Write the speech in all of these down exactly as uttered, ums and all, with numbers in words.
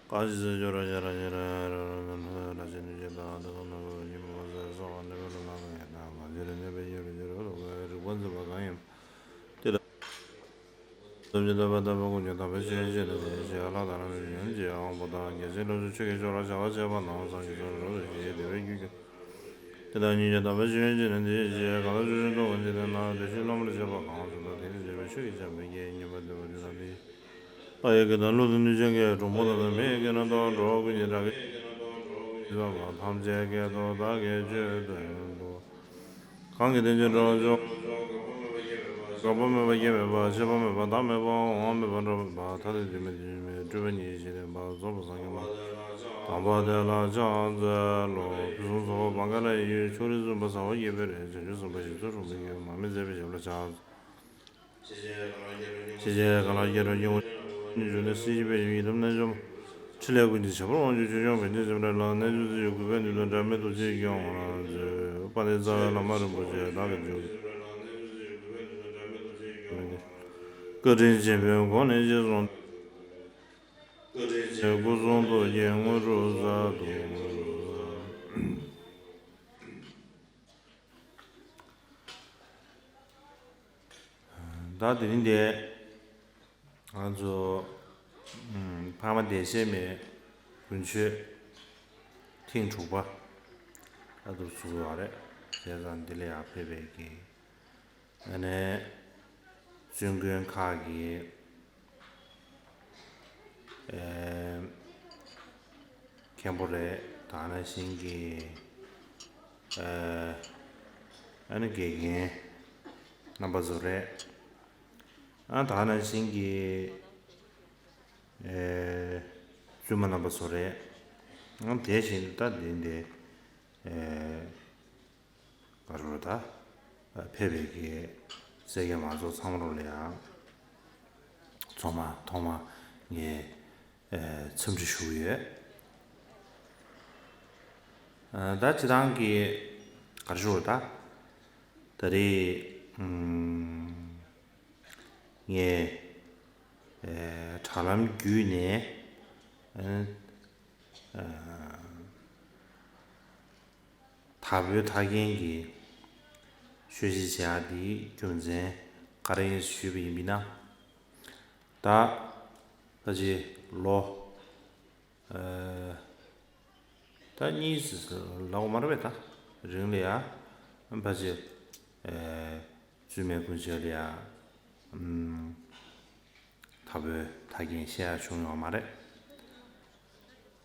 གང་ཞིག་སེམས་ཤོར་ར་ཤར་ར་ཉེ་ར་ཡང་ར་ར་ར་ར་ལ་ཞེན་དུ་བྱེད་དང་དེ་ཀུན་ནམ་འཁོར་ཉིན་མོ་ཟེར་སོགས་གནས་པའི་ལོ་ལ་ལ་ཡང་དང་མ་ཞེན་ར་གནས་པའི་ཉེ་རུ་ཉེ་རུ་ལོ་ཀའི་རིག་པ་འཛིན་པ་གང་ཡིན་དེ་ལ། ཐམས་ཅད་རྟོགས་པའི་དམ་པའི་དཀོན་མཆོག་དམ་པའི་ཆོས་ཀྱི་ཆེད་དུ་དེ་བཞིན་གཤེགས་ལྷ་དང་རྣམ་པར་སྤྱོད་པའི་ཡོན་ཏན་དབང་པོ་དང་རྒྱལ་སྲས་ལྷ་ཚོགས་ཆོས་ཀྱི་མཆོག་ལ་བྱ་བ་བྱས་པ་དང་སངས་རྒྱས་ཆོས་ལ་རོལ་པའི་ཞིང་དེ་བས་རྒྱུད་ཀྱི་དེ་དག་ཉིད་ཀྱང་དམ་པའི་ཆོས་ཡོན་ཅན་ནི་འདི་ཡིན་ཞེས་གང་ལ་ཆོས་ཀྱི་མཆོག་ཏུ་འདི་ནི་ནང་དེ་བཞིན་སློབ་མར་བྱེད་པ་གང་སུ་དང་དེ་ནི་བྱེད་པའི་ཆོས་ཀྱི་ཆ་མེད་ཀྱི་ཉན་པ་འདོད་པ་འདི་དང་འདི། ལྷ་ཡི་སྐད་དང་ཀླུ་དང་གནོད་སྦྱིན་སྐད་གྲུལ་བུམ་དང་མི་ཡི་སྐད་རྣམས་དང་འགྲོ་བ་ཀུན་གྱི་སྒྲ་སྐད་ཀྱི་ཐམས་ཅད་སྐད་དུ་བདག་གིས་ཆོས་སྟོན་ཏོ། གང་གིས་དེ་ཕྱིར་འགྲོ་བ་ཕྱོགས་གང་པོ་མེད་པ་སྐྱེ་མེད་པ་ཤི་བ་མེད་པ་བདག་མེད་པ་འོང་བ་མེད་པ་འགྲོ་བ་མེད་པ་ཐ་དད་དུས་མེད་དུས་མེད་སྤྲོས་པ་ཉིད་ཀྱིས་ཞི་བ་རྫོགས་པའི་སངས་རྒྱས་མ་དམ་པ་དེ་ལ་ཕྱག་འཚལ་ལོ། ཕུན་སུམ་ཚོགས་པ་བང་ག་ལ་ཡི་ཕྱོགས་རིས་སུ་བ་ས་བ་ཡོད་པའི་རེ་བྱང་ཆུབ་སེམས་དཔའ་ཞིག་ཚུལ་ཁྲིམས་ཀྱི་མ་མི་མཛད་པའི་ཞབས་ལ་ཕྱག་ཤེས་བྱའི་གང་ལ་སྐྱེ་འགྲོ་སྐྱེ་བོ་ཉིད་འབྱུང་གནས་སྲིད་ཞི་བའི་ཡུལ་ཡི་དམ་རྣལ་འབྱོར་མ། ཕྲིན་ལས་ཀུན་གྱི་བྱེད་པོ་དབང་ཕྱུག་ཆོས་སྐྱོང་པཎ་ཆེན་སེམས་དཔའ་ལ་གནས་ཆུང་ཚུལ་གྱི་གུས་པས་ནུས་དང་འབྲལ་མེད་ཐུགས་རྗེས་སྐྱོང་བར་མཛོད། དཔལ་ལྡན་རྩ་བའི་བླ་མ་རིན་པོ་ཆེ་བདག་གིས་མཇུག་བཀའ་དྲིན་ཆེན་པོའི་སྒོ་ནས་རྗེས་བཟུང་། བཀའ་དྲིན་ཆེན་སྐུ་གསུང་ཐུགས་ཀྱི་དངོས་གྲུབ་སྩལ་དུ། ད་དེ་རིང་འདི་ང་ཚོ་ཨམ་འཕགས་མ་བདེ་གཤེགས་མའི་དགུན་ཆོས་ཐེངས་དྲུག་པ་ཨ་ཏུ་ཚུགས་ཡོད་རེད། བྱས་ཙང་འདི་ལ་ཡང་ཕེབས་པའི་གི་ཨ་ནི་བཙུན་དགོན་ཁག་གི་ཨེ་མཁན་པོ་རེད། ད་ནང་བཞིན་གྱི་ཨེ་ཨ་ནི་དགེ་རྒན་རྣམ་པ་ཚོ་རེད། ཨ་ད་ནང་བཞིན་གྱི་ཨེ་བཙུན་མ་རྣམ་པ་ཚོ་རེད། ཨ་དེ་བཞིན་ད་འདི་འདི་ཨེ་ག་རེ་ད་ཕེབས་པའི་གི་སེར་སྐྱ་མང་ཚོགས་ཚང་མ་ལ་ཡང་ཚང་མ་ཐོག་མ་ངས་ཨེ་འཚམས་འདྲི་ཞུ་གི་ཡོད། ཨ་ད་སྤྱིར་བཏང་གི་ག་རེ་ཞུ་ད་ད་རེས་ཨམ་ངས་ཨེ་དྲ་ལམ་བརྒྱུད་ནས་ཨེ་ཨེ་དྭགས་པོའི་ཐར་རྒྱན་གྱི་ཆོས་གཞིས་བྱེད་ཡག་འདིའི་རྒྱུ་མཚན་ག་རེ་ཡིན་ཞུས་པ་ཡིན་པས་ན། ད་ཕལ་ཆེར་ལོ་ཨེ་ད་གཉིས་ལབ་དགོས་མ་རེད་པས། ད་རིང་ལ་ཡ་ཕལ་ཆེར་ཨེ་བཙུན་མའི་དགུན་ཆོས་ལ་ཡ་ཨམ་དྭགས་པོའི་ཐར་རྒྱན་བཤད་ཡག་བྱུང་ཡོད་མ་རེད།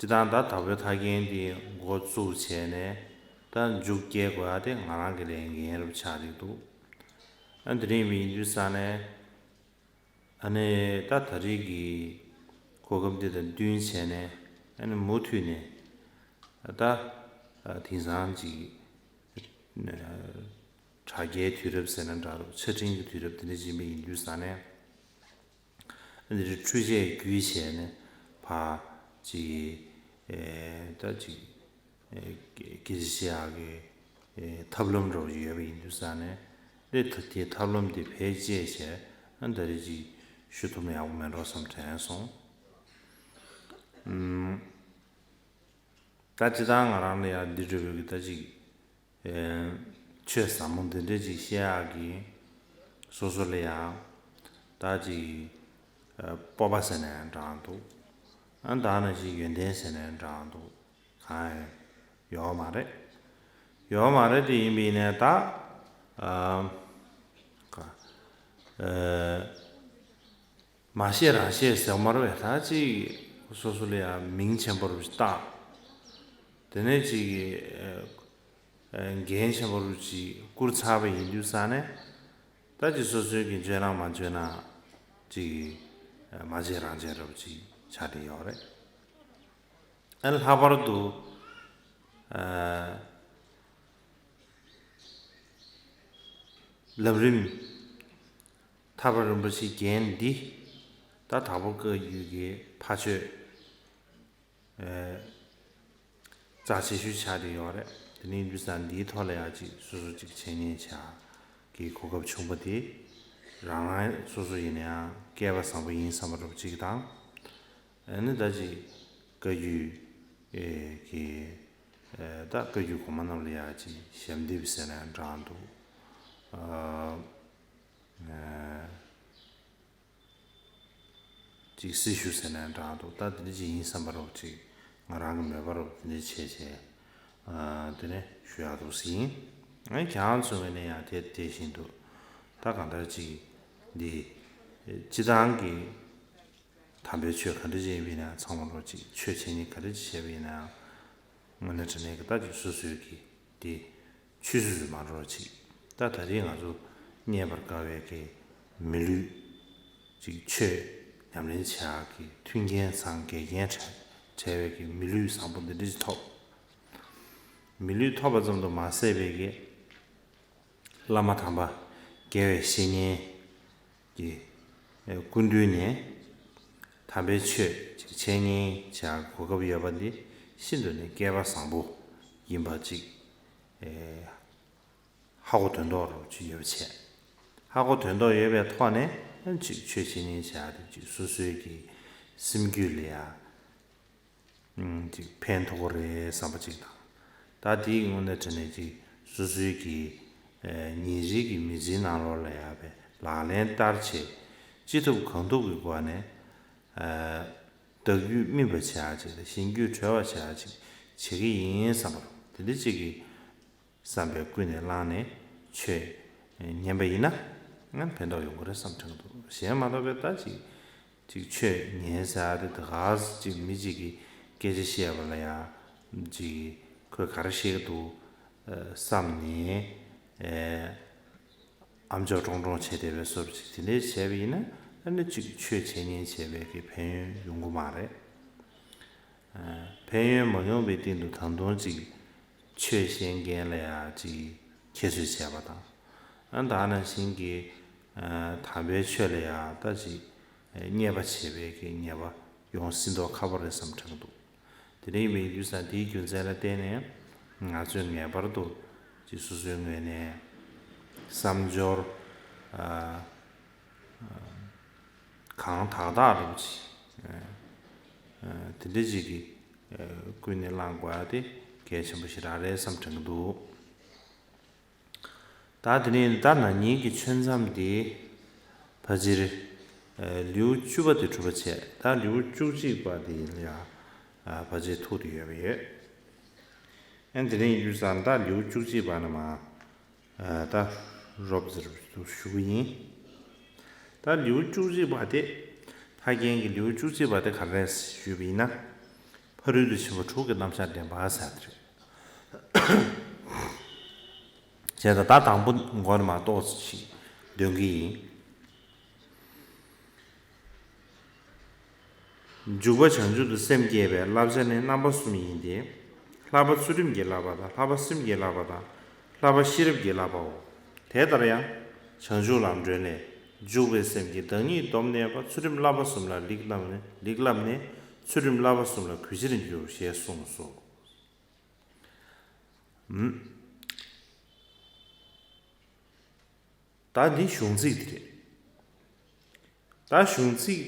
སྤྱིར་བཏང་ད་དྭགས་པོའི་ཐར་རྒྱན་འདི་འགོ་བཙུགས་བྱས་ནས་ད་མཇུག་སྐྱེལ་དགོས་ཡག་དེ་ང་རང་གི་ལས་འགན་རུ་ཆགས་བསྡད་འདུག་ཨ་འདི་རིང་མི་ཡིན་དུས་ས་ནས་ཨ་ནི་ད་ད་རེས་ཀྱི་གོ་སྐབས་འདི་དང་བསྟུན་བྱས་ནས་ཨ་ནི་མུ་མཐུད་ནས་ད་དེང་སང་ཅིག་དྲ་རྒྱའི་དུས་རབས་ཟེར་ན་འདྲ་རོགས་ཆ་འཕྲིན་གྱི་དུས་རབས་འདི་འདྲ་ཅིག་མི་ཡིན་དུས་ས་ནས། འདི་འཕྲུལ་ཆས་བརྒྱུད་བྱས་ནས་ཕར་ཅིག་ཨེ་ད་ཅིག་ཨེ་སྐད་ཆ་བཤད་ཡག་གི་ཨེ་ཐབས་ལམ་འདྲ་བོ་ཡོད་པ་ཡིན་དུས་ས་ནས་དེ་ད་དེ་ཐབས་ལམ་དེ་བེད་སྤྱད་བྱས་ཨ་ད་རེས་ཅིག་ཞུ་ཐུབ་ན་ཡག་པོ་མེད་འགྲོ་བསམ་དྲན་སོང་། ཨུམ། ད་སྤྱིར་བཏང་ང་རང་ལ་ཡང་འདི་འདྲ་བོའི་གི་ད་ཅིག་ཨེ་ཆོས་ཟབ་མོ་འདི་འདྲ་ཅིག་བཤད་ཡག་གི་སོ་སོ་ལ་ཡང་ད་ཅིག་ཨེ་སྤོབས་པ་ཟེར་ན་ཡང་འདྲ་འདུག་ཨ་ད་ནང་བཞིན་ཡོན་ཏན་ཟེར་ན་ཡང་འདྲ་འདུག་གང་ཡང་ཡོད་མ་རེད། ཡོད་མ་རེད་དེ་ཡིན་པ་ཡིན་ནའི་ད་ཨ་ཀ་ཨེ་མ་བཤད་རང་བཤད་ཟེར་མ་རེད་པས། ད་ཅིག་སོ་སོ་ལ་ཡང་མིང་ཆེན་པོ་རུ་བཏགས། དེ་ནས་ཅིག་ཨ་འགན་ཆེན་པོ་རུ་ཅིག་བསྐུར་ཚར་བ་ཡིན་དུས་ས་ནས་ད་ཅིག་སོ་སོའི་གི་འཇོན་ན་མ་འཇོན་ན་ཅིག་མ་བྱས་རང་བྱས་རབ་ཅིག་ཆགས་བསྡད་ཡོད་རེད། ཨ་ལྷག་པར་དུ་ཨ་ལམ་རིམ་ཐར་པ་རིན་པོ་ཆེའི་རྒྱན་འདི་ད་དྭགས་པོ་བཀའ་བརྒྱུད་ཀྱི་ཕ་ཆོས་ཨེ་རྩ་ཆེ་ཤོས་ཆགས་བསྡད་ཡོད་རེད། དེ་ནས་འདུག་ས་འདིའི་ཐོག་ལ་ཡང་ཅིག་སོ་སོ་ཅིག་འཆད་ཉན་བྱ་གི་གོ་སྐབས་བྱུང་པ་དེ་རང་རང་སོ་སོ་ཡིན་ན་ཡང་སྐལ་བ་བཟང་པོ་ཡིན་བསམ་པ་འདྲ་པོ་ཅིག་དང་། ཨ་ནི་ད་ཅིག་ བཀའ་བརྒྱུད་ཀྱི་ད་བཀའ་བརྒྱུད་གོང་མ་རྣམས་ལ་ཡང་ཅིག་ཞབས་འདེབས་ཟེར་ནའང་འདྲ་འདུག་ཅིག་སྲི་ཞུ་ཟེར་ནའང་འདྲ་འདུག་ད་དེ་འདྲ་ཅིག་ཡིན་བསམ་པ་རོགས་ཅིག་ང་རང་གི་མོས་པ་རོགས་དེ་འདྲ་བྱས་བྱས་དེ་ནས་ཞུ་ཡག་འདུག་ཟིན། ཨ་ཁྱེད་རང་ཚོ་ངོས་ནས་ཡང་དེ་དེ་བཞིན་དུ་ད་གང་ལྟར་ཅིག་འདི་སྤྱི་བཏང་གི་དམ་པའི་ཆོས་ག་འདྲ་ཅིག་ཡིན་པ་ཡིན་ན་ཚང་མ་རོགས་ཅིག་ཆོས་བྱེད་ཉིན་ག་འདྲ་ཅིག་བྱས་པ་ཡིན་ནའང་དངོས་གནས་དྲང་གནས་ཀྱི་ད་ཅིག་སོ་སོའི་གི་དེ་ཆུད་ཟོས་སུ་མ་འགྲོ་བ་ཅིག་ད་ད་རེས་ང་ཚོ་རྙེད་པར་དཀའ་བའི་གི་མི་ལུས་ཅིག་ཆོས་ཉམས་ལེན་བྱེད་ཡག་གི་མཐུན་རྐྱེན་ཚང་དགེ་རྒན་བྲལ་བྲལ་བའི་གི་མི་ལུས་བཟང་པོ་འདི་འདྲ་ཅིག་ཐོབ། མི་ལུས་ཐོབ་པ་ཙམ་དུ་མ་ཟད་པའི་གི་བླ་མ་དམ་པ་དགེ་བའི་བཤེས་གཉེན་གྱི་སྐུ་མདུན་ནས་དམ་པའི་ཆོས་ཅིག་འཆད་ཉན་བྱ་གོ་སྐབས་ཡོད་པ་འདི་ཤིན་ཏུ་ནས་སྐལ་པ་བཟང་པོ་ཡིན་པ་ཅིག་ཧ་གོ་དོན་རྟོགས་རོགས་ཅིག་ཡོད་པ་བྱས། ཧ་གོ་དོན་རྟོགས་ཡོད་པའི་ཐོག་ནས་ཅིག་ཆོས་འཆད་ཉན་བྱ་དེ་ཅིག་སོ་སོའི་གི་སེམས་རྒྱུད་ལ་ཡང་ཅིག་ཕན་ཐོགས་ཀྱི་རེད་བསམ་པ་ཅིག་དང་། ད་དེའི་དངོས་གནས་དྲང་གནས་ཅིག་སོ་སོའི་གི་ཨེ་ཉིན་རེའི་གི་མི་ཚེའི་ནང་ལོགས་ལ་ཡང་བའི་ལག་ལེན་བསྟར་བྱེད་ཅི་ཐུབ་གང་ཐུབ་ཀྱི་སྒོ་ནས་ཨེ་བདག་རྒྱུད་སྨིན་པ་བྱེད་ཡག་ཅིག་དང་གཞན་རྒྱུད་གྲོལ་བ་བྱེད་ཡག་ཅིག་བྱེད་ཀྱི་ཡིན་བསམ་པ་དེ་འདྲ་ཅིག་གི་བསམ་པས་ཀུན་ནས་བསླངས་ནས་ཆོས་ཉན་པ་ཡིན་ན་ཕན་ཐོགས་ཡོང་གི་རེད་བསམ་དྲན་གྱི་འདུག་གཞན་མ་གཏོགས་པའི་ད་ཅིག་ཅིག་ཆོས་ཉན་ཟེར་ཡག་དེ་ད་ག་ཅིག་མི་གཅིག་གིས་སྐད་ཆ་བཤད་པ་ལ་ཡང་ཅིག་ཁོས་ག་རེ་བཤད་ཀྱི་འདུག་བསམ་ནས་ཨེ་ཨམ་ཅོག་ཀྲོང་ཀྲོང་བྱས་བསྡད་པའི་བཟོ་འདྲ་ཅིག་དེ་འདྲས་བྱས་པ་ཡིན་ན་ཨ་ནི་ཅིག་ཆོས་འཆད་ཉན་བྱས་པའི་གི་ཕན་ཡོན་ཡོང་གི་མ་རེད། ཕན་ཡོན་མ་ཡོང་བའི་སྟེང་དུ་ད་དུང་ཅིག་ཆོས་བཤད་མཁན་ལ་ཡང་ཅིག་ཁྱད་གསོད་བྱས་པ་དང་། ཨ་ད་ནང་བཞིན་གྱི་དམ་པའི་ཆོས་ལ་ཡང་ད་ཅིག་བརྙས་པ་བྱེད་པའི་གི་ཉེས་པ་ཡོང་སྲིད་མདོག་ཁ་པོ་རེད་བསམ་དྲན་གྱི་འདུག་དེ་འདྲ་ཡིན་པའི་དུས་ཙང་དེའི་རྒྱུ་མཚན་ལ་བརྟེན་ནས་ང་ཚོས་ངེས་པར་དུ་ཅིག་སོ་སོའི་ངོས་ནས་བསམ་སྦྱོར་གང་དག་དག་རུ་ཅིག་དེ་འདྲ་ཅིག་གི་ཀུན་ནས་བསླངས་དགོས་ཡ་དེ་གལ་ཆེན་པོ་ཞེ་དྲག་རེད་བསམ་དྲན་གྱི་འདུག་ད་དེ་ནས་ད་ན་ནིང་གི་ཆོས་མཚམས་དེ་ཕལ་ཆེར་ལེའུ་བཅུ་པ་དེ་གྲུབ་པ་བྱས། ད་ལེའུ་བཅུ་གཅིག་པ་དེ་ཡིན་ལ་ཡང་ཕལ་ཆེར་ཐུག་དེ་ཡོད་པ་ཡོད། ཨན་དེ་ནས་ཡིན་དུས་ཙང་ད་ལེའུ་བཅུ་གཅིག་པ་ནས་མ་ད་རོབ་ཙམ་ཞུ་གི་ཡིན། ད་ལེའུ་བཅུ་གཅིག་པ་དེ་ཕ་རྒན་གྱི་ལེའུ་བཅུ་གཅིག་པ་དེ་ག་རེ་ཞུས་པ་ཡིན་ན། ཕ་རོལ་ཏུ་ཕྱིན་པ་དྲུག་གི་རྣམ་གཞག་འདྲེན་པ་ཟེར་དེ་རེད། བྱས་ཙང་ད་དང་པོ་མགོ་ནས་མར་ཏོག་ཙམ་ཞིག་འདོན་གྱི་ཡིན། འཇུག་པ་བྱང་ཆུབ་ཏུ་སེམས་བསྐྱེད་པའི་བསླབ་བྱ་ནི་རྣམ་པ་གསུམ་ཡིན་ཏེ། བསླབ་པ་ཚུལ་ཁྲིམས་ཀྱི་བསླབ་པ་དང་། བསླབ་པ་སེམས་ཀྱི་བསླབ་པ་དང་། བསླབ་པ་ཤེས་རབ་ཀྱི་བསླབ་པའོ། དེ་ལྟར་ཡང་། བྱང་ཆུབ་ལམ་སྒྲོན་ལས། འཇུག་པའི་སེམས་ཀྱིས་བདག་ཉིད་སྡོམ་གནས་པ། ཚུལ་ཁྲིམས་བསླབ་པ་གསུམ་ལ་ལེགས་བསླབས་ནས། ལེགས་བསླབས་ནས། ཚུལ་ཁྲིམས་བསླབ་པ་གསུམ་ལ་གུས་ཕྱིར་འགྱུར་ཞེས་གསུངས་སོ། ད་འདི་གཞུང་ཚིག་འདི་རེད། ད་གཞུང་ཚིག་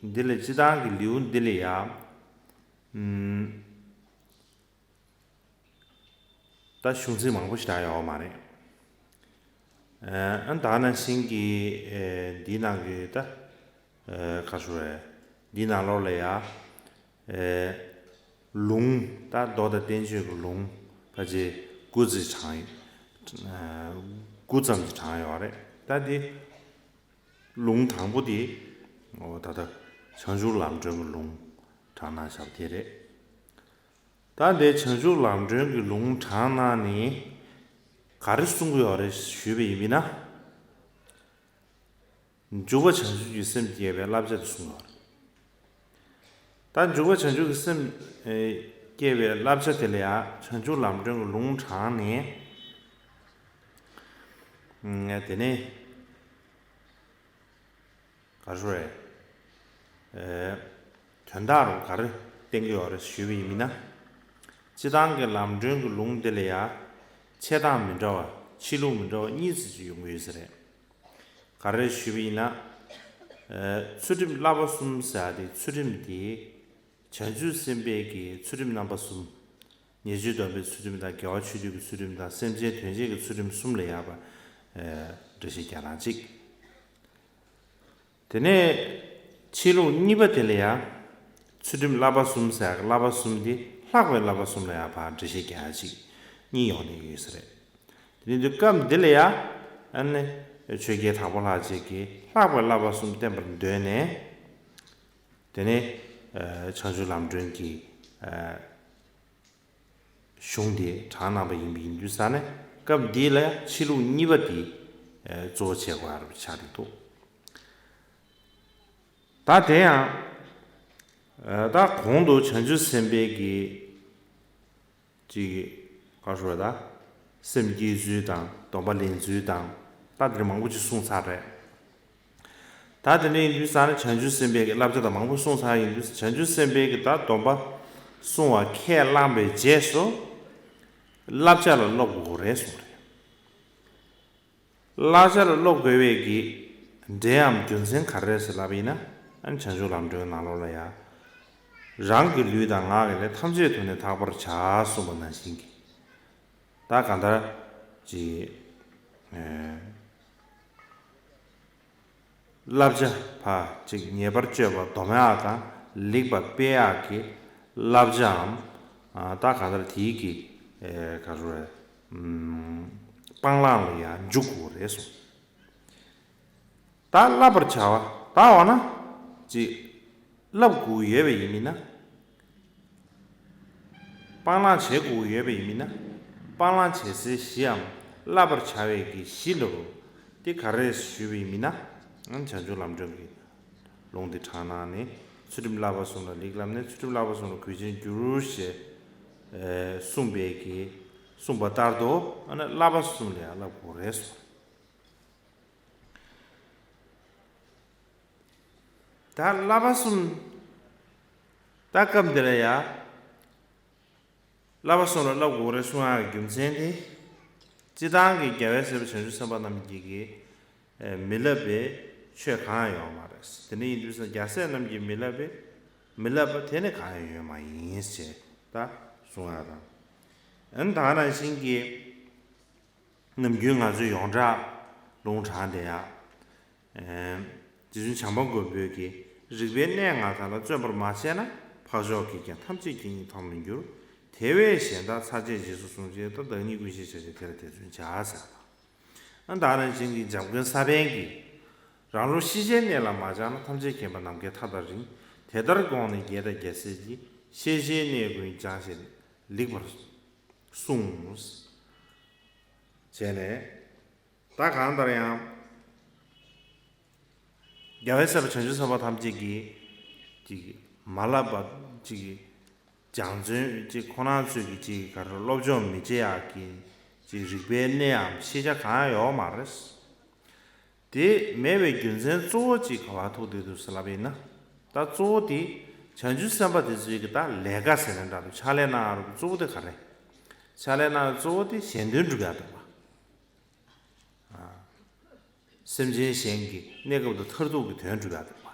འདི་ལ་སྤྱི་བཏང་གི་ལེའུ་འདི་ལ་ཡང་། ད་གཞུང་ཚིག་མང་པོ་ཞིག་རག་ཡོད་མ་རེད། ཨ་ད་ནང་བཞིན་གྱི་འདིའི་ནང་གི་ད་ག་ཞུ་རེད། འདིའི་ནང་ལོགས་ལ་ཡང་། ལུང་ད་མདོ་དང་བསྟན་བཅོས་ཀྱི་ལུང་ཕལ་ཆེར་དགུ་ཙམ་དྲངས་ཡོད། དགུ་ཙམ་ཅིག་དྲངས་ཡོད་རེད། ད་འདི་ལུང་དང་པོ་དེ་ད་ལྟ་བྱང་ཆུབ་ལམ་སྒྲོན་གྱི་ལུང་དྲངས་གནང་བཞག་པ་དེ་རེད། ད་འདི་བྱང་ཆུབ་ལམ་སྒྲོན་གྱི་ལུང་དྲངས་གནང་ནས་ག་རེ་གསུང་གི་ཡོད་རེད་ཞུས་པ་ཡིན་ན། འཇུག་པ་བྱང་ཆུབ་ཀྱི་སེམས་བསྐྱེད་པའི་བསླབ་བྱ་དེ་གསུངས་ཡོད་རེད། ད་འཇུག་པ་བྱང་ཆུབ་ཀྱི་སེམས་བསྐྱེད་པའི་བསླབ་བྱ་དེ་ལ་ཡང་བྱང་ཆུབ་ལམ་སྒྲོན་གྱི་ལུང་དྲངས་ནས། དེ་ནས་ག་རེ་རེད། དོན་དག་རུ་ག་རེ་བསྟན་གྱི་ཡོད་རེད་ཞུས་པ་ཡིན་ན། སྤྱི་བཏང་གི་ལམ་སྒྲོན་གྱི་ལུང་འདི་ལ་ཡང་ཆད་སྟངས་མི་འདྲ་བ་ཕྱི་ལུགས་མི་འདྲ་བ་གཉིས་ཙམ་ཅིག་ཡོང་གི་ཡོད་ས་རེད། ག་རེ་ཞུས་པ་ཡིན་ན། ཚུལ་ཁྲིམས་བསླབ་པ་གསུམ་ཟེར་ཡ་དེ་ཚུལ་ཁྲིམས་དེ་ བྱང་ཆུབ་སེམས་དཔའི་གི་ཚུལ་ཁྲིམས་རྣམ་པ་གསུམ། ཉེས་སྤྱོད་སྡོམ་པའི་ཚུལ་ཁྲིམས་དང་། དགེ་བ་ཆོས་སྡུད་ཀྱི་ཚུལ་ཁྲིམས་དང་། སེམས་ཅན་དོན་བྱེད་ཀྱི་ཚུལ་ཁྲིམས་གསུམ་ལ་ཡང་འགྲེལ་བཤད་རྒྱག་སྟངས་གཅིག། དེ་ནས་ཕྱི་ལུགས་གཉིས་པ་དེ་ལ་ཡང་ཚུལ་ཁྲིམས་བསླབ་པ་གསུམ་ཟེར་ཡག་གི་བསླབ་པ་གསུམ་དེ་ལྷག་པའི་བསླབ་པ་གསུམ་ལ་ཡང་ཕར་འགྲེལ་བཤད་རྒྱག་ཡག་གཅིག་གཉིས་ཡོང་ནས་ཡོད་ས་རེད། དེ་ནས་དུས་སྐབས་འདི་ལ་ཡང་ཨ་ནི་ཆོས་རྒྱལ་དྭགས་པོ་ལྷ་རྗེ་གིས་ལྷག་པའི་བསླབ་པ་གསུམ་བསྟན་པར་འདོད་ནས། དེ་ནས་ཨ་བྱང་ཆུབ་ལམ་སྒྲོན་གྱི་ཨ་གཞུང་དེ་དྲངས་གནང་བ་ཡིན་པ་ཡིན་དུས་ཙ་ནས། སྐབས་འདི་ལ་ཕྱི་ལུགས་གཉིས་པ་དེ་ཨ་གཙོ་བོ་བྱེད་དགོས་པ་ཆགས་ཀྱི་འདུག། ད་དེ་ཡང་ཨ་ད་གོང་དུ་བྱང་ཆུབ་སེམས་དཔའི་གི་ཅིག་ག་རེ་ཟེར་དགོས་རེད། ད་སེམས་བསྐྱེད་ཚུལ་དང་། སྡོམ་པ་ལེན་ཚུལ་དང་། ད་དེ་མང་པོ་ཅིག་གསུངས་ཚར་རེད། ད་དེ་འདྲ་ཡིན་དུས་ཙ་ནས་བྱང་ཆུབ་སེམས་དཔའི་གི་བསླབ་བྱ་དང་མང་པོ་གསུངས་ཚར་ཡིན་དུས། བྱང་ཆུབ་སེམས་དཔའི་གི་ད་སྡོམ་པ་གསུངས་པ་ཁས་བླངས་པའི་རྗེས་སུ་བསླབ་བྱ་ལ་སློབ་དགོས་རེད་གསུངས་རེད། བསླབ་བྱ་ལ་སློབ་དགོས་པའི་གི་འབྲེལ་ཡམ་རྒྱུ་མཚན་ག་རེ་རེད་ཟེར་ལབ་པ་ཡིན་ན། ཨ་ནི་བྱང་ཆུབ་ལམ་སྒྲོན་ནང་ལོགས་ལ་ཡང་། རང་གི་ལུས་དང་ངག་གི་ལས་ཐམས་ཅད་དུ་ནི་དག་པར་བྱ་གསུངས་པ་ནང་བཞིན་གྱི། ད་གང་ལྟར་ཅིག་ཨེ་བསླབ་བྱ་ཕར་ཅིག་ཉེས་པར་སྤྱོད་པ་སྡོམ་ཡག་དང་། ལེགས་པ་སྤེལ་ཡག་གི་བསླབ་བྱའམ། ཨ་ད་གང་ལྟར་དེའི་གི་ཨེ་ག་རེ་ཟེར་དགོས་རེད། ཨམ་སྤང་བླང་ལ་ཡང་འཇུག་དགོས་རེད་གསུངས། ད་བསླབ་པར་བྱ་བ། ད་འོ་ན་ཅིག་བསླབ་དགོས་ཡོད་པ་ཡིན་མིན་ན། སྤང་བླང་བྱེད་དགོས་ཡོད་པ་ཡིན་མིན་ན། སྤང་བླང་བྱེད་སའི་གཞིའམ་བསླབ་པར་བྱ་བའི་གི་གཞི་ལ་རུ་དེ་ག་རེ་ཞུས་པ་ཡིན་མིན་ན། ཨང་བྱང་ཆུབ་ལམ་སྒྲོན་གྱི་ལུང་དེ་དྲངས་གནང་ནས། ཚུལ་ཁྲིམས་བསླབ་པ་གསུམ་ལ་ལེགས་བསླབས་ནས། ཚུལ་ཁྲིམས་བསླབ་པ་གསུམ་ལ་གུས་ཕྱིར་འགྱུར་ཞེས་ཨེ་གསུངས་པའི་གི་གསུངས་པ་ལྟར་དུ། ཨ་ནི་བསླབ་པ་གསུམ་ལ་ཡང་བསླབ་དགོས་རེད་གསུངས། ད་བསླབ་པ་གསུམ། ད་སྐབས་འདི་ལ་ཡང་བསླབ་པ་གསུམ་ལ་བསླབ་དགོས་རེད་གསུང་ཡག་གི་རྒྱུ་མཚན་དེ། སྤྱིར་བཏང་གི་རྒྱལ་བའི་སྲས་པོ་བྱང་ཆུབ་སེམས་དཔའ་རྣམས་ཀྱིས་ཀྱི་ཨེ་མི་བསླབ་པའི་ཆོས་གང་ཡང་ཡོད་མ་རེད། དེ་འདྲ་ཡིན་དུས་ཙང་རྒྱལ་སྲས་རྣམས་ཀྱིས་མི་བསླབ་པའི་མི་བསླབ་པ་དེ་ནི་གང་ཡང་ཡོད་མ་ཡིན་ཞེས་ད་གསུང་ཡག་དང་། ཨ་ནི་ད་ག་ནང་བཞིན་གྱི་ནམ་རྒྱུན་ང་ཚོས་ཡོངས་གྲགས་ལུང་དྲངས་བསྡད་ཡག། ཨེམ། རྗེ་བཙུན་བྱམས་པ་མགོན་པོས་ཀྱི། རིག་པའི་གནས་ལྔ་དག་ལ་བརྩོན་པར་མ་བྱས་ན། འཕགས་མཆོག་གིས་ཀྱང་ཐམས་ཅད་མཁྱེན་ཉིད་མཐོང་མི་འགྱུར། དེ་བས་གཞན་དག་ཚར་བཅད་རྗེས་སུ་བཟུང་བྱས་ཏེ། བདག་ཉིད་ཀུན་ཤེས་བྱ་ཕྱིར་དེ་ལ་དེ་བརྩོན་བྱ་ཟེར་བ། ཨ་ད་ག་ནང་བཞིན་གྱི་འཇམ་མགོན་ས་པཎ་གྱིས། རང་ལུགས་ཤེས་བྱའི་གནས་ལ་མ་སྦྱངས་ན། ཐམས་ཅད་མཁྱེན་པ་ནམ་མཁའི་མཐའ་དང་རིང་། དེ་ལྟར་དགོངས་ནས་རྒྱལ་དང་རྒྱལ་སྲས་ཀྱིས། ཤེས་བྱའི་གནས་ཀུན་སྦྱངས་ཤིང་ལེགས་པར་གསུངས། བྱས་ནས། ད་གང་ལྟར་ཡང་རྒྱལ་བའི་སྲས་པོ་བྱང་ཆུབ་སེམས་དཔའ་ཐམས་ཅད་ཀྱིས་ཅིག་མ་བསླབས་པ་ཅིག་སྦྱང་བརྩོན་ཅིག་ཁོ་རང་ཚོས་ཀྱི་ཅིག་ག་རེ་སློབ་སྦྱོང་མི་བྱེད་ཡག་གི་ཅིག་རིག་པའི་གནས་འམ་ཤེས་བྱ་གང་ཡང་ཡོད་མ་རེད། དེ་མེད་པའི་རྒྱུ་མཚན་གཙོ་བོ་ཅིག་ག་བར་ཐུག་བསྡད་འདུག་ཟེར་ལབ་པ་ཡིན་ན། ད་གཙོ་བོ་དེ་བྱང་ཆུབ་སེམས་དཔའ་དེ་ཚོའི་གི་ད་ལས་ཀ་ཟེར་ན་འདྲ་འདུག་ཕྱག་ལས་གནང་ཡག་གཙོ་བོ་དེ་ག་རེ། ཕྱག་ལས་གནང་ཡག་གཙོ་བོ་དེ་གཞན་དོན་སྒྲུབ་ཡག་འདུག་པ། སེམས་ཅན་གཞན་གྱི་གནས་སྐབས་དང་མཐར་ཐུག་གི་དོན་སྒྲུབ་ཡག་འདུག་པ།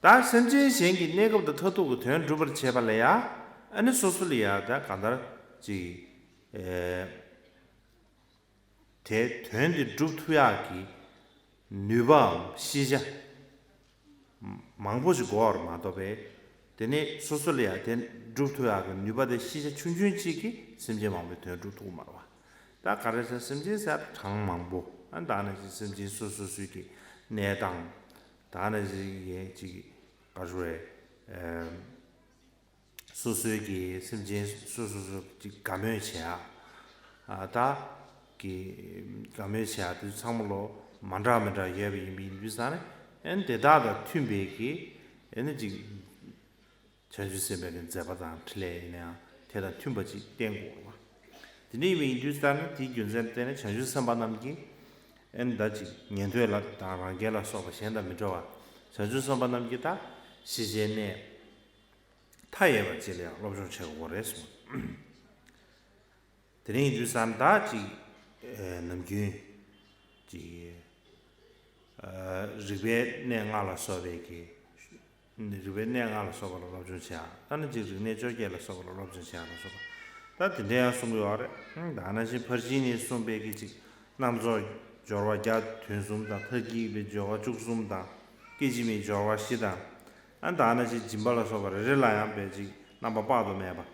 ད་སེམས་ཅན་གཞན་གྱི་གནས་སྐབས་དང་མཐར་ཐུག་གི་དོན་སྒྲུབ་པར་བྱེད་པ་ལ་ཡ། ཨ་ནི་སོ་སོ་ལ་ཡ་ད་གང་ལྟར་ཅིག་ཨེ། དེ་དོན་དེ་སྒྲུབ་ཐུབ་ཡག་གི་ནུས་པའམ་ཤེས་བྱ་མང་པོ་ཞིག་དགོས་པར་མ་གཏོགས་པས། དེ་ནས་སོ་སོ་ལ་ཡང་དེ་སྒྲུབ་ཐུབ་ཡག་གི་ནུས་པ་དེ་ཤེས་བྱ་ཆུང་ཆུང་གཅིག་གིས་སེམས་ཅན་མང་པོའི་དོན་སྒྲུབ་ཐུབ་ཀྱི་མ་རེད་པ། ད་ག་རེ་ཟེར་སེམས་ཅན་ཟེར་གྲངས་མང་པོ། ཨ་ད་ནང་བཞིན་སེམས་ཅན་སོ་སོ་སོའི་གི་གནས་སྟངས། ད་ནང་བཞིན་ཡན་གཅིག་ག་རེ་ཟེར། སོ་སོའི་གི་སེམས་ཅན་སོ་སོ་སོ་ཅིག་དགའ་མོས་བྱེད་ཡག། ཨ་ད་གི་དགའ་མོས་བྱེད་ཡག་དེ་ཚང་མ་ལོ་མ་འདྲ་མི་འདྲ་ཡོད་པ་ཡིན་པ་ཡིན་དུས་ཙང་ནས། ཨ་ནི་དེ་དག་དང་མཐུན་པའི་གི་ཨ་ནི་ཅིག་བྱང་ཆུབ་སེམས་དཔའི་གི་མཛད་པ་དང་འཕྲིན་ལས་ཡིན་ན་ཡང་དེ་དང་མཐུན་པ་ཅིག་བསྟན་དགོས་པ། དེ་འདྲ་ཡིན་པ་ཡིན་དུས་ཙང་ནས་དེའི་རྒྱུ་མཚན་བརྟེན་ནས་བྱང་ཆུབ་སེམས་དཔའ་རྣམས་ཀྱིས་ཨ་ནི་ད་ཅིག་ཉན་ཐོས་ལ་དང་རང་རྒྱལ་ལ་སོགས་པ་གཞན་དང་མི་འདྲ་བར་བྱང་ཆུབ་སེམས་དཔའ་རྣམས་ཀྱིས་ད་ཤེས་བྱའི་གནས་མཐའ་ཡས་པ་ཅིག་ལ་ཡང་སློབ་སྦྱོང་བྱེད་དགོས་རེད་གསུངས། དེ་རིང་ཡིན་དུས་ཙང་ད་ཅིག་ཨེ་ནམ་རྒྱུན་ཅིག་ཨ་རིག་པའི་གནས་ལྔ་ལ་སོགས་པའི་གི་ རིག་པའི་གནས་ལྔ་ལ་སོགས་པ་ལ་སློབ་སྦྱོང་བྱེད་ཡ། ད་ནི་ཅིག་རིག་གནས་བཅོ་བརྒྱད་ལ་སོགས་པ་ལ་སློབ་སྦྱོང་བྱེད་ཡ་ལ་སོགས་པ། ད་དེ་འདྲ་ཡང་གསུང་གི་ཡོད་རེད། ད་ནང་བཞིན་ཕར་ཕྱིན་ནས་གསུངས་པའི་གི་ཅིག་རྣམ་རྫོགས་སྦྱོར་བ་བརྒྱ་དོན་གསུམ་དང་། མཐར་གྱིས་པའི་སྦྱོར་བ་བཅུ་གསུམ་དང་། སྐད་ཅིག་མའི་སྦྱོར་བ་བཞི་དང་། ཨ་ད་ནང་བཞིན་སྦྱིན་པ་ལ་སོགས་པ་རེ་རེ་ལ་ཡང་དཔེ་ཅིག་རྣམ་པ་དཔག་ཏུ་མེད་པ། ཨ་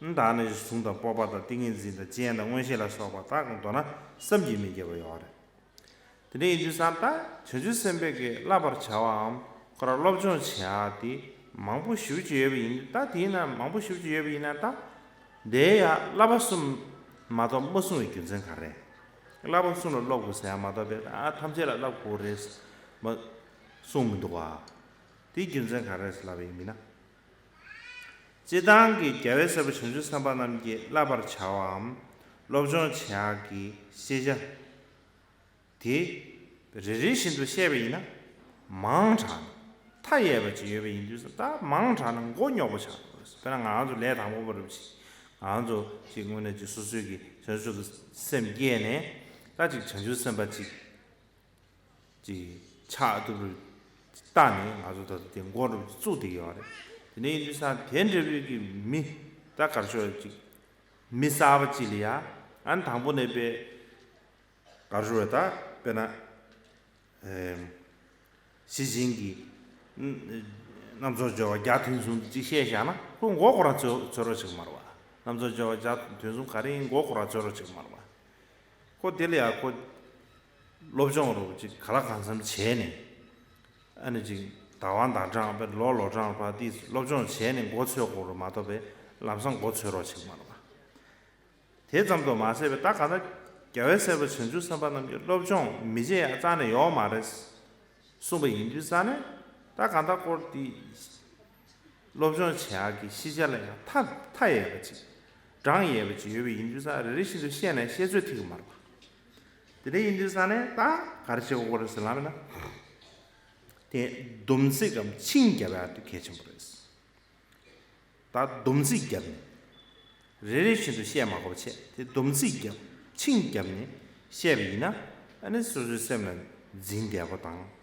ད་ནང་བཞིན་གཟུངས་དང་སྤོབས་པ་དང་། ཏིང་ངེ་འཛིན་དང་། སྤྱན་དང་། མངོན་ཤེས་ལ་སོགས་པ་དག་མདོར་ན་བསམ་གྱིས་མི་ཁྱབ་པ་ཡོད་རེད། དེ་འདྲ་ཡིན་དུས་ཙང་ད་བྱང་ཆུབ་སེམས་དཔའ་གིས་བསླབ་པར་བྱ་བའམ་ཁོ་རང་སློབ་སྦྱོང་བྱེད་ཡག་དེ་མང་པོ་ཞེ་པོ་ཅིག་ཡོད་པ་ཡིན་དུས། ད་དེའི་ནང་མང་པོ་ཞེ་པོ་ཅིག་ཡོད་པ་ཡིན་ན། ད་དེ་ཡང་བསླབ་པ་གསུམ་མ་གཏོགས་མ་གསུངས་པའི་རྒྱུ་མཚན་ག་རེ་རེད། བསླབ་པ་གསུམ་ལ་སློབ་དགོས་ཟེར་ཡག་མ་གཏོགས་པའི་ཨ་ཐམས་ཅད་ལ་བསླབ་དགོས་རེད་མ་གསུངས་མི་འདུག་ག། དེའི་རྒྱུ་མཚན་ག་རེ་རེད་ཟེར་ལབ་པ་ཡིན་ན། སྤྱིར་བཏང་གི་རྒྱལ་བའི་སྲས་པོ་བྱང་ཆུབ་སེམས་དཔའ་རྣམས་ཀྱིས་བསླབ་པར་བྱ་བའམ་སློབ་སྦྱོང་བྱེད་ཡག་གི་ཤེས་བྱ་དེ་རེ་རེ་བཞིན་དུ་བཤད་པ་ཡིན་ན། མང་དྲགས་ནས་མཐའ་ཡས་པ་ཅིག་ཡོད་པ་ཡིན་དུས། ད་མང་དྲགས་ན་མགོ་རྙོག་པོ་ཆགས་འགྲོ་གི་རེད། དཔེར་ན་ང་རང་ཚོ་ལས་དང་པོ་པ་རེད་པ། ཅིག་ང་རང་ཚོ་ཅིག་དངོས་གནས་ཅིག་སོ་སོའི་གི་བྱང་ཆུབ་ཏུ་སེམས་བསྐྱེད་ནས། ད་ཅིག་བྱང་ཆུབ་སེམས་དཔའ་ཅིག་ཅིག་ཕྱག་ཐུབ་རུ་བཏགས་ནས། ང་ཚོ་ད་ལྟ་དེ་མགོ་འདྲ་པོ་ཅིག་བཙུགས་བསྡད་ཀྱི་ཡོད་རེད། དེ་ནས་ཡིན་དུས་ཙང་དེ་འདྲ་པོའི་གི་མི་ད་ག་རེ་ཞུ་དགོས་རེད། ཅིག་མི་གསར་པ་ཅིག་ལ་ཡ། ཨ་ནི་དང་པོ་ནས་དཔེ་ག་རེ་ཞུ་དགོས་རེད། ད་དཔེར་ན། ཨེམ། ཞེ་ཆེན་གྱིས་རྣམ་རྫོགས་སྦྱོར་བ་བརྒྱ་དོན་གསུམ་ཅིག་བཤད་བཞག་ན། ཁོ་མགོ་ཁོ་རང་ཚོད་ཚོད་རོགས་བྱེད་ཀྱི་མ་རེད་པ། རྣམ་རྫོགས་སྦྱོར་བ་བརྒྱ་དོན་གསུམ་ག་རེ་ཡིན་མགོ་ཁོ་རང་ཚོད་རོགས་བྱེད་ཀྱི་མ་རེད་པ། ཁོ་དེ་ལ་ཡ་ཁོ་སློབ་སྦྱོང་རོགས་ཅིག་ག་ལ་གང་འཚམ་བྱས་ནས། ཨ་ནི་ཅིག་ཟླ་བ་ཟླ་གྲངས་པའི་ལོ་ལོ་གྲངས་བར་དེ་སློབ་སྦྱོང་བྱས་ནས་མགོ་ཚོད་དགོས་རེད་མ་གཏོགས་པའི་ལམ་སང་མགོ་ཚོད་རོགས་བྱེད་ཀྱི་མ་རེད་པ། དེ་ཙམ་དུ་མ་ཟད་པའི། ད་གང་ལྟར་རྒྱལ་བའི་སྲས་པོ་བྱང་ཆུབ་སེམས་དཔའ་རྣམས་ཀྱིས་སློབ་སྦྱོང་མི་བྱེད་ཡ་རྩ་ནས་ཡོད་མ་རེད་གསུངས་པ་ཡིན་དུས་ཙང་ནས། ད་གང་ལྟར་སྐོར་དེ་སློབ་སྦྱོང་བྱེད་ཡག་གི་ཤེས་བྱ་ལ་ཡང་མཐའ་མཐའ་ཡས་པ་ཅིག་གྲངས་ཡས་པ་ཅིག་ཡོད་པ་ཡིན་དུས་ཙང་། རེ་རེ་བཞིན་དུ་བཤད་ནས་བཤད་ཚོད་ཐིག་གི་མ་རེད་པ། དེ་འདྲ་ཡིན་དུས་ཙང་ནས་ད་ག་རེ་བྱེད་དགོས་རེད་ཟེར་ལབ་ན། དེ་སྡོམ་ཚིག་གམ་ཆིངས་རྒྱབ་ཡ་དེ་གལ་ཆེན་པོ་རེད། ད་སྡོམ་ཚིག་བརྒྱབ་ནས། རེ་རེ་བཞིན་དུ་བཤད་མ་དགོས་པ་བྱས། དེ་སྡོམ་ཚིག་བརྒྱབ། ཆིངས་བརྒྱབ་ནས་བཤད་པ་ཡིན་ན། ཨ་ནི་སོ་སོའི་སེམས་ལ་འཛིན་བདེ་པོ་དང་།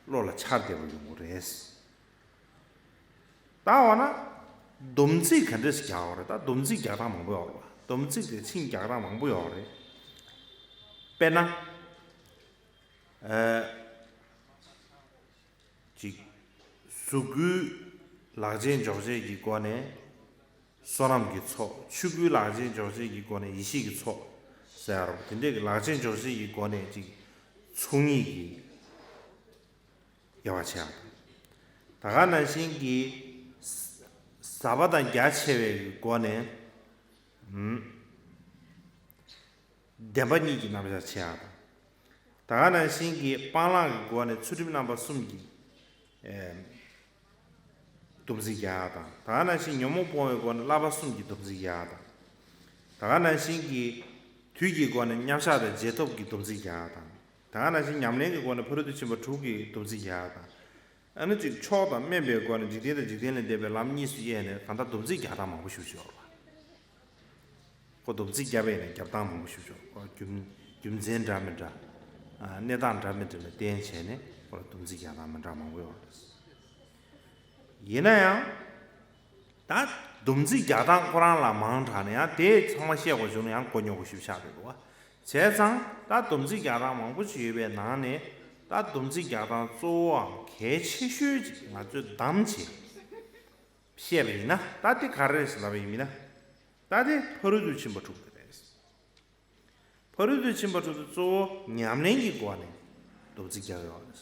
བློ་ལ་འཆར་བདེ་པོ་ཡོང་གི་རེད། ད་འོ་ན་སྡོམ་ཚིག་ག་འདྲས་སེ་རྒྱག་དགོས་རེད། ད་སྡོམ་ཚིག་རྒྱག་སྟངས་མང་པོ་ཡོད་རེད་པ། སྡོམ་ཚིག་དེ་ཆིངས་རྒྱག་སྟངས་མང་པོ་ཡོད་རེད། དཔེར་ན། ཨ། གཅིག་གཟུགས་སྐུའི་ལག་ལེན་འཇོག་བྱེད་ཀྱི་སྒོ་ནས་བསོད་ནམས་ཀྱི་ཚོགས། ཆོས་སྐུའི་ལག་ལེན་འཇོག་བྱེད་ཀྱི་སྒོ་ནས་ཡེ་ཤེས་ཀྱི་ཚོགས་ཟེར་ཡ་རོ། དེ་འདྲས་ཀྱི་ལག་ལེན་འཇོག་བྱེད་ཀྱི་སྒོ་ནས་གཅིག་ཚོགས་གཉིས་ཀྱི་དབྱེ་བ་ཕྱེ་ཡ་དང་། ད་ག་ནང་བཞིན་གྱི་ཟ་བ་དང་རྒྱ་ཆེ་བའི་སྒོ་ནས། ཨུམ། བདེན་པ་གཉིས་ཀྱི་རྣམ་གཞག་ཕྱེ་ཡག་དང་། ད་ག་ནང་བཞིན་གྱི་སྤང་བླང་གི་སྒོ་ནས་ཚུལ་ཁྲིམས་རྣམ་པ་གསུམ་གྱི། ཨེ། སྡོམ་ཚིག་རྒྱག་ཡག་དང་། ད་ག་ནང་བཞིན་ཉོན་མོངས་སྤོང་བའི་སྒོ་ནས་བསླབ་པ་གསུམ་གྱི་སྡོམ་ཚིག་རྒྱག་ཡག་དང་། ད་ག་ནང་བཞིན་གྱི་དུས་ཀྱི་སྒོ་ནས་མཉམ་བཞག་དང་རྗེས་ཐོབ་ཀྱི་སྡོམ་ཚིག་རྒྱག་ཡག་དང་། ད་ག་ནང་བཞིན་ཉམས་ལེན་གྱི་སྒོ་ནས་ཕ་རོལ་ཏུ་ཕྱིན་པ་དྲུག་གི་སྡོམ་ཚིག་རྒྱག་ཡག་དང་། ཨ་ནི་གཅིག་མཆོག་དང་དམན་པའི་སྒོ་ནས་འཇིག་རྟེན་དང་འཇིག་རྟེན་ལས་འདས་པའི་ལམ་གཉིས་སུ་དབྱེ་ནས། ད་ལྟ་སྡོམ་ཚིག་རྒྱག་སྟངས་མང་པོ་ཞིག་ཡོད་རེད་པ། ཁོ་སྡོམ་ཚིག་བརྒྱབ་པ་ཡིན་ན་རྒྱབ་སྟངས་མང་པོ་ཞིག་ཡོད། ཁོ་རྒྱུ་རྒྱུ་མཚན་འདྲ་མི་འདྲ། ཨ། གནས་སྟངས་འདྲ་མི་འདྲ་ལ་བརྟེན་བྱས་ནས་ཁོ་ལ་སྡོམ་ཚིག་རྒྱག་སྟངས་མི་འདྲ་མང་པོ་ཡོད་རེད། ཡིན་ན་ཡང་། ད་སྡོམ་ཚིག་རྒྱག་སྟངས་ཁོ་རང་ལ་མང་དྲགས་ན་ཡང་། དེ་ཚང་མ་བཤད་དགོས་བྱུང་ན་ཡང་མགོ་རྙོག་པོ་ཞིག་ཆགས་འགྲོ་འདུག་པ། བྱས་ཙང་ད་སྡོམ་ཚིག་རྒྱག་སྟངས་མང་པོ་ཞིག་ཡོད་པའི་ནང་ནས། ད་སྡོམ་ཚིག་རྒྱག་སྟངས་གཙོ་བོའམ་གལ་ཆེ་ཤོས་ཅིག་ང་ཚོས་བདམས་བྱས་བཤད་པ་ཡིན་ན། ད་དེ་ག་རེ་རེད་ཟེར་ལབ་པ་ཡིན་ན། ད་དེ་ཕ་རོལ་ཏུ་ཕྱིན་པ་དྲུག་དེ་རེད། ཕ་རོལ་ཏུ་ཕྱིན་པ་དྲུག་དེ་གཙོ་བོ་ཉམས་ལེན་གྱི་སྒོ་ནས་སྡོམ་ཚིག་རྒྱག་ཡོད་རེད།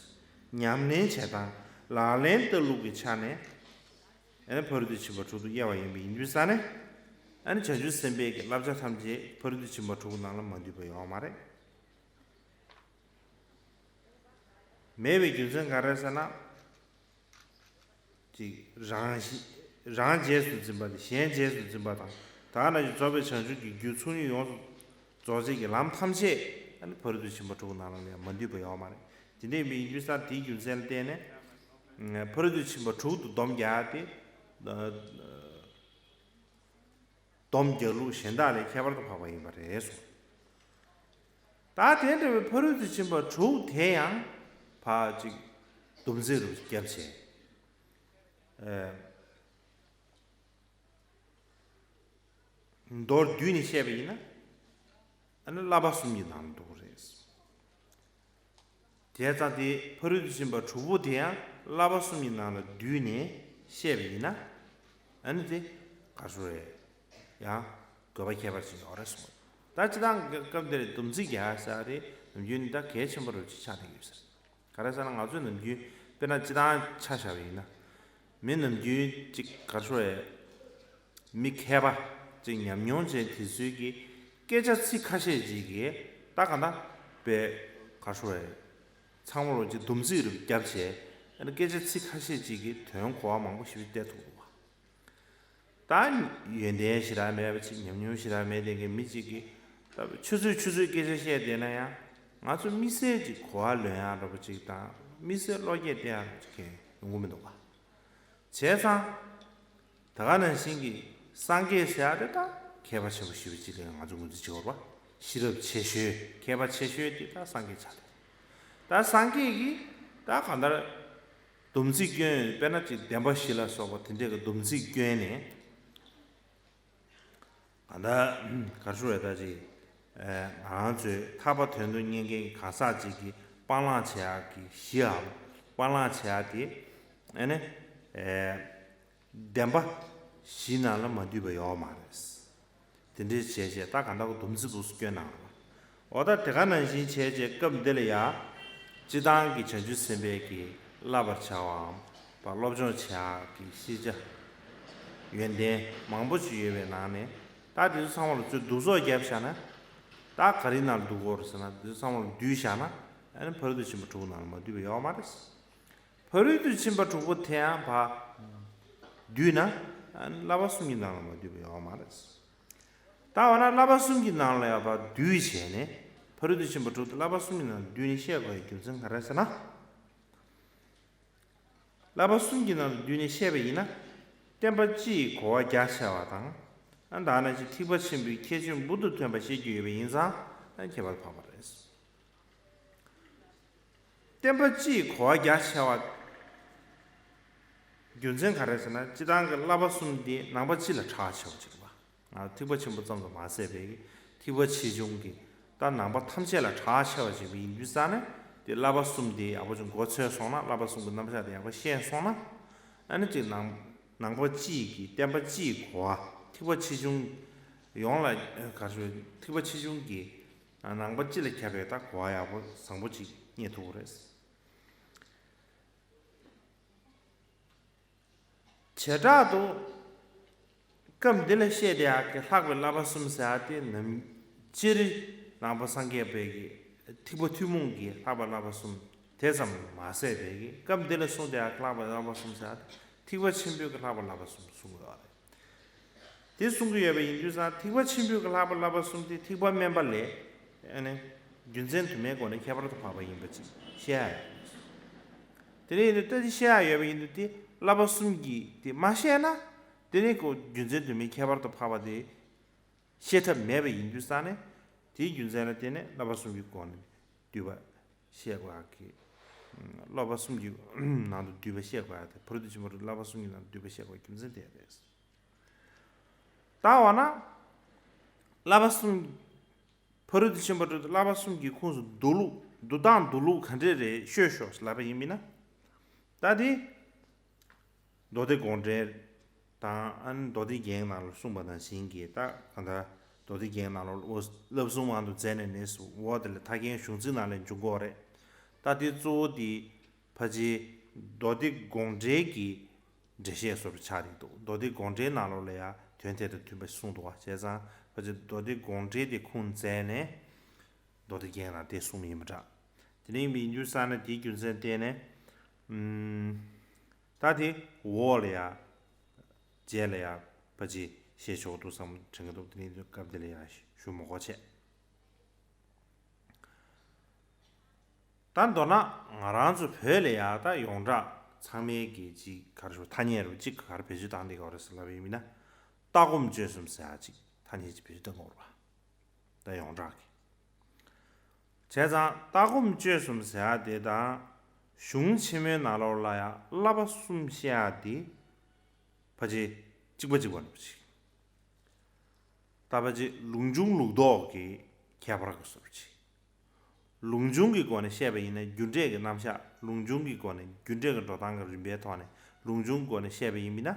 ཉམས་ལེན་བྱེད་སྟངས་ལག་ལེན་བསྟར་ལུགས་ཀྱི་ཆ་ནས། ཨ་ནི་ཕ་རོལ་ཏུ་ཕྱིན་པ་དྲུག་ཏུ་དབྱེ་བ་ཡིན་པ་ཡིན་དུས་ཙང་ནས། ཨ་ནི་བྱང་ཆུབ་སེམས་དཔའི་གི་བསླབ་བྱ་ཐམས་ཅད་ཕ་རོལ་ཏུ་ཕྱིན་པ་དྲུག་ནང་ལ་མ་འདུས་པ་ཡོད་མ་རེད། མེད་པའི་རྒྱུ་མཚན་ག་རེ་ཟེར་ན། གཅིག་རང་བཞིན། རང་རྗེས་སུ་འཛིན་པ་དང་། གཞན་རྗེས་སུ་འཛིན་པ་དང་། ད་ག་ནང་བཞིན་རྫོགས་པའི་བྱང་ཆུབ་ཀྱི་རྒྱུ་ཚོགས་གཉིས་ཡོངས་སུ་རྫོགས་བྱེད་ཀྱི་ལམ་ཐམས་ཅད། ཨ་ནི་ཕ་རོལ་ཏུ་ཕྱིན་པ་དྲུག་ནང་ལ་ཡང་མ་འདུས་པ་ཡོད་མ་རེད། དེ་འདྲ་ཡིན་པ་ཡིན་དུས་ཙང་དེའི་རྒྱུ་མཚན་ལ་བརྟེན་ནས། ཕ་རོལ་ཏུ་ཕྱིན་པ་དྲུག་ཏུ་སྡོམ་རྒྱག་སྟེ། སྡོམ་རྒྱག་ལུགས་གཞན་དག་ལས་ཁྱད་པར་དུ་འཕགས་པ་ཡིན་པ་རེད་གསུངས། ད་དེ་འདྲ་བའི་ཕ་རོལ་ཏུ་ཕྱིན་པ་དྲུག་དེ་ཡང་ཕར་ཅིག་སྡོམ་ཚིག་རུ་བརྒྱབ་བྱས། ཨ། མདོར་བསྡུས་ནས་བཤད་པ་ཡིན་ན། ཨ་ནི་བསླབ་པ་གསུམ་གྱི་ནང་དུ་འདུ་གི་རེད། བྱས་ཙང་དེ་ཕ་རོལ་ཏུ་ཕྱིན་པ་དྲུག་པོ་དེ་ཡང་བསླབ་པ་གསུམ་གྱི་ནང་ལ་བསྡུས་ནས་བཤད་པ་ཡིན་ན། ཨ་ནི་དེ་ག་རེ་ཟེར་རེད། ཡང་དགོས་པ་ཁྱད་པར་ཅན་ཡོད་རེད་གསུངས། ད་སྤྱིར་བཏང་སྐབས་འདིར་སྡོམ་ཚིག་རྒྱག་ས་དེ་ནམ་རྒྱུན་ནི་ད་གལ་ཆེན་པོ་རུ་ཅིག་ཆགས་བསྡད་ཡོད་ཟེར། ག་རེ་ཟེར་ན། ང་ཚོས་ནམ་རྒྱུན་དཔེར་ན་སྤྱིར་བཏང་ཆ་བཞག་པ་ཡིན་ན། མི་ནམ་རྒྱུན་ཅིག་ག་རེ་ཟེར་རེད། མི་མཁས་པ་ཅིག་ཉམས་མྱོང་ཅན་དེ་ཚོའི་གི་སྐད་ཆ་ཚིག་ཁ་ཤས་ཅིག་གིས་ད་ག་ད་པའི་ག་རེ་ཟེར་རེད། ཚང་མ་ལོ་ཅིག་སྡོམ་ཚིག་རུ་བརྒྱབ་བྱས། ཨ་ནི་སྐད་ཆ་ཚིག་ཁ་ཤས་ཅིག་གིས་དོན་གོ་བ་མང་པོ་ཞིག་སྟེར་ཐུབ་འདུག་བ། ད་ཡོན་ཏན་ཞེ་དྲག་མེད་པ་ཅིག་ཉམས་མྱོང་ཞེ་དྲག་མེད་དེ་གི་མི་ཅིག་གིས་ད་ཆུ་ཚོད་ཆུ་ཚོད་སྐད་ཆ་བཤད་བསྡད་ན་ཡང་། ང་ཚོ་དམིགས་བསལ་ཅིག་གོ་བ་ལོན་ཡག་འདྲ་པོ་ཅིག་དང་། དམིགས་བསལ་བློ་སྐྱེད་སྟེར་ཡག་ཅིག་གང་ཡོང་གི་མི་འདུག་བ། བྱས་ཙང་། ད་ག་ནང་བཞིན་གྱི་སངས་རྒྱས་ཟེར་ཡག་དེ་ད་མཁས་པ་ཆེན་པོ་ཞེ་པོ་ཅིག་ལ་ང་ཚོ་ངོས་འཛིན་བྱེད་དགོས་རེད་བ། ཤེས་རབ་ཆེ་ཤོས་མཁས་པ་ཆེ་ཤོས་དེ་ད་སངས་རྒྱས་ཆགས་ཏེ། ད་སངས་རྒྱས་ཀྱིས་ད་གང་ལྟར་སྡོམ་ཚིག་བསྐྱོན། དཔེར་ན་ཅིག་བདེན་པ་བཞི་ལ་སོགས་པ་དེ་འདྲས་ཀྱི་སྡོམ་ཚིག་བསྐྱོན་ནས། གང་ལྟར་ག་རེ་ཟེར་རེད། ད་ཅིག་ཨ། ང་རང་ཚོའི་ཐར་པ་དོན་དུ་གཉེར་མཁན་གྱི་གང་ཟག་ཅིག་གིས་སྤང་བླང་བྱེད་ཡག་གི་གཞི་འམ། སྤང་བླང་བྱེད་ཡག་དེ། ཨ་ནི། ཨ། བདེན་པ་བཞི་ནང་ལ་མ་འདུས་པ་ཡོད་མ་རེད། དེ་འདྲའི་བྱས་བྱས་ད་གང་ལྟར་སྡོམ་ཚིག་འདུག་སེ་བསྐྱོན་གནང་བ། འོ་ད་དེ་ག་ནང་བཞིན་བྱས་བྱས་སྐབས་འདི་ལ་ཡ། སྤྱིར་བཏང་གི་བྱང་ཆུབ་སེམས་དཔའི་གི་བསླབ་པར་བྱ་བའམ། བ། སློབ་སྦྱོང་བྱེད་ཡག་གི་ཤེས་བྱ་ཡོན་ཏན་མང་པོ་ཅིག་ཡོད་པའི་ནང་ནས། ད་དེ་ཚོ་ཚང་མ་ལ་ཚུར་བསྡུ་གསོག་བརྒྱབ་བཞག་ན། ད་ག་རེའི་ནང་ལ་འདུ་གི་ཡོད་རེད་ཟེར་ན། དེ་ཚོ་ཚང་མ་ལ་བསྡུས་བཞག་ན། ཨ་ནི་ཕ་རོལ་ཏུ་ཕྱིན་པ་དྲུག་ནང་ལ་མ་འདུས་པ་ཡོད་མ་རེད། ཕ་རོལ་ཏུ་ཕྱིན་པ་དྲུག་པོ་དེ་ཡང་བ་བསྡུས་ན། ཨ་ནི་བསླབ་པ་གསུམ་གྱི་ནང་ལ་མ་འདུས་པ་ཡོད་མ་རེད། ད་འོ་ན་བསླབ་པ་གསུམ་གྱི་ནང་ལ་ཡང་བ་བསྡུས་བྱས་ནས། ཕ་རོལ་ཏུ་ཕྱིན་པ་དྲུག་དེ་བསླབ་པ་གསུམ་གྱི་ནང་ལ་བསྡུས་ནས་བཤད་དགོས་པའི་རྒྱུ་མཚན་ག་རེ་ཟེར་ན། བསླབ་པ་གསུམ་གྱི་ནང་དུ་བསྡུས་ནས་བཤད་པ་ཡིན་ན། བསྟན་པ་སྤྱི་ཡི་གོ་བ་རྒྱ་ཆེ་བ་དང་། ཨ། ད་ནང་བཞིན་ཐེག་པ་ཆེན་པོའི་ཁྱད་ཆོས་འབུར་དུ་ཐོན་པ་བཤད་རྒྱུ་ཡོད་པ་ཡིན་ཙང་། ཨ། ཁྱད་པར་འཕགས་པ་རེད། བསྟན་པ་སྤྱི་ཡི་གོ་བ་རྒྱ་ཆེ་བ། རྒྱུ་མཚན་ག་རེ་ཟེར་ན། སྤྱིར་བཏང་གི་བསླབ་པ་གསུམ་དེ་ནང་པ་སྤྱི་ལ་གྲགས་ཆེ་བ་ཅིག་རེད་པ། ང་ཐེག་པ་ཆེན་པོ་ཙམ་དུ་མ་ཟད་པའི་ཐེག་པ་ཆེ་ཆུང་གི་ད་ནང་པ་ཐམས་ཅད་ལ་གྲགས་ཆེ་བ་ཞིག་ཡིན་དུས་ཙང་ནས། དེ་བསླབ་པ་གསུམ་དེ་ཡག་པོ་ཅིག་མགོ་ཚོས་སོང་ན། བསླབ་པ་གསུམ་གྱི་རྣམ་གཞག་དེ་ཡག་པོ་ཤེས་སོང་ན། ཨ་ནི་ཅིག་ནང་ནང་པ་སྤྱི་ཡི་གི་བསྟན་པ་སྤྱི་ཡི་གོ་བ། ཐེག་པ་ཆེ་ཆུང་ཡོངས་ལ། ག་རེ་ཞུ། ཐེག་པ་ཆེ་ཆུང་གི་ནང་པ་སྤྱི་ལ་ཁྱབ་པའི་ད་གོ་བ་ཡག་པོ་བཟང་པོ་ཅིག་རྙེད་ཐུབ་ཀྱི་རེད། བྱེ་བྲག་ཏུ་སྐབས་འདི་ལ་བཤད་བསྡད་ཡག་གི་ལྷག་པའི་བསླབ་པ་གསུམ་ཟེར་ཡག་དེ་ནམ་སྤྱིར་ནང་པ་སངས་རྒྱས་པའི་གི་ཐེག་པ་ཐུན་མོང་གི་ལྷག་པའི་བསླབ་པ་གསུམ་དེ་ཙམ་མ་ཟད་པའི་གི། སྐབས་འདི་ལ་གསུངས་བསྡད་ཡག་གི་ལྷག་པའི་བསླབ་པ་གསུམ་ཟེར་ཡག་དེ་ཐེག་པ་ཆེན་པོའི་གི་ལྷག་པའི་བསླབ་པ་གསུམ་གསུང་གི་ཡོད་རེད། དེ་གསུང་གི་ཡོད་པ་ཡིན་དུས་ཙང་། ཐེག་པ་ཆེན་པོའི་གི་ལྷག་པའི་བསླབ་པ་གསུམ་དེ་ཐེག་པ་དམན་པ་ལས། ཨ་ནི་རྒྱུ་མཚན་དུ་མའི་སྒོ་ནས་ཁྱད་པར་དུ་འཕགས་པ་ཡིན་པ་ཅིག་བཤད་ཡ་ཡོད། དེ་འདྲ་ཡིན་དུས་ད་དེ་བཤད་ཡ་ཡོད་པ་ཡིན་དུས། དེ་བསླབ་པ་གསུམ་གྱི་དེ་མ་བཤད་ན། དེ་ནི་ཁོ་རྒྱུ་མཚན་དུ་མའི་ཁྱད་པར་དུ་འཕགས་པ་དེ་བཤད་ཐབས་མེད་པ་ཡིན་དུས་ཙང་ནས། དེའི་རྒྱུ་མཚན་ལ་བརྟེན་ནས་བསླབ་པ་གསུམ་གྱི་སྒོ་ནས་བསྡུས་པ་བཤད་དགོས་ཡག་གི། བསླབ་པ་གསུམ་གྱི་ནང་དུ་བསྡུས་པ་བཤད་དགོས་ཡག་དེ། ཕ་རོལ་ཏུ་ཕྱིན་པ་དྲུག་བསླབ་པ་གསུམ་གྱི་ནང་དུ་བསྡུས་པ་བཤད་དགོས་པའི་རྒྱུ་མཚན་དེ་རེད། ད་འོ་ན་བསླབ་པ་གསུམ། ཕ་རོལ་ཏུ་ཕྱིན་པ་དྲུག་དེ་བསླབ་པ་གསུམ་གྱི་ཁོངས་སུ་བསྡུ་ལུགས། བསྡུ་སྟངས་བསྡུ་ལུགས་ག་འདྲས་རེད་ཤོད་ཤོག་ལབ་པ་ཡིན་མིན་ན། ད་དེ་མདོ་སྡེ་དགོངས་འགྲེལ་དང་། ཨ་ནི་མདོ་སྡེ་རྒྱན་ནང་ལ་གསུངས་པ་ནང་བཞིན་གྱི། ད་གང་ལྟར་མདོ་སྡེ་རྒྱན་ནང་ལ་འོ་བསླབ་གསུམ་དབང་དུ་མཛད་ནས་ནི་འོ་དེ་ལ་ཐར་རྒྱན་གཞུང་ཚིག་ནང་ལ་འབྱུང་གི་ཡོད་རེད། ད་དེ་གཙོ་བོ་དེ་ཕལ་ཆེར་མདོ་སྡེ་དགོངས་འགྲེལ་གྱི་འགྲེལ་བཤད་བཟོ་འདྲ་ཆགས་ཀྱི་འདུག་མདོ་སྡེ་དགོངས་འགྲེལ་ནང་ལོགས་ལ་ཡང་དོན་དེ་དང་མཐུན་པ་གསུངས་འདུག་བ། བྱས་ཙང་ཕལ་ཆེར་མདོ་སྡེ་དགོངས་འགྲེལ་དེ་ཁུངས་བཙན་ནས་མདོ་སྡེ་རྒྱན་ནང་དེ་གསུངས་ཡིན་པ་འདྲ། དེ་ནས་ཡིན་དུས་ཙང་ནས་དེའི་རྒྱུ་མཚན་བརྟེན་ནས། ཨུམ། ད་དེ་འོག་ལ་ཡང་རྗེས་ལ་ཡང་ཕལ་ཆེར་བཤད་ཆོག་འདུག་བསམ་དྲན་གྱི་འདུག་དེ་ནས་སྐབས་དེ་ལ་ཡང་ཞུ་མི་དགོས་བྱས། ད་མདོར་ན་ང་རང་ཚོ་བོད་ལ་ཡང་ད་ཡོངས་གྲགས་ཚང་མས་ཀྱི་ཅིག་ག་རེ་ཞུ། ཐ་སྙད་རུ་ཅིག་ག་རེ་བེད་སྤྱོད་བཏང་བསྡད་ཀྱི་ཡོད་རེད་ཟེར་ལབ་པ་ཡིན་ན། ལྟ་སྒོམ་སྤྱོད་གསུམ་ཟེར་ཡག་ཅིག་ཐ་སྙད་ཅིག་བེད་སྤྱོད་བཏང་གི་ཡོད་རེད་པ། ད་ཡོངས་གྲགས་ཀྱི། བྱས་ཙང་ལྟ་སྒོམ་སྤྱོད་གསུམ་ཟེར་ཡག་དེ་དང་། གཞུང་ཆེན་མོའི་ནང་ལོགས་ལ་ཡང་བསླབ་པ་གསུམ་བཤད་ཡག་དེ། ཕལ་ཆེར་གཅིག་པ་གཅིག་པ་འདྲ་པོ་ཅིག་ད་ཕལ་ཆེར་ལུང་འབྱུང་ལུགས་ལྡོག་གི་ཁྱད་པར་གྱི་བཟོ་འདྲ་ཅིག་ལུང་འབྱུང་གི་སྒོ་ནས་བཤད་པ་ཡིན་ན་རྒྱུ་འབྲས་ཀྱི་རྣམ་གཞག་ལུང་འབྱུང་གི་སྒོ་ནས་རྒྱུ་འབྲས་ཀྱི་འགྲོ་སྟངས་ཀྱི་རིམ་པའི་ཐོག་ནས་ལུང་འབྱུང་གི་སྒོ་ནས་བཤད་པ་ཡིན་ན་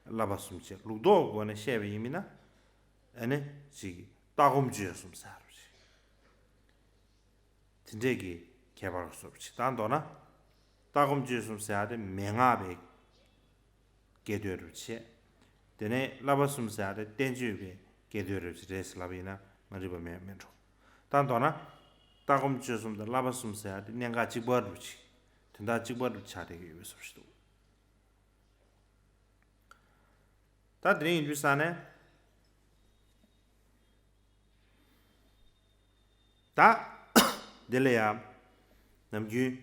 བསླབ་པ་གསུམ་བྱས། ལུགས་ལྡོག་གི་སྒོ་ནས་བཤད་པ་ཡིན་ན་ཨ་ནི་ཅིག་ལྟ་སྒོམ་སྤྱོད་གསུམ་ཟེར་བ་ཅིག་དེ་འདྲས་ཀྱི་ཁྱད་པར་སོགས་ཅིག་ད་མདོར་ན་ལྟ་སྒོམ་སྤྱོད་གསུམ་ཟེར་ཡ་དེ་མན་ངག་པའི་སྐད་དོད་རུ་བྱས། དེ་ནས་བསླབ་པ་གསུམ་ཟེར་ཡ་དེ་བསྟན་བཅོས་པའི་སྐད་དོད་རུ་བྱས་རེད་ཟེར་ལབ་ཡིན་ན་མ་འགྲིག་པ་མེད་མེད་འགྲོ། ད་མདོར་ན་ལྟ་སྒོམ་སྤྱོད་གསུམ་དང་བསླབ་པ་གསུམ་ཟེར་ཡ་དེ་གནད་འགག་གཅིག་པ་རུ་ཅིག་དོན་དག་གཅིག་པ་རུ་ཆགས་བསྡད་ཀྱི་ཡོད་པའི་བཟོ་ཞིག་འདུག་ད་དེ་རིང་ཡིན་དུས་ས་ནས། ད། དེ་ལ་ཡང་། ནམ་རྒྱུན།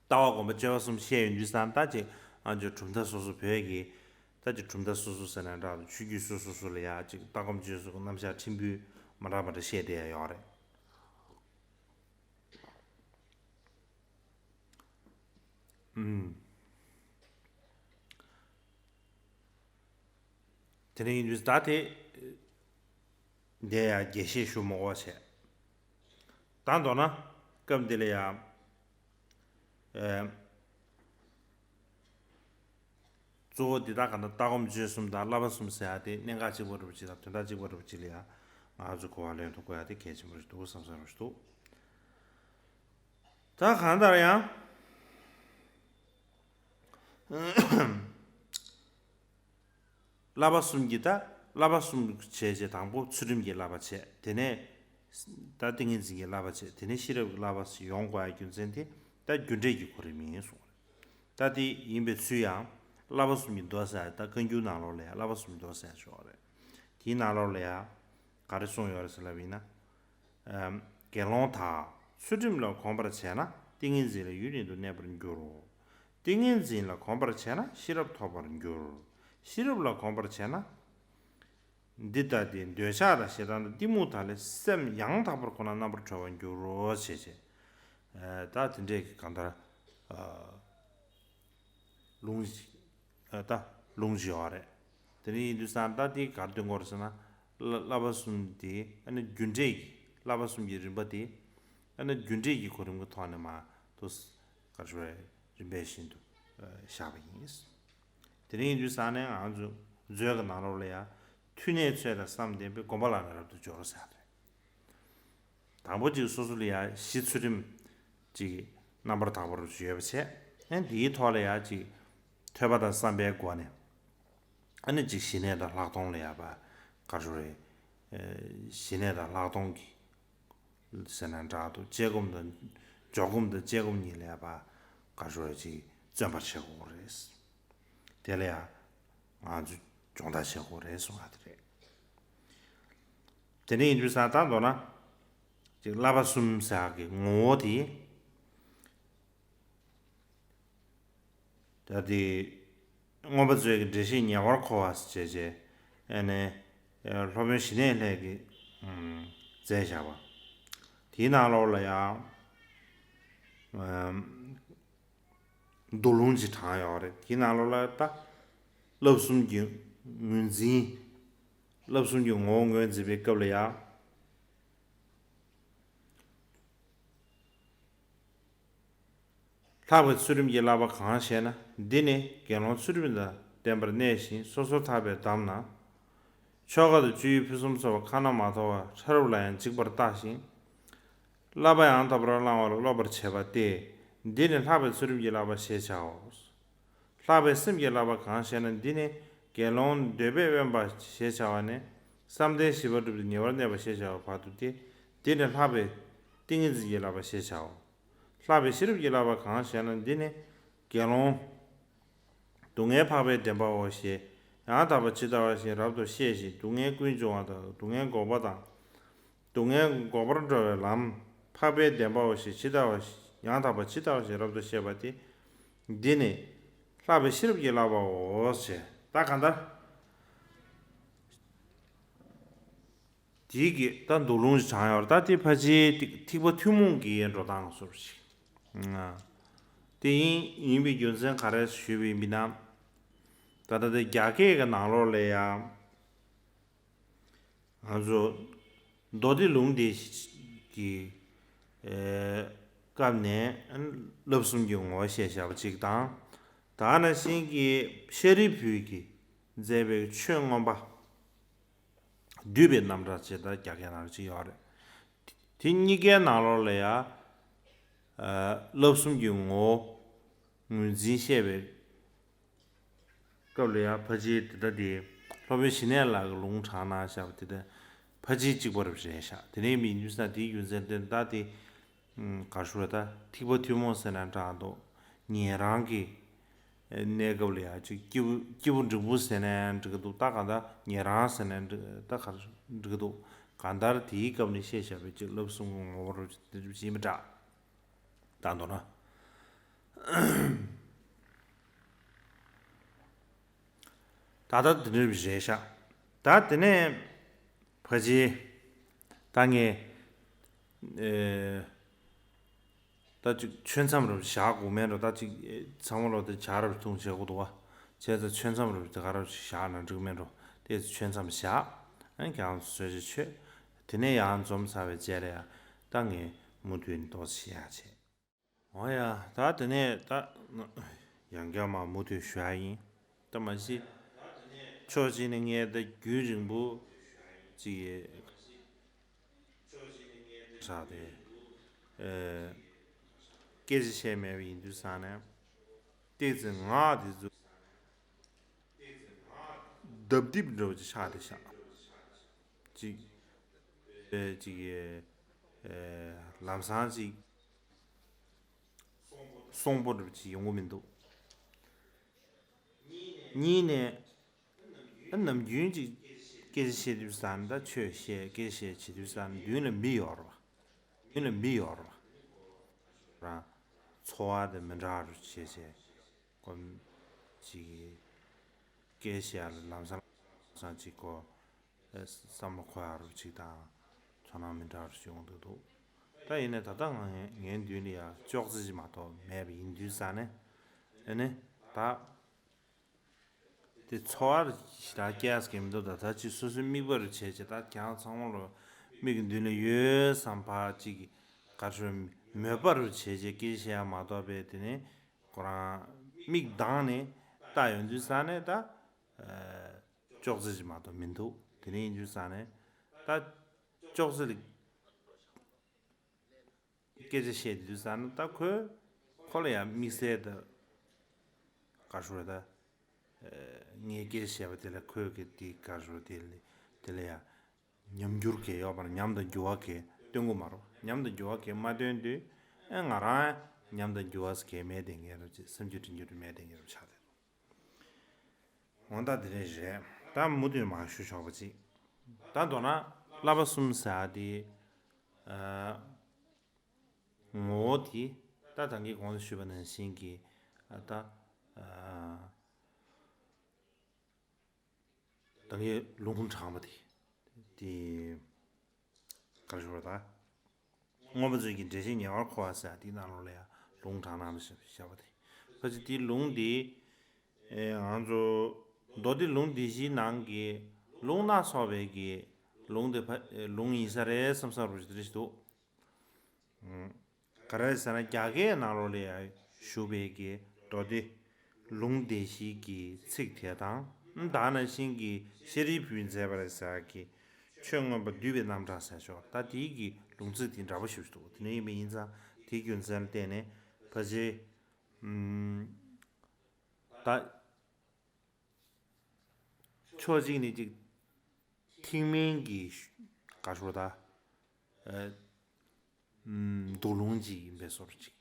ལྟ་བ་སྒོམ་པ་སྤྱོད་པ་གསུམ་བཤད་ཡོང་དུས་ཙང་ད་ཅིག་ཨ་ཅོ་གྲུབ་མཐའ་སོ་སོ་བོད་ཀྱི། ད་ཅིག་གྲུབ་མཐའ་སོ་སོ་ཟེར་ན་འདྲ་ཆོས་བརྒྱུད་སོ་སོ་སོ་ལ་ཡང་ཅིག་ལྟ་སྒོམ་སྤྱོད་གསུམ་གྱི་རྣམ་གཞག་ཕྲན་བུ་མ་འདྲ་མ་འདྲ་བཤད་བསྡད་ཡ་ཡོད་རེད། ཨུམ། དེ་ནས་ཡིན་དུས་ད་དེ། འདི་ཡང་རྒྱས་བཤད་ཞུ་མ་དགོས་བྱས། ད་མདོར་ན་སྐབས་འདི་ལ་ཡང་། ཨེ། གཙོ་བོ་འདི་དག་ག་ན་ལྟ་སྒོམ་སྤྱོད་གསུམ་དང་བསླབ་པ་གསུམ་ཟེར་ཡ་དེ་གནད་འགག་གཅིག་པ་རུ་ཅིག་དང་དོན་དག་གཅིག་པ་རུ་ཅིག་ལ་ཡང་ང་ཚོ་གོ་བ་ལེན་ཐུབ་དགོས་ཡ་དེ་གལ་ཆེན་པོ་རེད་འདུག་བསམ་བསམ་རུ་ཞིག་འདུག་ད་གང་ལྟར་ཡང་། བསླབ་པ་གསུམ་གྱི་ད་བསླབ་པ་གསུམ་བྱས་རྗེས་དང་པོ་ཚུལ་ཁྲིམས་ཀྱི་བསླབ་པ་བྱས། དེ་ནས་ད་ཏིང་ངེ་འཛིན་གྱི་བསླབ་པ་བྱས། དེ་ནས་ཤེས་རབ་ཀྱི་བསླབ་པ་ཡོང་དགོས་ཡ་རྒྱུ་མཚན་དེ་ད་རྒྱུ་འབྲས་ཀྱི་གོ་རིམ་ཡིན་གསུངས་རེད། ད་དེ་ཡིན་པའི་ཚུལ་ཡང་བསླབ་པ་གསུམ་གྱི་མདོ་ཟེར་ཡ་ད་བཀའ་འགྱུར་ནང་ལོགས་ལ་ཡང་བསླབ་པ་གསུམ་གྱི་མདོ་ཟེར་ཡ་ཞིག་ཡོད་རེད། དེའི་ནང་ལོགས་ལ་ཡང་ག་རེ་གསུངས་ཡོད་རེད་ཟེར་ལབ་ཡིན་ན། ཨམ། དགེ་སློང་དག་ཚུལ་ཁྲིམས་ལ་གོམས་པར་བྱས་ན་ཏིང་ངེ་འཛིན་ལ་ཡུན་རིང་དུ་གནས་པར་འགྱུར། ཏིང་ངེ་འཛིན་ལ་གོམས་པར་བྱས་ན་ཤེས་རབ་ཐོབ་པར་འགྱུར། ཤེས་རབ་ལ་གོམས་པར་བྱས་ན། འདི་ལྟ་སྟེ་འདོད་ཆགས་དང་ཞེ་སྡང་དང་གཏི་མུག་དག་ལས་སེམས་ཡང་དག་པར་ཁོ་ན་རྣམ་པར་གྲོལ་བར་འགྱུར་རོ་ཞེས་བྱས། ཨ། ད་དེ་འདྲས་ཀྱི་གང་ལྟར། ཨ། ལུང་། ཨ། ད་ལུང་ཞིག་ཡོད་རེད། དེ་ནས་ཡིན་དུས་ཙང་ད་དེ་ག་རེ་སྟོན་གྱི་ཡོད་རེད་ཟེར་ན། བསླབ་པ་གསུམ་དེ་ཨ་ནི་རྒྱུ་འབྲས་ཀྱི་བསླབ་པ་གསུམ་གྱི་རིམ་པ་དེ་ཨ་ནི་རྒྱུ་འབྲས་ཀྱི་གོ་རིམ་གྱི་ཐོག་ནས་མར་དུ་ག་རེ་ཞུ་རེད། རིམ་པས་བཞིན་དུ་བཞག་པ་ཡིན། དེ་ནས་ཡིན་དུས་ཙང་ནས་ང་ཚོ་མཛོད་ཀྱི་ནང་ལོགས་ལ་ཡང་མཐུ་གནས་ཚད་དང་བསམ་ལྡན་པའི་སྒོམ་པ་ལ་ནི་རབ་ཏུ་སྦྱོར་ཟེར་བ་རེད། དང་པོ་གཅིག་སོ་སོ་ལ་ཡང་གཞི་ཚུལ་ཁྲིམས་གཅིག་རྣམ་པར་དག་པ་རུ་ཡོད་པ་བྱས། ཨ་ནི་དེའི་ཐོག་ལ་ཡང་གཅིག་ཐོས་པ་དང་བསམ་པའི་སྒོ་ནས་ཨ་ནི་གཅིག་ཞི་གནས་དང་ལྷག་མཐོང་ལ་ཡང་བ་ག་རེ་ཞུ་རེད། ཞི་གནས་དང་ལྷག་མཐོང་གི་ཟེར་ན་འདྲ་འདུག་དཔྱད་སྒོམ་དང་འཇོག་སྒོམ་དང་དཔྱད་སྒོམ་གཉིས་ལ་ཡང་བ་ག་རེ་ཞུ་རེད་ཅིག་བརྩོན་པར་བྱེད་དགོས་རེད། དེ་ལ་ཡང་ང་ཚོས་སྦྱོང་བརྡར་བྱེད་དགོས་རེད་གསུང་བ་དེ་རེད། དེ་ནས་ཡིན་དུས་ཙང་ད་མདོར་ན་ཅིག་བསླབ་པ་གསུམ་ཟེར་གྱི་ངོ་བོ་དེ། ད་དེ་མངོན་པ་མཛོད་ཀྱི་འགྲེལ་བཤད་ཉེ་བར་མཁོ་བ་ཞེས་བྱས་ཨ་ནི་སློབ་དཔོན་ཞི་གནས་ལྷས་ཀྱིས་མཛད་བཞག་པ། དེའི་ནང་ལོགས་ལ་ཡང་མདོ་ལུང་ཅིག་དྲངས་ཡོད་རེད། དེའི་ནང་ལོགས་ལ་ད་བསླབ་གསུམ་གྱི་ངོས་འཛིན། བསླབ་གསུམ་གྱི་ངོ་བོ་ངོས་འཛིན་པའི་སྐབས་ལ་ཡང་། ལྷག་པའི་ཚུལ་ཁྲིམས་ཀྱི་བསླབ་པ་གང་ཞེ་ན། འདི་ནི་དགེ་སློང་ཚུལ་ཁྲིམས་དང་ལྡན་པར་གནས་ཤིང་སོ་སོར་ཐར་པའི་གདམས་ན། ཆོ་ག་དང་སྤྱོད་ཡུལ་ཕུན་སུམ་ཚོགས་པ་ཁ་ན་མ་ཐོ་བ་ཕྲ་རབ་ལ་ཡང་འཇིགས་པར་ལྟ་ཞིང་། བསླབ་པ་ཡང་དག་པར་བླང་བ་ལ་སློབ་པར་བྱེད་པ་སྟེ། འདི་ནི་ལྷག་པའི་ཚུལ་ཁྲིམས་ཀྱི་བསླབ་པ་ཞེས་བྱའོ། ལྷག་པའི་སེམས་ཀྱི་བསླབ་པ་གང་ཞེ་ན། འདི་ནི་དགེ་སློང་འདོད་པས་དབེན་པ་ཞེས་བྱ་བ་ནས་བསམ་གཏན་བཞི་པ་བསྒྲུབས་ཏེ་ཉེ་བར་གནས་པ་ཞེས་བྱ་བ་བར་དུ་སྟེ། འདི་ནི་ལྷག་པའི་ཏིང་ངེ་འཛིན་གྱི་བསླབ་པ་ཞེས་བྱའོ། ལྷག་པའི་ཤེས་རབ་ཀྱི་བསླབ་པ་གང་ཞེ་ན། འདི་ནི་དགེ་སློང་སྡུག་བསྔལ་འཕགས་པའི་བདེན་པའོ་ཞེས་ཡང་དག་པར་ཇི་ལྟ་བ་བཞིན་རབ་ཏུ་ཤེས་ཤིང་། སྡུག་བསྔལ་ཀུན་འབྱུང་བ་དང་སྡུག་བསྔལ་འགོག་པ་དང་། སྡུག་བསྔལ་འགོག་པར་འགྲོ་བའི་ལམ་འཕགས་པའི་བདེན་པའོ་ཞེས་ཇི་ལྟ་བ་ཡང་དག་པར་ཇི་ལྟ་བ་བཞིན་རབ་ཏུ་ཤེས་པ་སྟེ། འདི་ནི་ལྷག་པའི་ཤེས་རབ་ཀྱི་བསླབ་པའོ་ཞེས། ད་གང་ལྟར། དེའི་གི་ད་མདོ་ལུང་ཞིག་དྲངས་ཡོད་རེད། ད་དེ་ཕལ་ཆེར་ཐིག་ཐིགས་པ་ཐུན་མོང་གི་འགྲོ་སྟངས་སོགས་ཤིག་དེ་ཡིན་ཡིན་པའི་རྒྱུ་མཚན་ག་རེ་ཞུས་པ་ཡིན་པ་ན། ད་ལྟ་དེ་རྒྱ་སྐད་ཀྱི་ནང་ལོགས་ལ་ཡང་ང་ཚོ་མདོ་སྡེ་ལུང་སྡེ་གི་ཨེ་སྐབས་ནས་བསླབ་གསུམ་གྱི་ངོ་བོ་བཤད་བཞག་པ་ཅིག་དང་། ད་ནང་བཞིན་གྱི་ཤཱ་རིའི་བུས་ཀྱིས་མཛད་པའི་ཆོས་མངོན་པ་བསྡུས་པའི་རྣམ་གྲངས་ཅེས་ད་རྒྱ་སྐད་ནང་ལ་ཅིག་ཡོད་རེད། དེ་གཉིས་ཀའི་ནང་ལོགས་ལ་ཡང་ཨ་བསླབ་གསུམ་གྱི་ངོ་བོ་ངོས་འཛིན་བཤད་པའི་སྐབས་ལ་ཡང་ཕལ་ཆེར་དེ་ལྟ་དེ་སློབ་དཔོན་ཞི་གནས་ལགས་ཀྱིས་ལུང་དྲངས་གནང་བཞག་པ་དེ་ལྟ་ཕལ་ཆེར་གཅིག་པ་རེད་བཞག་དེ་ནས་མི་འདུག་ས་དེའི་རྒྱུ་མཚན་དེ་ད་དེ་ག་རེ་ཞུ་རེད། ད་ཐེག་པ་ཐུན་མོང་ཟེར་ན་འདྲ་འདུག་ཉན་རང་གི་གནས་སྐབས་ལ་ཡང་ཅིག་སྐྱེས་བུ་སྐྱེས་བུ་འབྲིང་པོ་ཟེར་ན་ཡང་འགྲིག་གི་འདུག་ད་གང་ལྟར་ཉན་རང་ཟེར་ན་འགྲིག་ད་ག་རེ་འགྲིག་གི་འདུག་གང་ལྟར་དེའི་སྐབས་ནས་བཤད་བཞག་པའི་ཅིག་བསླབ་གསུམ་གྱི་ངོ་བོ་རུ་ཅིག་དེ་འདྲ་ཞིག་ཡིན་པ་འདྲ། ད་མདོར་ན། ད་ལྟ་དེ་འདྲ་རེད་ཤག་ད་དེ་ནས་ཕལ་ཆེར་ད་ངས་ཨེ་ད་ཅིག་ཆོས་མཚམས་རུ་བཞག་དགོས་མེད་འགྲོ། ད་ཅིག་ཨེ་ཚང་མ་ལོ་དེ་བྱ་རབས་ཐུང་བྱེད་དགོས་འདུག་བ། བྱས་ཙང་ཆོས་མཚམས་རུ་དེ་ག་རབས་ཤིག་བཞག་ན་འགྲིག་མེད་འགྲོ། དེ་ཚོ་ཆོས་མཚམས་བཞག་ཨ་ནི་ཁྱེད་རང་ཚོ་གསོལ་ཇ་མཆོད། དེ་ནས་ཡང་འཛོམས་ཚར་བའི་རྗེས་ལ་ཡང་ད་ངས་མུ་མཐུད་ནས་ཏོག་ཙམ་ཡང་བྱེད། འོ་ཡ། ད་དེ་ནས་ད་ཡང་བསྐྱར་མ་མུ་མཐུད་ཞུ་ཡ་ཡིན། ད་མ་གཞི་ཕྱོགས་གཅིག་ནས་ངས་ད་རྒྱུན་རིང་པོ་ཅིག་ཡས་བཞག་སྟེ་ཨེ་སྐད་ཆ་བཤད་མེད་པ་ཡིན་དུས་ཙང་ནས་ཏོག་ཙམ་ངག་དེ་ཚོ་ལྡབ་ལྡིབ་འདྲ་བོ་ཅིག་ཆགས་བསྡད་ཤག་ཅིག་ཨེ་ཅིག་ཨེ་ལམ་སང་ཅིག་གསོང་པོ་འདྲ་བོ་ཅིག་ཡོང་གི་མི་འདུག་གཉིས་ནས་ཨ་ནམ་རྒྱུན་ཅིག་སྐད་ཆ་བཤད་དུས་ཙང་ད་ཆོས་བཤད་སྐད་ཆ་བཤད་བྱེད་དུས་ཙང་མདུན་ལ་མི་ཡོད་རེད་པ། རང་ཚོར་བ་དེ་མི་འདྲ་རུ་བྱེད་བྱེད་ཀོ་ཅིག་སྐད་བཤད་ལ་ལམ་སང་ལམ་སང་ཅིག་གོ་བསམ་བློ་འཁོར་ཡག་རུ་ཅིག་དང་ཚོར་སྣང་མི་འདྲ་རུ་ཅིག་ཡོང་འདུག་འདུག་ད་ཡིན་ནའི་ད་ལྟ་ང་ངའི་མདུན་ལ་ཡང་ཅོག་ཙེ་ཅིག་མ་གཏོགས་མེད་པ་ཡིན་དུས་ཙང་ནས་ཨ་ནི་ད། དེ་ཚོར་བ་ཞེ་དྲག་སྐྱེ་ཡག་གི་མི་འདུག་ད་ད་ཅིག་སོ་སོའི་མིག་དཔེ་རུ་བྱས་བྱས་ད་ཁྱེད་རང་ཚང་མ་ལོ་མིག་གི་མདུན་ལ་ཡོད་བསམ་པ་ཅིག་ག་རེ་ཞུ་མོས་པ་རུ་བྱས་བྱས་སྐད་ཆ་བཤད་ཡག་མ་གཏོགས་པའི་དེ་ནས་ཁོ་རང་མིག་གདངས་ནས་ལྟ་ཡོང་དུས་ཙང་ནས་ད་ཅོག་ཙེ་ཅིག་མ་གཏོགས་མི་འདུག་དེ་ནས་ཡིན་དུས་ཙང་ནས་ད་ཅོག་ཙེ་ལ། སྐད་ཆ་བཤད་དུས་ཙང་ན་ད་ཁོས་ཁོ་ལ་ཡང་དམིགས་བསལ་ད་ག་རེ་ཞུ་རེད་ད། ངས་སྐད་ཆ་བཤད་པ་དེ་ལ་ཁོས་གི་དེ་ག་རེ་ཞུ་དེ་ལ་དེ་ལ་ཡང་ཉམས་འགྱུར་གས་ཡོད་པར་ཉམས་དང་འགྱུར་བ་གས་སྟོན་གི་མ་རེད། ཉམས་དང་འགྱུར་བ་གས་མ་སྟོན་དུས་ཨེ་ང་རང་ཉམས་དང་འགྱུར་བ་གས་མེད་དེ་ངས་ར་ཅི་བསམ་རྒྱུ་དྲན་རྒྱུ་དེ་མེད་དེ་ངས་ར་ཆགས་དེ། འོ་ད་དེ་འདྲ་རེད། ད་མུ་མཐུད་མར་ཞུ་ཆོག་པ་ཅིག་ད་མདོར་ན་བསླབ་པ་གསུམ་ཟེར་ཡ་དེ་ཨ་ངོ་བོ་དེ་ད་ད་གིན་གོང་དུ་ཞུས་པ་ནང་བཞིན་གྱི་ཨ་ད་ཨ་ད་གིན་ལུང་དྲངས་པ་དེ་དེ་ག་རེ་ཞུ་བ་ད། མངོན་པ་མཛོད་ཀྱི་འགྲེལ་བཤད་ཉེ་བར་མཁོ་བ་ཟེར་དེའི་ནང་ལོགས་ལ་ཡང་ལུང་དྲངས་གནང་བཞག་པ་དེ། ཕལ་ཆེར་དེའི་ལུང་དེ་ཨེ་ང་ཚོ་མདོ་སྡེ་ལུང་སྡེ་བཞིའི་ནང་གི་ལུང་སྣ་ཚོགས་པའི་གི་ལུང་དེ་ཕ་ལུང་ཡིན་ས་རེད་བསམ་བསམ་རུ་ཞིག་དེ་རེ་ཞིག་འདུག་ག་རེ་ཟེར་ན་རྒྱ་སྐད་ནང་ལོགས་ལ་ཡང་བཞུགས་པའི་གི་མདོ་སྡེ་ལུང་སྡེ་བཞི་གི་ཚིག་དེ་དང་ད་ནང་བཞིན་གྱི་ཤཱ་རིའི་བུས་མཛད་པ་རེད་ཟེར་གི་ཆོས་མངོན་པ་བསྡུས་པའི་རྣམ་གྲངས་ཟེར་ཆོག་ད་དེའི་གི་ལུང་ཚིག་དེ་འདྲ་པོ་ཞིག་འདུག་དེ་ནས་ཡིན་པ་ཡིན་ཙང་དེའི་རྒྱུ་མཚན་ལ་བརྟེན་ནས་ཕལ་ཆེར་ད་ཕྱོགས་གཅིག་ནས་ཅིག་ཐེག་དམན་གྱི་ག་ཞུ་ད། མདོ་ལུང་ཅིག་ཡིན་པའི་བཟོ་འདྲ་ཅིག་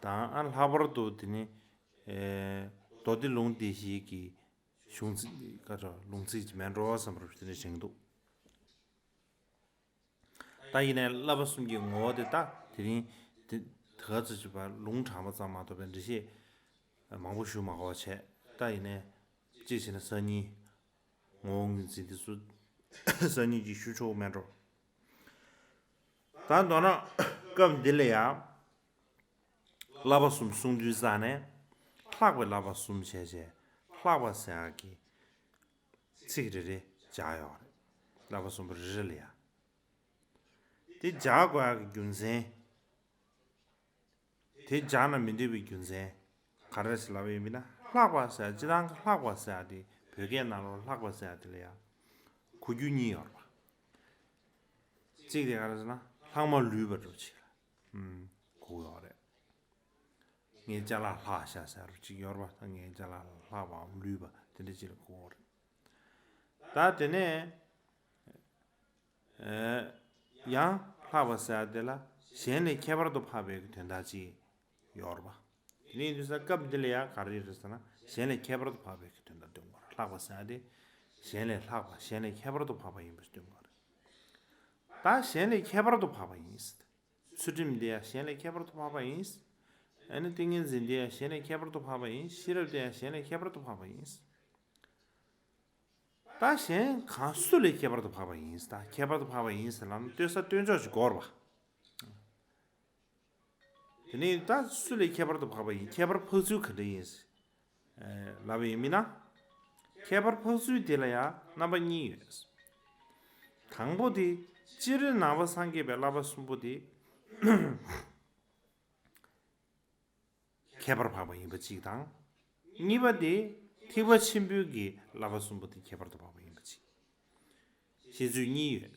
དང་ཨ་ལྷག་པར་དུ་དེ་ནི་མདོ་སྡེ་ལུང་སྡེ་བཞི་གི་གཞུང་ཚིག་ག་རེ་ལུང་ཚིག་ཅིག་མེད་འགྲོ་བསམ་པ་དེ་འདྲ་དྲན་གྱི་འདུག་ད་ཡིན་ནའི་བསླབ་པ་གསུམ་གྱི་ངོ་བོ་དེ་ད་དེ་རིང་དེ་ག་ཚོད་ཅིག་པ་ལུང་དྲངས་པ་ཙམ་མ་གཏོགས་པའི་འགྲེལ་བཤད་མང་པོ་ཞུ་མ་དགོས་པ་བྱས། ད་ཡིན་ནའི་གཅིག་བྱས་ན་སང་ཉིན་ངོ་བོ་ངོས་འཛིན་དེ་ཚོ་སང་ཉིན་གྱི་ཞུ་ཆོག་མེད་འགྲོ། ད་མདོར་ན་སྐབས་འདི་ལ་ཡང་བསླབ་པ་གསུམ་གསུང་དུས་ཙང་ནས་ལྷག་པའི་བསླབ་པ་གསུམ་བྱས་བྱས་ ལྷག་པ་ཟེར་ཡག་གི་ཚིག་རེ་རེ་སྦྱར་ཡོད་རེད། བསླབ་པ་གསུམ་པོ་རེ་རེ་ལ་ཡ། དེ་སྦྱར་དགོས་ཡག་གི་རྒྱུ་མཚན། དེ་སྦྱར་ན་མི་འགྲིག་པའི་རྒྱུ་མཚན་ག་རེ་རེད་ལབ་པ་ཡིན་ན། ལྷག་པ་ཟེར་ཡ་སྤྱིར་བཏང་གི་ལྷག་པ་ཟེར་ཡ་དེ་བོད་སྐད་ནང་ལོགས་ལྷག་པ་ཟེར་ཡ་དེ་ལ་ཡ་གོ་རྒྱུ་གཉིས་ཡོད་རེད་པ། གཅིག་དེ་ག་རེ་ཟེར་ན་ལྷག་མ་ལུས་པ་འདྲ་པོ་ཅིག་ལ་གོ་གི་ཡོད་རེད། ངའི་ཅ་ལག་ལྷག་ཤག་ཟེར་རོ་གཅིག་ཡོད་རེད་པ། ད་ངའི་ཅ་ལག་ལྷག་པའམ་ལུས་པ་དེ་འདྲ་ཅིག་ལ་གོ་གི་རེད། ད་དེ་ནས་ཡང་ལྷག་པ་ཟེར་ཡ་དེ་ལ་གཞན་ལས་ཁྱད་པར་དུ་འཕགས་པའི་དོན་དག་ཅིག་ཡོད་རེད་པ། དེ་ནས་ཡིན་དུས་ས་སྐབས་འདི་ལ་ཡང་ག་རེ་རེད་ཟེར་ན་གཞན་ལས་ཁྱད་པར་དུ་འཕགས་པའི་དོན་དག་སྟོན་དགོས་རེད། ལྷག་པ་ཟེར་ཡ་དེ་གཞན་ལས་ལྷག་པ་གཞན་ལས་ཁྱད་པར་དུ་འཕགས་པ་ཡིན་པ་སྟོན་དགོས་རེད། ད་གཞན་ལས་ཁྱད་པར་དུ་འཕགས་པ་ཡིན། ཚུལ་ཁྲིམས་དེ་ཡང་གཞན་ལས་ཁྱད་པར་དུ་འཕགས་པ་ཡིན། ཨ་ནི་ཏིང་ངེ་འཛིན་དེ་ཡང་གཞན་ལས་ཁྱད་པར་དུ་འཕགས་པ་ཡིན། ཤེས་རབ་དེ་ཡང་གཞན་ལས་ཁྱད་པར་དུ་འཕགས་པ་ཡིན། ད་གཞན་གང་སུ་ལས་ཁྱད་པར་དུ་འཕགས་པ་ཡིན། ད་ཁྱད་པར་དུ་འཕགས་པ་ཡིན་ཟེར་ལབ་ན་ལྟོས་ས་ལྟོས་འཇོག་ཅིག་དགོས་རེད་པ། དེ་ནས་ད་སུ་ལས་ཁྱད་པར་དུ་འཕགས་པ་ཡིན། ཁྱད་པར་འཕགས་ཚུལ་ག་འདྲ་ཡིན་ལབ་པ་ཡིན་མིན་ན། ཁྱད་པར་འཕགས་ཚུལ་དེ་ལ་ཡང་རྣམ་པ་གཉིས་ཡོད། དང་པོ་དེ་སྤྱིར་ནང་པ་སངས་རྒྱས་པའི་བསླབ་པ་གསུམ་པོ་དེ་ཁྱད་པར་འཕགས་པ་ཡིན་པ་གཅིག་དང་། གཉིས་པ་དེ་ཐེག་པ་ཆེན་པོའི་གི་བསླབ་པ་གསུམ་པོ་དེ་ཁྱད་པར་དུ་འཕགས་པ་ཡིན་པ་གཅིག་བཤད་ཚུལ་གཉིས་ཡོད།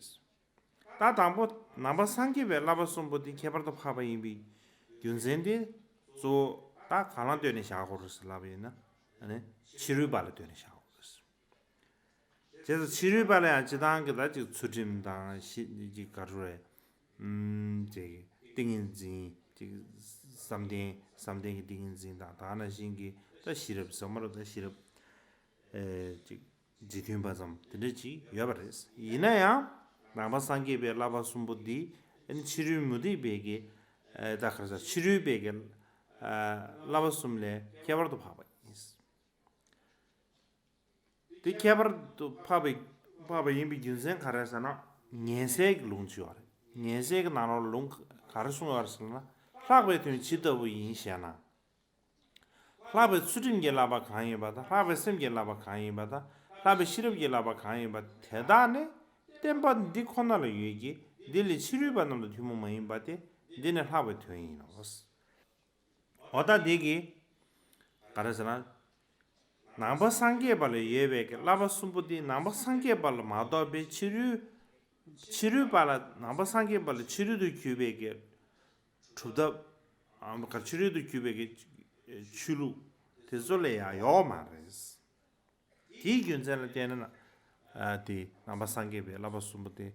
ད་དང་པོ་ནང་པ་སངས་རྒྱས་པའི་བསླབ་པ་གསུམ་པོ་དེ་ཁྱད་པར་དུ་འཕགས་པ་ཡིན་པའི་རྒྱུ་མཚན་དེ་གཙོ་བོ་ད་གང་ལ་ལྟོས་ནས་བཞག་དགོས་རེད་ཟེར་ལབ་པ་ཡིན་ན། ཨ་ནི་ཕྱི་རོལ་པ་ལ་ལྟོས་ནས་བཞག་དགོས་རེད། བྱས་ཙང་ཕྱི་རོལ་པ་ལ་ཡང་སྤྱིར་བཏང་གི་ད་ཅིག་ཚུལ་ཁྲིམས་དང་ཞི་ཅིག་ག་རེ་རེད། ཨུམ་ཅིག་ཏིང་ངེ་འཛིན་ཅིག་བསམ་གཏན་བསམ་གཏན་གྱི་ཏིང་ངེ་འཛིན་དང་ད་ནང་བཞིན་གྱི་ད་ཤེས་རབ་ཟེར་མ་རེད། ད་ཤེས་རབ་ཨེ་ཅིག་རྗེས་མཐུན་པ་ཙམ་དེ་འདྲ་ཅིག་ཡོད་པ་རེད། ཡིན་ན་ཡང་ནང་པ་སངས་རྒྱས་པའི་བསླབ་པ་གསུམ་པོ་འདི་ཨ་ནི་ཕྱི་རོལ་མུ་སྟེགས་པའི་གི་ཨེ་ད་ག་རེ་ཟེར་ཕྱི་རོལ་པའི་གི་ཨ་བསླབ་པ་གསུམ་ལས་ཁྱད་པར་དུ་འཕགས་པ་ཡིན། དེ་ཁྱད་པར་དུ་འཕགས་པའི་འཕགས་པ་ཡིན་པའི་རྒྱུ་མཚན་ག་རེ་ཟེར་ན། ཉན་གསན་གྱི་ལུང་ཅིག་ཡོད་རེད། ཉན་གསན་གྱི་ནང་ལོགས་ལུང་ག་རེ་གསུངས་ཡོད་རེད་ཟེར་ན། ལྷག་པའི་དོན་ཇི་ལྟ་བུ་ཡིན་ཞེ་ན། ལྷག་པའི་ཚུལ་ཁྲིམས་ཀྱི་བསླབ་པ་གང་ཡིན་པ་དང་ལྷག་པའི་སེམས་ཀྱི་བསླབ་པ་གང་ཡིན་པ་དང་ལྷག་པའི་ཤེས་རབ་ཀྱི་བསླབ་པ་གང་ཡིན་པ་དེ་དག་ནི་བསྟན་པ་འདི་ཁོ་ན་ལ་ཡོད་ཀྱི་འདི་ལས་ཕྱི་རོལ་པ་རྣམས་དང་ཐུན་མོང་མ་ཡིན་པ་སྟེ་འདི་ནི་ལྷག་པའི་དོན་ཡིན་ནོ། འོ་ད་འདི་གི་ག་རེ་ཟེར་ན། ནང་པ་སངས་རྒྱས་པ་ལ་ཡོད་པའི་གི་བསླབ་པ་གསུམ་པོ་འདི་ནང་པ་སངས་རྒྱས་པ་ལ་མ་གཏོགས་པའི་ཕྱི་རོལ་ཕྱི་རོལ་པ་ལ་ནང་པ་སངས་རྒྱས་པ་ལ་ཕྱི་རོལ་དུ་གྱུར་པའི་གི་གྲུབ་མཐའ་ཨམ་ག་ཕྱི་རོལ་དུ་གྱུར་པའི་གི་ཆོས་ལུགས་དེ་ཚོ་ལ་ཡང་ཡོད་མ་རེད། དེའི་རྒྱུ་མཚན་ལ་བརྟེན་ནས་ན་ཨ་དེ་ནང་པ་སངས་རྒྱས་པའི་བསླབ་པ་གསུམ་པོ་དེ་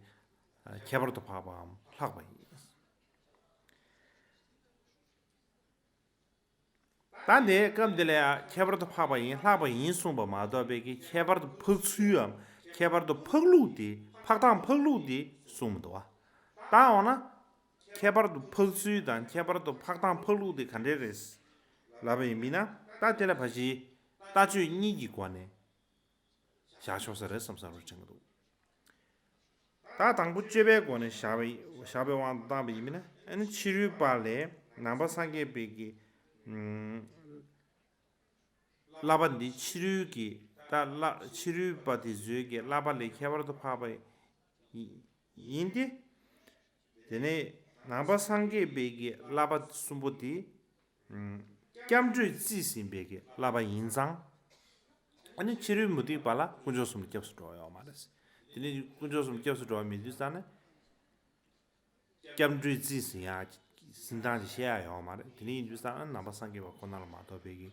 ཨ་ཁྱད་པར་དུ་འཕགས་པའམ་ལྷག་པ་ཡིན། ད་ནས་སྐབས་འདི་ལ་ཡང་ཁྱད་པར་དུ་འཕགས་པ་ཡིན་ལྷག་པ་ཡིན་གསུངས་པ་མ་གཏོགས་པའི་གི་ཁྱད་པར་དུ་འཕགས་ཚུལ་འམ་ཁྱད་པར་དུ་འཕགས་ལུགས་དེ་འཕགས་སྟངས་འཕགས་ལུགས་དེ་གསུངས་མི་འདུག་བ། ད་འོ་ན་ཁྱད་པར་དུ་འཕགས་ཚུལ་དང་ཁྱད་པར་དུ་འཕགས་སྟངས་འཕགས་ལུགས་དེ་ག་འདྲས་རེད་ལབ་པ་ཡིན་མིན་ན། ད་དེ་ལ་ཕ་གཞི་ལྟ་སྤྱོད་གཉིས་ཀྱི་སྒོ་ནས་བཞག་ཆོག་ས་རེད་བསམ་བསམ་རུ་དྲན་གྱི་འདུག་ད་དང་པོ་སྤྱོད་པའི་སྒོ་ནས་བཞག་པའི་བཞག་པའི་དབང་དུ་བཏང་བ་ཡིན་ན་ཨ་ནི་ཕྱི་རོལ་པ་ལས་ནང་པ་སངས་རྒྱས་པའི་གི་ཨུམ་བསླབ་པ་འདི་ཕྱི་རོལ་གྱི་ད་བསླབ་ཕྱི་རོལ་པ་དེ་ཚོའི་གི་བསླབ་པ་ལས་ཁྱད་པར་དུ་འཕགས་པ་ཡིན་ཏེ། དེ་ནས་ནང་པ་སངས་རྒྱས་པའི་གི་བསླབ་པ་གསུམ་པོ་དེ། སྐྱབས་འགྲོས་རྩིས་ཟིན་པའི་གི་བསླབ་པ་ཡིན་ཙང་། ཨ་ནི་ཕྱི་རོལ་མུ་སྟེགས་པ་ལ་དཀོན་མཆོག་གསུམ་ལ་སྐྱབས་སུ་འགྲོ་བ་ཡོད་མ་རེད། དེ་ནས་དཀོན་མཆོག་གསུམ་ལ་སྐྱབས་སུ་འགྲོ་བ་མེད་དུས་ཙང་ནས། སྐྱབས་འགྲོས་རྩིས་ཟིན་ཡ་ཟིན་སྟངས་ཅིག་བཤད་ཡ་ཡོད་མ་རེད། དེ་ནས་ཡིན་དུས་ཙང་ནས་ནང་པ་སངས་རྒྱས་པ་ཁོ་ན་ལ་མ་གཏོགས་པའི་གི་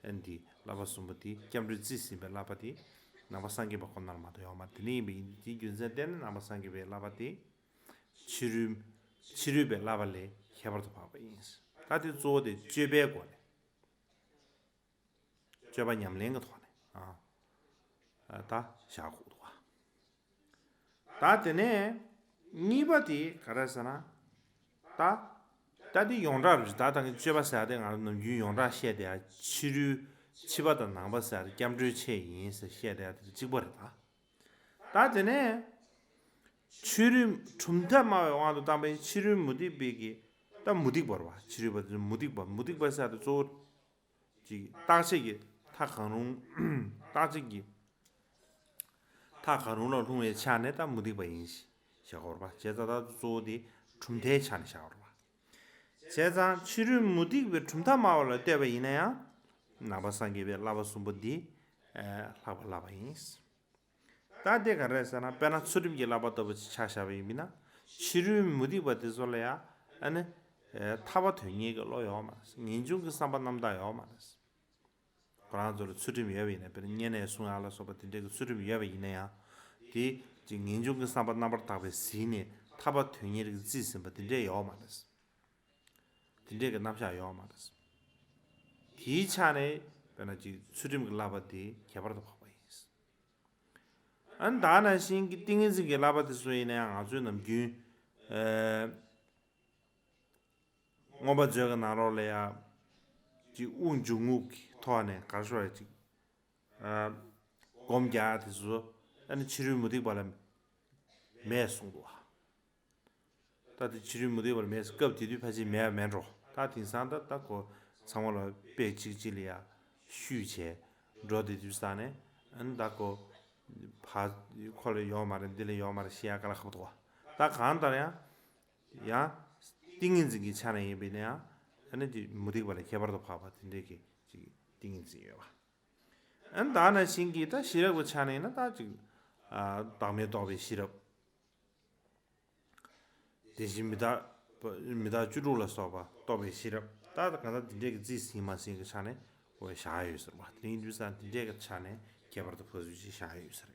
ཨ་ནི་བསླབ་པ་གསུམ་པོ་དེ་སྐྱབས་འགྲོས་རྩིས་ཟིན་པའི་བསླབ་པ་དེ་ནང་པ་སངས་རྒྱས་པ་ཁོ་ན་ལ་མ་གཏོགས་ཡོད་མ་རེད། དེ་ནས་ཡིན་པའི་ཡིན་དེའི་རྒྱུ་མཚན་བརྟེན་ནས་ནང་པ་སངས་རྒྱས་པའི་བསླབ་པ་དེ། ཕྱི་རོལ་ཕྱི་རོལ་པའི་བསླབ་པ་ལས་ཁྱད་པར་དུ་འཕགས་པ་ཡིན། ད་དེ་གཙོ་བོ་དེ་སྤྱོད་པའི་སྒོ་ནས། སྤྱོད་པ་ཉམས་ལེན་གྱི་ཐོག་ནས་ཨ་ད་བཞག་དགོས་འདུག་བ། ད་དེ་ནས་གཉིས་པ་དེ་ག་རེ་ཟེར་ན། ད་ད་དེ་ཡོངས་གྲགས་རེད། ད་ད་གི་སྤྱོད་པ་ཟེར་ཡ་དེ་ང་རང་ནམ་རྒྱུན་ཡོངས་གྲགས་བཤད་བསྡད་ཡ་ཕྱི་རོལ་ཕྱི་པ་དང་ནང་པ་ཟེར་ཡ་དེ་སྐྱབས་འགྲོའི་ཆེད་ཡིན་ཟེར་བཤད་བསྡད་ཡ་དེ་གཅིག་པ་རེད་ད། ད་དེ་ནས་ཕྱི་རོལ་གྲུབ་མཐའ་སྨྲ་བའི་དབང་དུ་བཏང་པའི་ཕྱི་རོལ་མུ་སྟེགས་པའི་གི་ད་མུ་སྟེགས་པ་རེད་བ། ཕྱི་རོལ་པ་དེ་མུ་སྟེགས་པ་མུ་སྟེགས་པ་ཟེར་ཡ་དེ་གཙོ་བོ་ཅིག་བརྟག་དཔྱད་ཀྱི་ མཐའ་གང་རུང་རྟག་གཅིག་གི་མཐའ་གང་རུང་ལ་ལྷུང་བའི་ཆ་ནས་ད་མུ་སྟེགས་པ་ཡིན་ཞེས་བྱ་དགོས་རེད་པ། བྱས་ཙང་ད་གཙོ་བོ་དེ་གྲུབ་མཐའི་ཆ་ནས་བྱ་དགོས་རེད་པ། བྱས་ཙང་ཕྱི་རོལ་མུ་སྟེགས་པའི་གྲུབ་མཐའ་སྨྲ་བ་ལ་ལྟོས་པ་ཡིན་ན་ཡང་། ནང་པ་སངས་རྒྱས་པའི་བསླབ་པ་གསུམ་པོ་འདི་ལྷག་པ་ལབ་པ་ཡིན། ད་དེ་ག་རེ་ཟེར་ན། དཔེར་ན་ཚུལ་ཁྲིམས་ཀྱི་བསླབ་པ་ལྟ་བུ་ཅིག་ཆ་བཞག་པ་ཡིན་ན། ཕྱི་རོལ་མུ་སྟེགས་པ་དེ་ཚོ་ལ་ཡང་ཨ་ནི་ཐར་པ་དོན་གཉེར་གྱི་བློ་ཡོད་མ་རེད། ངེས་འབྱུང་གི་བསམ་པ་རྣམ་དག་ཡོད་མ་རེད། ཁོ་རང་ཚོ་ལ་ཚུལ་ཁྲིམས་ཡོད་པ་ཡིན་ན། དཔེར་ན་བསྙེན་གནས་སྲུང་ཡ་ལ་སོགས་པ་དེ་འདྲའི་གི་ཚུལ་ཁྲིམས་ཡོད་པ་ཡིན་ན་ཡང་། དེ་ཅིག་ངེས་འབྱུང་གི་བསམ་པ་རྣམ་པར་དག་པས་ཟིན་ནས་ཐར་པ་དོན་གཉེར་གྱི་རྩིས་ཟིན་པ་དེ་འདྲས་ཡོད་མ་རེད། དེ་འདྲས་ཀྱི་རྣམ་གཞག་ཡོད་མ་རེད། དེའི་ཆ་ནས་དཔེར་ན་ཅིག་ཚུལ་ཁྲིམས་ཀྱི་བསླབ་པ་དེ་ཁྱད་པར་དུ་འཕགས་པ་ཡིན། ཨ་ནི་ད་ནང་བཞིན་གྱི་ཏིང་ངེ་འཛིན་གྱི་བསླབ་པ་དེ་ཚོ་ཡིན་ན་ཡང་། ང་ཚོའི་ནམ་རྒྱུན་ཨ་མངོན་པ་མཛོད་ཀྱི་ནང་ལོགས་ལ་ཡང་ཅིག་དབུགས་འབྱུང་རྔུབ་ཀྱི་ཐོག་ནས་ག་རེ་ཞུ་བ་ཅིག་ཨ་སྒོམ་རྒྱག་དེ་ཚོ་ཨ་ནི་ཕྱི་རོལ་མུ་སྟེགས་པ་ལ་མེད་གསུངས་འདུག་བ། ད་དེ་ཕྱི་རོལ་མུ་སྟེགས་པ་ལ་མེད་ཟེར། སྐབས་དེ་དུས་ཕལ་ཆེར་མེད་མེད་འགྲོ། ད་དེང་སང་ད་ད་ཁོ་ཚང་མ་ལ་དཔེ་གཅིག་གཅིག་ལ་ཡ་བཤུས་བྱས་འགྲོ་དེ་དུས་ས་ནས། ཨ་ནི་ད་ཁོ་ཕ་ཁོ་ལ་ཡོད་མ་རེད། འདི་ལ་ཡོད་མ་རེད་ཞེས་ཡ་ག་ལ་ཁ་པོ་འདུག་བ། ད་གང་ལྟར་ཡང་ཡང་ཏིང་ངེ་འཛིན་གྱི་ཆ་ནས་ཡིན་པས་ན་ཡང་། ཨ་ནི་དེ་མུ་སྟེགས་པ་ལས་ཁྱད་པར་དུ་འཕགས་པ་དེ་འདྲའི་གི་ཅིག་ཏིང་ངེ་འཛིན་ཡོད་པ། ཨ་ནི་ད་ནང་བཞིན་གྱི་ད་ཤེས་རབ་ཀྱི་ཆ་ནས་ཡིན་ན། ད་ཅིག་ཨ་བདག་མེད་རྟོགས་པའི་ཤེས་རབ། དེ་བཞིན་མི་རྟག་པ། མི་རྟག་བཅུ་དྲུག་ལ་སོགས་པ་རྟོགས་པའི་ཤེས་རབ། ད་གང་ལྟར་འདི་འདྲའི་གི་རྩིས་ཟིན་མ་ཟིན་གྱི་ཆ་ནས་འོ་བཞག་ཡོད་ཟེར་བ། དེ་ཡིན་དུས་ཙང་འདི་འདྲའི་གི་ཆ་ནས་ཁྱད་པར་དུ་འཕགས་ཚུལ་ཅིག་བཞག་ཡོད་ཟེར།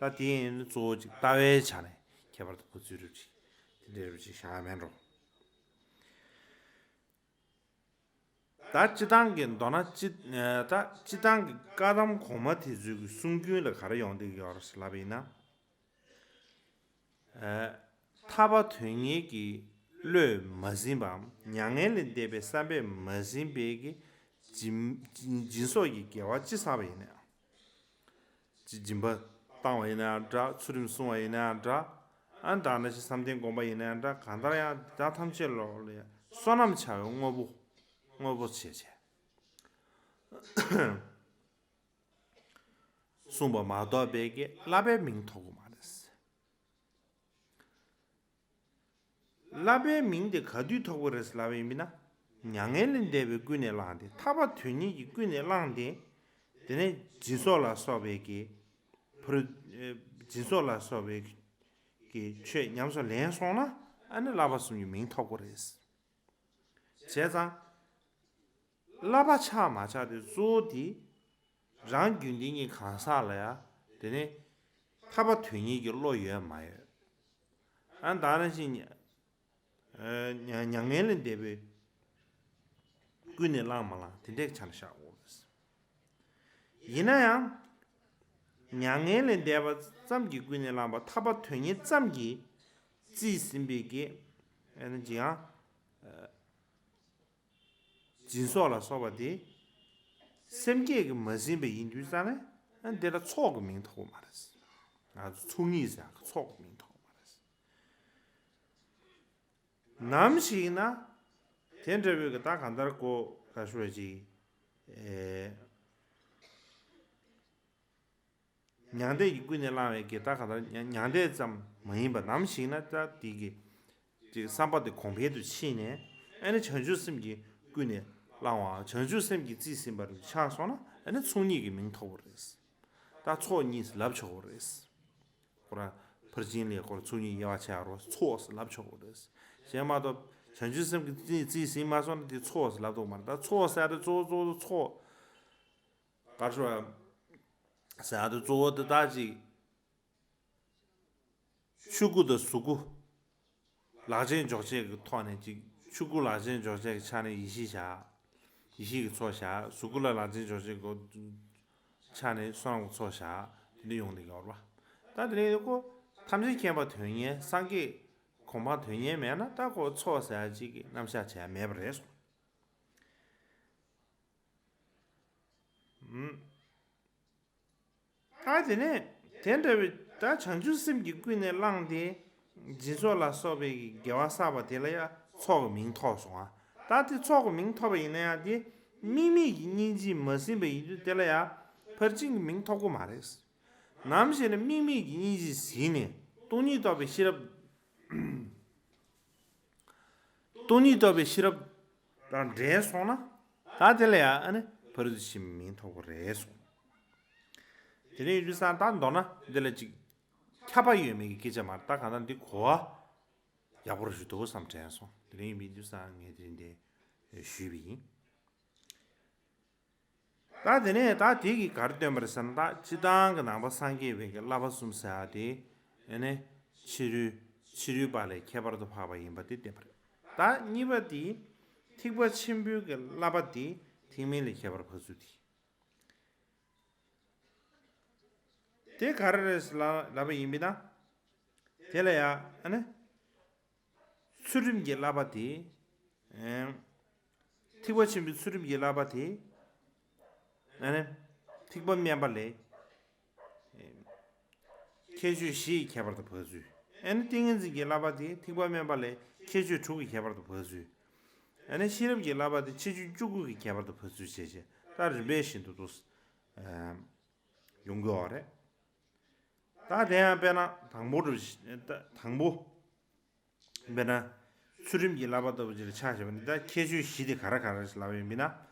ད་དེ་ཡིན་ན་གཙོ་བོ་ཅིག་ལྟ་བའི་ཆ་ནས་ཁྱད་པར་དུ་འཕགས་ཚུལ་རབ་ཅིག་དེ་འདྲའི་རབ་ཅིག་བཞག་མེད་འགྲོ། ད་སྤྱིར་བཏང་གི་མདོར་ན་སྤྱི། ད་སྤྱིར་བཏང་གི་བཀའ་གདམས་གོང་མ་དེ་ཚོའི་གི་གསུང་རྒྱུན་ལ་ག་རེ་ཡོང་བསྡད་ཀྱི་ཡོད་རེད་ལབ་པ་ཡིན་ན། ཨ་ཐར་པ་དོན་གཉེར་གྱི་བློས་མ་ཟིན་པའམ། མྱ་ངན་ལས་འདས་པའི་བསམ་པས་མ་ཟིན་པའི་གི་སྦྱིན། སྦྱིན་སོགས་ཀྱི་དགེ་བ་ཅི་བསགས་པ་ཡིན་ནའང་། ཅིག་སྦྱིན་པ་བཏང་བ་ཡིན་ན་ཡང་འདྲ། ཚུལ་ཁྲིམས་སྲུང་བ་ཡིན་ན་ཡང་འདྲ། ཨ་ནི་ད་ནང་བཞིན་བསམ་གཏན་སྒོམ་པ་ཡིན་ན་ཡང་འདྲ། གང་ལྟར་ཡང་དེ་དག་ཐམས་ཅད་ལོག་ལ་ཡང་བསོད་ནམས་བྱ་བའི་དངོས་པོ། དངོས་པོ་བྱས་བྱས། གསུངས་པ་མ་གཏོགས་པའི་གི་བསླབ་པའི་མིང་ཐོབ་ཀྱི་མ་རེད། བསླབ་པའི་མིང་དེ་ག་དུས་ཐོབ་ཀྱི་རེད་ལབ་པ་ཡིན་ན། མྱ་ངན་ལས་འདས་པའི་ཀུན་ནས་བསླངས་ཏེ། ཐར་པ་དོན་གཉེར་གྱི་ཀུན་ནས་བསླངས་ཏེ། དེ་ནས་སྦྱིན་སོགས་ལ་སོགས་པའི་གི་ཕ་རོལ། སྦྱིན་སོགས་ལ་སོགས་པའི་གི་ཆོས་ཉམས་སུ་ལེན་སོང་ན། ཨ་ནི་བསླབ་པ་གསུམ་གྱི་མིང་ཐོབ་ཀྱི་རེད། བྱས་ཙང་། བསླབ་པ་ཆགས་མ་ཆགས་དེ་གཙོ་བོ་དེ་རང་རྒྱུད་ལྡན་གྱི་གང་ཟག་ལ་ཡང་། དེ་ནས་ཐར་པ་དོན་གཉེར་གྱི་བློ་ཡོད་མ་ཡོད། ཨ་ནི་ད་ནང་བཞིན་མྱ་མྱ་ངན་ལས་འདས་པའི་ཀུན་ནས་བསླངས་མ་བསླངས་དེ་འདྲའི་ཆ་ནས་བཞག་དགོས་རེད། ཡིན་ན་ཡང་། མྱ་ངན་ལས་འདས་པ་ཙམ་གྱི་ཀུན་ནས་བསླངས་པ། ཐར་པ་དོན་གཉེར་ཙམ་གྱིས་རྩིས་ཟིན་པའི་གི་ཨ་ནི་ཅི་ཡང་། སྦྱིན་སོགས་ལ་སོགས་པ་དེ་སེམས་བསྐྱེད་ཀྱིས་མ་ཟིན་པ་ཡིན་དུས་ཙང་ནས། ཨ་ནི་དེ་ལ་ཚོགས་ཀྱི་མིང་ཐོབ་ཀྱི་མ་རེད། ང་ཚོ་ཚོགས་གཉིས་ཟེར་ཡག་གི་ཚོགས་ཀྱི་མིང་ཐོབ་ཀྱི་མ་རེད། ནམ་ཞིག་ན་དེ་འདྲ་བོའི་གི་ད་གང་ལྟར་གོ་ག་ཞུ་བ་ཅིག་ཨེ། མྱང་འདས་ཀྱི་ཀུན་ནས་བསླངས་པའི་གི་ད་ག་ད་མྱང་འདས་ཙམ་མ་ཡིན་པ། ནམ་ཞིག་ན་ད་དེ་གི་ཅིག་བསམ་པ་དེ་གོང་འཕེལ་དུ་ཕྱིན་ནས། ཨ་ནི་བྱང་ཆུབ་སེམས་ཀྱི་ཀུན་ནས་བསླངས་པའམ། བྱང་ཆུབ་སེམས་ཀྱི་རྩིས་ཟིན་པ་རུ་ཆགས་སོང་ན། ཨ་ནི་ཚོགས་གཉིས་ཀྱི་མིང་ཐོབ་པ་རེད། ད་ཚོགས་གཉིས་ལབ་ཆོག་པ་རེད། ཁོ་རང་ཕར་ཕྱིན་ལས་ཁོ་རང་ཚོགས་གཉིས་དབྱེ་བ་ཕྱེ་ཡ་རུ་ཚོགས་ལབ་ཆོག་པ་རེད། གཞན་མ་གཏོགས་བྱང་ཆུབ་སེམས་ཀྱི་རྩིས་རྩིས་ཟིན་མ་སོང་ན་དེ་ཚོགས་ལབ་ཐུབ་མ་རེད། ད་ཚོགས་ཟེར་ཡ་དེ་གཙོ་བོ་གཙོ་བོ་ཚོགས། ག་རེ་ཟེར་ཡ་དེ་གཙོ་བོ་དེ་ད་ཅིག་ཆོས་སྐུ་དང་གཟུགས་སྐུ་ལག་ལེན་འཇོག་བྱེད་ཀྱི་ཐོག་ནས། ཅིག་ཆོས་སྐུ་ལག་ལེན་འཇོག་བྱེད་ཀྱི་ཆ་ནས་ཡེ་ཤེས་བཞག་ཡེ་ཤེས་ཀྱི་ཚོགས་བཞག་གཟུགས་སྐུ་ལ་ལག་ལེན་འཇོག་བྱེད་ཀྱི་ཆ་ནས་བསོད་ནམས་ཀྱི་ཚོགས་བཞག་དེ་འདྲ་ཡོང་གི་ཡོད་རེད་པ། ད་དེ་ནས་ཁོ་ཐམས་ཅད་མཁྱེན་པ་དོན་གཉེར། སངས་རྒྱས་གོ་འཕང་དོན་གཉེར་མེད་ན། ད་ཁོ་ཚོགས་ཟེར་ཡ་ཅིག་གི་རྣམ་གཞག་བྱས་མེད་པ་རེད་གསུངས། ཨུམ། ད་དེ་ནས་དེ་འདྲ་བའི་ད་བྱང་ཆུབ་སེམས་ཀྱི་ཀུན་ནས་བསླངས་ཏེ་སྦྱིན་སོགས་ལ་སོགས་པའི་དགེ་བ་བསགས་པ་དེ་ལ་ཡང་ཚོགས་ཀྱི་མིང་ཐོབ་སོང་ང་། ད་དེ་ཚོགས་ཀྱི་མིང་ཐོབ་པ་ཡིན་ན་ཡང་། དེ་ དམིགས་མེད་ཀྱི་སྙིང་རྗེ་མ་ཟིན་པ་ཡིན་དུས་དེ་ལ་ཡང་ཕར་ཕྱིན་གྱི་མིང་ཐོབ་ཀྱི་མ་རེད། ནམ་ཞིག་ནས་དམིགས་མེད་ཀྱི་སྙིང་རྗེ་ཟིན་ནས་སྟོང་ཉིད་རྟོགས་པའི་ཤེས་རབ། སྟོང་ཉིད་རྟོགས་པའི་ཤེས་རབ་དང་འདྲེས་སོང་ན། ད་དེ་ལ་ཡང་ཨ་ནི་ཕ་རོལ་ཏུ་ཕྱིན་པའི་མིང་ཐོབ་ཀྱི་རེད་གསུངས། དེ་ནས་ཡིན་དུས་ཙང་ད་མདོར་ན་འདི་ལ་ཅིག་ཁྱབ་པ་ཡོད་མེད་ཀྱི་སྐད་ཆ་མ་རེད། ད་གང་ལྟར་འདི་གོ་བ་ཡག་པོ་རེ་ཞིག་འདུག་བསམ་དྲན་སོང་། དེ་ནས་ཡིན་དུས་ཙང་ངས་དེ་རིང་འདི་ཞུས་པ་ཡིན། ད་དེ་ནས་ད་དེ་གིས་ག་རེ་སྟོན་པ་རེད་ཟེར་ན། ད་སྤྱིར་བཏང་གི་ནང་པ་སངས་རྒྱས་པའི་གི་བསླབ་པ་གསུམ་ཟེར་ཡ་དེ་ཨ་ནི་ཕྱི་རོལ་ཕྱི་རོལ་པ་ལས་ཁྱད་པར་དུ་འཕགས་པ་ཡིན་པ་དེ་བསྟན་པ་རེད། ད་གཉིས་པ་དེ་ཐེག་པ་ཆེན་པོའི་གི་བསླབ་པ་དེ་ཐེག་དམན་ལས་ཁྱད་པར་འཕགས་ཚུལ་དེ། དེ་ག་རེ་རེད་ལབ་པ་ཡིན་པས་ན། དེ་ལ་ཡང་ཨ་ནི་ཚུལ་ཁྲིམས་ཀྱི་བསླབ་པ་དེ། ཨེམ། ཐེག་པ་ཆེན་པོའི་ཚུལ་ཁྲིམས་ཀྱི་བསླབ་པ་དེ། ཨ་ནི་ཐེག་པ་དམན་པ་ལས། ཨེམ། ཁྱད་ཆོས་བཞི་ཡི་ཁྱད་པར་དུ་འཕགས་ཚུལ། ཨ་ནི་ཏིང་ངེ་འཛིན་གྱི་བསླབ་པ་དེ་ཐེག་པ་དམན་པ་ལས་ཁྱད་ཆོས་དྲུག་གི་ཁྱད་པར་དུ་འཕགས་ཚུལ། ཨ་ནི་ཤེས་རབ་ཀྱི་བསླབ་པ་དེ་ཁྱད་ཆོས་བཅུ་དགུ་གི་ཁྱད་པར་དུ་འཕགས་ཚུལ་བྱས་བྱས། ད་རིམ་པས་བཞིན་དུ་འདུག་ཨེམ། ཡོང་གི་ཡོད་རེད། ད་དེ་ཡང་དཔེར་ན་དང་པོ་རུ་དང་པོ། དཔེར་ན་ཚུལ་ཁྲིམས་ཀྱི་བསླབ་པ་ལྟ་བུ་ཅིག་ལ་ཆ་བཞག་པ་ནི། ད་ཁྱད་ཆོས་བཞི་དེ་ག་རེ་ག་རེ་ལབ་ཡོད་མིན་ན།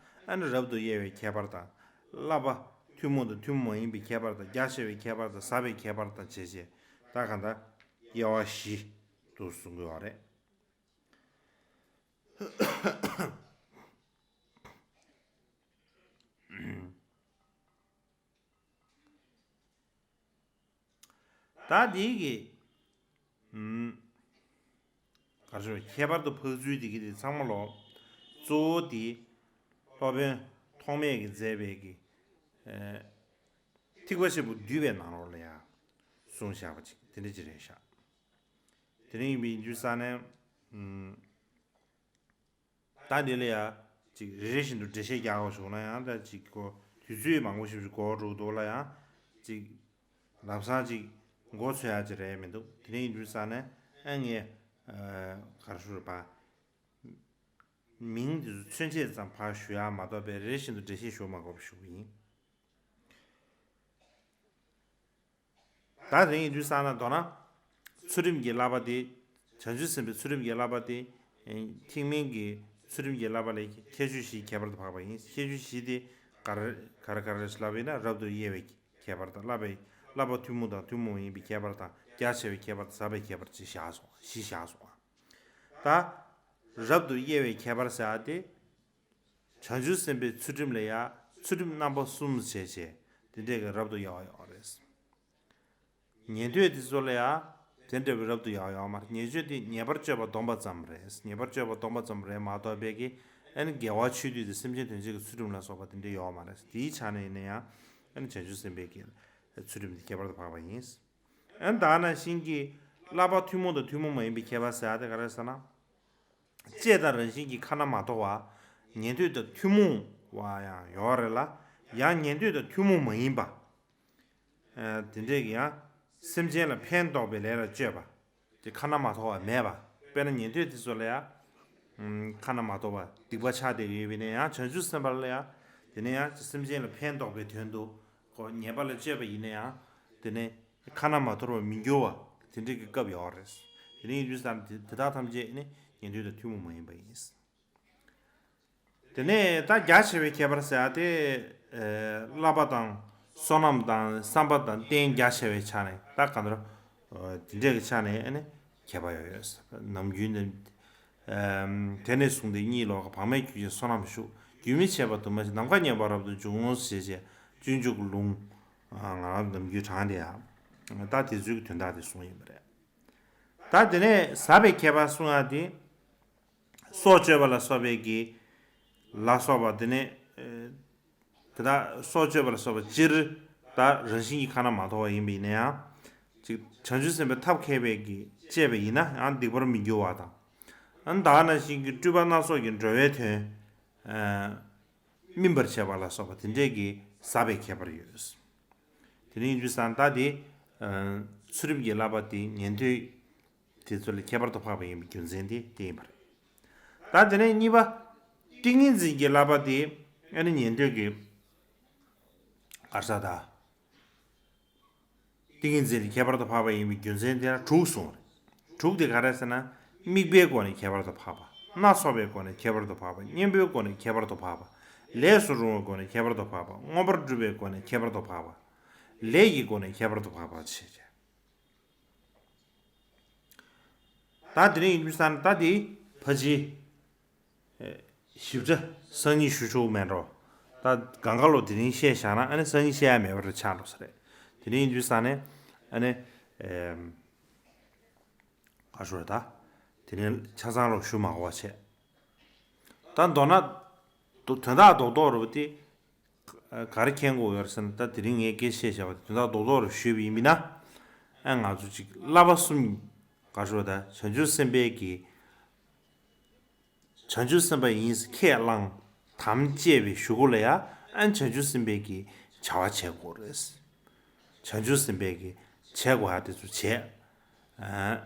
ཨ་ནི་རབ་ཏུ་དབྱེ་བའི་ཁྱད་པར་དང་། བསླབ་པ་ཐུན་མོང་དང་ཐུན་མོང་མ་ཡིན་པའི་ཁྱད་པར་དང་། རྒྱ་ཆེ་བའི་ཁྱད་པར་དང་། ཟབ་པའི་ཁྱད་པར་དང་བྱས་བྱས། ད་གང་ལྟར་དབྱེ་བ་བཞི་དུ་གསུང་གི་ཡོད་རེད། ད་འདི་གི་ཨུམ། ག་རེ་ཟེར། ཁྱད་པར་དུ་འཕགས་ཚུལ་འདི་གི་དེ་ཚང་མ་ལོ། གཙོ་བོ་དེ་སློབ་དཔོན་ཐོགས་མེད་ཀྱིས་མཛད་པའི་གི་ཨེ། ཐེག་པ་ཆེན་པོ་བསྡུས་པའི་ནང་ལོགས་ལ་ཡང་གསུངས་བཞག་པ་ཅིག་དེ་འདྲ་ཅིག་རེད་ཤག་དེ་འདྲ་ཡིན་པའི་རྒྱུ་ས་ནས་ཨུམ། ད་འདི་ལ་ཡང་ཅིག་རེ་རེ་བཞིན་དུ་འགྲེལ་བཤད་རྒྱག་དགོས་བྱུང་ན་ཡང་། ད་ཅིག་གོ་དུས་ཚོད་མང་པོ་ཞིག་འགོར་འགྲོ་འདུག་ལ། ཡང་ཅིག་ལམ་སང་ཅིག་མགོ་ཚོས་ཡག་ཅིག་རེད་མི་འདུག་དེ་འདྲ་ཡིན་དུས་ས་ནས་ཨ་ངས་ཨ་ག་རེ་ཞུ་རེད་པ། མིང་འདི་ཚོ་མཚོན་བྱེད་ཙམ་ཕར་ཞུ་ཡག་མ་གཏོགས་པའི་རེ་རེ་བཞིན་དུ་འགྲེལ་བཤད་ཞུ་མ་དགོས་པ་ཞུ་གི་ཡིན། ད་དེ་ཡིན་དུས་ཙང་ན་མདོར་ན། ཚུལ་ཁྲིམས་ཀྱི་བསླབ་པ་དེ། བྱང་ཆུབ་སེམས་དཔའི་ཚུལ་ཁྲིམས་ཀྱི་བསླབ་པ་དེ། ཐེག་དམན་གྱི་ཚུལ་ཁྲིམས་ཀྱི་བསླབ་པ་ལས་ཁྱད་ཆོས་བཞིའི་ཁྱད་པར་དུ་འཕགས་པ་ཡིན། ཁྱད་ཆོས་བཞི་དེ་ག་རེ་ག་རེ་ག་རེ་ལབ་པ་ཡིན་ན། རབ་ཏུ་དབྱེ་བའི་ཁྱད་པར་དང་། བསླབ་པའི་བསླབ་པ་ཐུན་མོང་དང་ཐུན་མོང་མ་ཡིན་པའི་ཁྱད་པར་དང་། རྒྱ་ཆེ་བའི་ཁྱད་པར་དང་། ཟབ་པའི་ཁྱད་པར་བཅས་བཞག་སོང་། བཞི་བཞག་སོང་། ད་རབ་ཏུ་དབྱེ་བའི་ཁྱད་པར་ཟེར་བ་དེ། བྱང་ཆུབ་སེམས་དཔའི་ཚུལ་ཁྲིམས་ལ་ཡང་ཚུལ་ཁྲིམས་རྣམ་པ་གསུམ་བྱས་བྱས། དེ་འདྲས་ཀྱི་རབ་ཏུ་དབྱེ་བ་ཡོད་རེད། ཉན་ཐོས་དེ་ཚོ་ལ་ཡང་དེ་འདྲ་བའི་རབ་ཏུ་དབྱེ་བ་ཡོད་མ་རེད། ཉན་ཐོས་དེ་ཉེས་པར་སྤྱོད་པ་སྡོམ་པ་ཙམ་རེད། ཉེས་པར་སྤྱོད་པ་སྡོམ་པ་ཙམ་རེད་མ་གཏོགས་པའི་གི་ཨ་ནི་དགེ་བ་ཆོས་སྡུད་དེ་སེམས་ཅན་དོན་བྱེད་ཀྱི་ཚུལ་ཁྲིམས་ལ་སོགས་པ་དེ་འདྲ་ཡོད་མ་རེད། དེའི་ཆ་ནས་ཡིན་ན་ཡང་ཨ་ནི་བྱང་ཆུབ་སེམས་དཔའི་གི་ཚུལ་ཁྲིམས་དེ་ཁྱད་པར་དུ་འཕགས་པ་ཡིན། ཨ་ནི་ད་ནང་བཞིན་གྱི་བསླབ་པ་ཐུན་མོང་དང་ཐུན་མོང་མ་ཡིན་པའི་ཁྱད་པར་ཟེར་ཡ་དེ་ག་རེ་ཟེར་ན། བཅས་དང་རང་བཞིན་གྱིས་ཁ་ན་མ་ཐོ་བ། ཉན་ཐོས་དང་ཐུན་མོང་བ་ཡང་ཡོད་རེད་ལ། ཡང་ཉན་ཐོས་དང་ཐུན་མོང་མ་ཡིན་པ། ཨ་དེ་འདྲས་ཀྱི་ཡང་སེམས་ཅན་ལ་ཕན་འདོགས་པའི་ལས་ལ་སྤྱོད་པ། དེ་ཁ་ན་མ་ཐོ་བ་མེད་པ། དཔེར་ན་ཉན་ཐོས་དེ་ཚོ་ལ་ཡང་ཁ་ན་མ་ཐོ་བ་སྡིག་པ་ཆགས་བསྡད་ཡོད་པ་ཡིན་ན་ཡང་། བྱང་ཆུབ་སེམས་དཔའ་ལ་ཡང་དེ་ནས་ཡང་སེམས་ཅན་ལ་ཕན་འདོགས་པའི་དོན་དུ་ཁོ་ཉེས་པ་ལ་སྤྱོད་པ་ཡིན་ན་ཡང་། དེ་ནས་ཁ་ན་མ་ཐོ་བར་མི་འགྱུར་བ་དེ་འདྲའི་གི་སྐབས་ཡོད་རེད། དེ་ནས་ཡིན་དུས་ཙང་དེ་དེ་དག་ཐམས་ཅད་ནི་ཉན་ཐོས་དང་ཐུན་མོང་མ་ཡིན་པ་ཡིན། དེ་ནས་ད་རྒྱ་ཆེ་བའི་ཁྱད་པར་ཟེར་ཡ་དེ། ཨེ་བསླབ་པ་དང་བསོད་ནམས་དང་བསམ་པ་དང་རྟེན་རྒྱ་ཆེ་བའི་ཆ་ནས་ད་གང་ལྟར་ཨ་དེ་འདྲའི་གི་ཆ་ནས་ཨ་ནི་ཁྱད་པར་ཡོད་ཡོད། ནམ་རྒྱུན་ནི་ཨམ་དེ་ནས་བཟུང་སྟེ་གཉིད་ལོག་ག་བག་མེད་གྱུར་ཅིང་བསོད་ནམས་ཞུགས། རྒྱུན་མི་འཆད་པར་དུ་མ་ཞིག་ནམ་མཁའ་མཉམ་པར་རབ་ཏུ་འབྱུང་ངོ་། ཞེས་བྱས་སྤྱོད་འཇུག་གི་ལུང་ང་རང་ནམ་རྒྱུན་བགྲངས་ཏེ་ཡང་ད་དེ་ཚོའི་གི་དོན་དག་དེ་གསུངས་ཡིན་པ་རེད། ད་དེ་ནས་ཟབ་པའི་ཁྱད་པར་གསུང་ཡ་དེ། སྲོག་གཅོད་པ་ལ་སོགས་པའི་གི་ལ་སོགས་པ་དེ་ནས་ཨེ་དེ་དག་སྲོག་གཅོད་པ་ལ་སོགས་པ་སྤྱིར་ད་རང་བཞིན་གྱིས་ཁ་ན་མ་ཐོ་བ་ཡིན་པ་ཡིན་ན་ཡང་། ཅིག་བྱང་ཆུབ་སེམས་དཔའི་ཐབས་མཁས་པའི་གིས་བཅད་པ་ཡིན་ན་ཡང་སྡིག་པར་མི་འགྱུར་བ་དང་། ཨ་ནི་ད་ག་ནང་བཞིན་གྱི་སྤྲུལ་པ་སྣ་ཚོགས་ཀྱིས་འགྲོ་བའི་དོན་ཨ་སྨིན་པར་བྱེད་པ་ལ་སོགས་པ་དེ་འདྲས་ཀྱི་ཟབ་པའི་ཁྱད་པར་ཡོད། དེ་ནས་ཡིན་དུས་ཙང་ད་དེ་ཨ་ཚུལ་ཁྲིམས་ཀྱི་བསླབ་པ་དེ་ཉན་ཐོས་དེ་ཚོ་ལས་ཁྱད་པར་དུ་འཕགས་པ་ཡིན་པའི་རྒྱུ་མཚན་དེ་དེ་ཡིན་པ་རེད། ད་དེ་ནས་གཉིས་པ། ཏིང་ངེ་འཛིན་གྱི་བསླབ་པ་དེ་ ཨ་ནི་ཉན་ཐོས་ཀྱི་ག་རེ་ཟེར་ད། ཏིང་ངེ་འཛིན་ནི་ཁྱད་པར་དུ་འཕགས་པ་ཡིན་པའི་རྒྱུ་མཚན་དེ་ལ་དྲུག་གསུངས་རེད། དྲུག་དེ་ག་རེ་ཟེར་ན། དམིགས་པའི་སྒོ་ནས་ཁྱད་པར་དུ་འཕགས་པ། སྣ་ཚོགས་པའི་སྒོ་ནས་ཁྱད་པར་དུ་འཕགས་པ། གཉེན་པོའི་སྒོ་ནས་ཁྱད་པར་དུ་འཕགས་པ། ལས་སུ་རུང་བའི་སྒོ་ནས་ཁྱད་པར་དུ་འཕགས་པ། མངོན་པར་སྒྲུབ་པའི་སྒོ་ནས་ཁྱད་པར་དུ་འཕགས་པ། ལས་ཀྱི་སྒོ་ནས་ཁྱད་པར་དུ་འཕགས་པ་ཞེས་བྱ། ད་དེ་རིང་ཡིན་དུས་ཙང་ད་དེ་ཕལ་ཆེར་ཞིབ་ཕྲ་སང་ཉིན་ཞུ་ཆོག་མེད་འགྲོ། ད་གང་ག་ལོ་དེ་རིང་བཤད་བཞག་ན་ཨ་ནི་སང་ཉིན་བཤད་ཡ་མེད་པ་རེད་ཆགས་འགྲོ་ས་རེད། དེ་རིང་ཡིན་དུས་ཙང་ནས་ཨ་ནི་ག་ཞུ་རེད་ད། དེ་རིང་ཆ་ཚང་ལོ་ཞུ་མ་དགོས་པ་བྱས། ད་མདོར་ན་དོན་དག་རྡོག་རྡོག་རེད་པ་དེ། ག་རེ་མཁྱེན་དགོས་ཡོད་རེད་ཟེར་ན། ད་དེ་རིང་ངས་སྐད་ཆ་བཤད་བཞག་པ་དེ་དོན་དག་རྡོག་རྡོག་རེ་ཞུས་པ་ཡིན་པས་ན། ཨ་ང་ཚོ་ཅིག་བསླབ་པ་གསུམ་ག་ཞུ་ད་བྱང་ཆུབ་སེམས་དཔའི་གི། བྱང་ཆུབ་སེམས་དཔའ་ཡིན་ཟེར་ཁས་བླངས་དམ་བཅས་པའི་གཞུག་གུ་ལ་ཡ་ཨ་ནི་བྱང་ཆུབ་སེམས་དཔའི་གི་བྱ་བ་བྱེད་དགོས་རེད། བྱང་ཆུབ་སེམས་དཔའི་གི་བྱེད་དགོས་ཡ་དེ་ཚོ་བྱེད།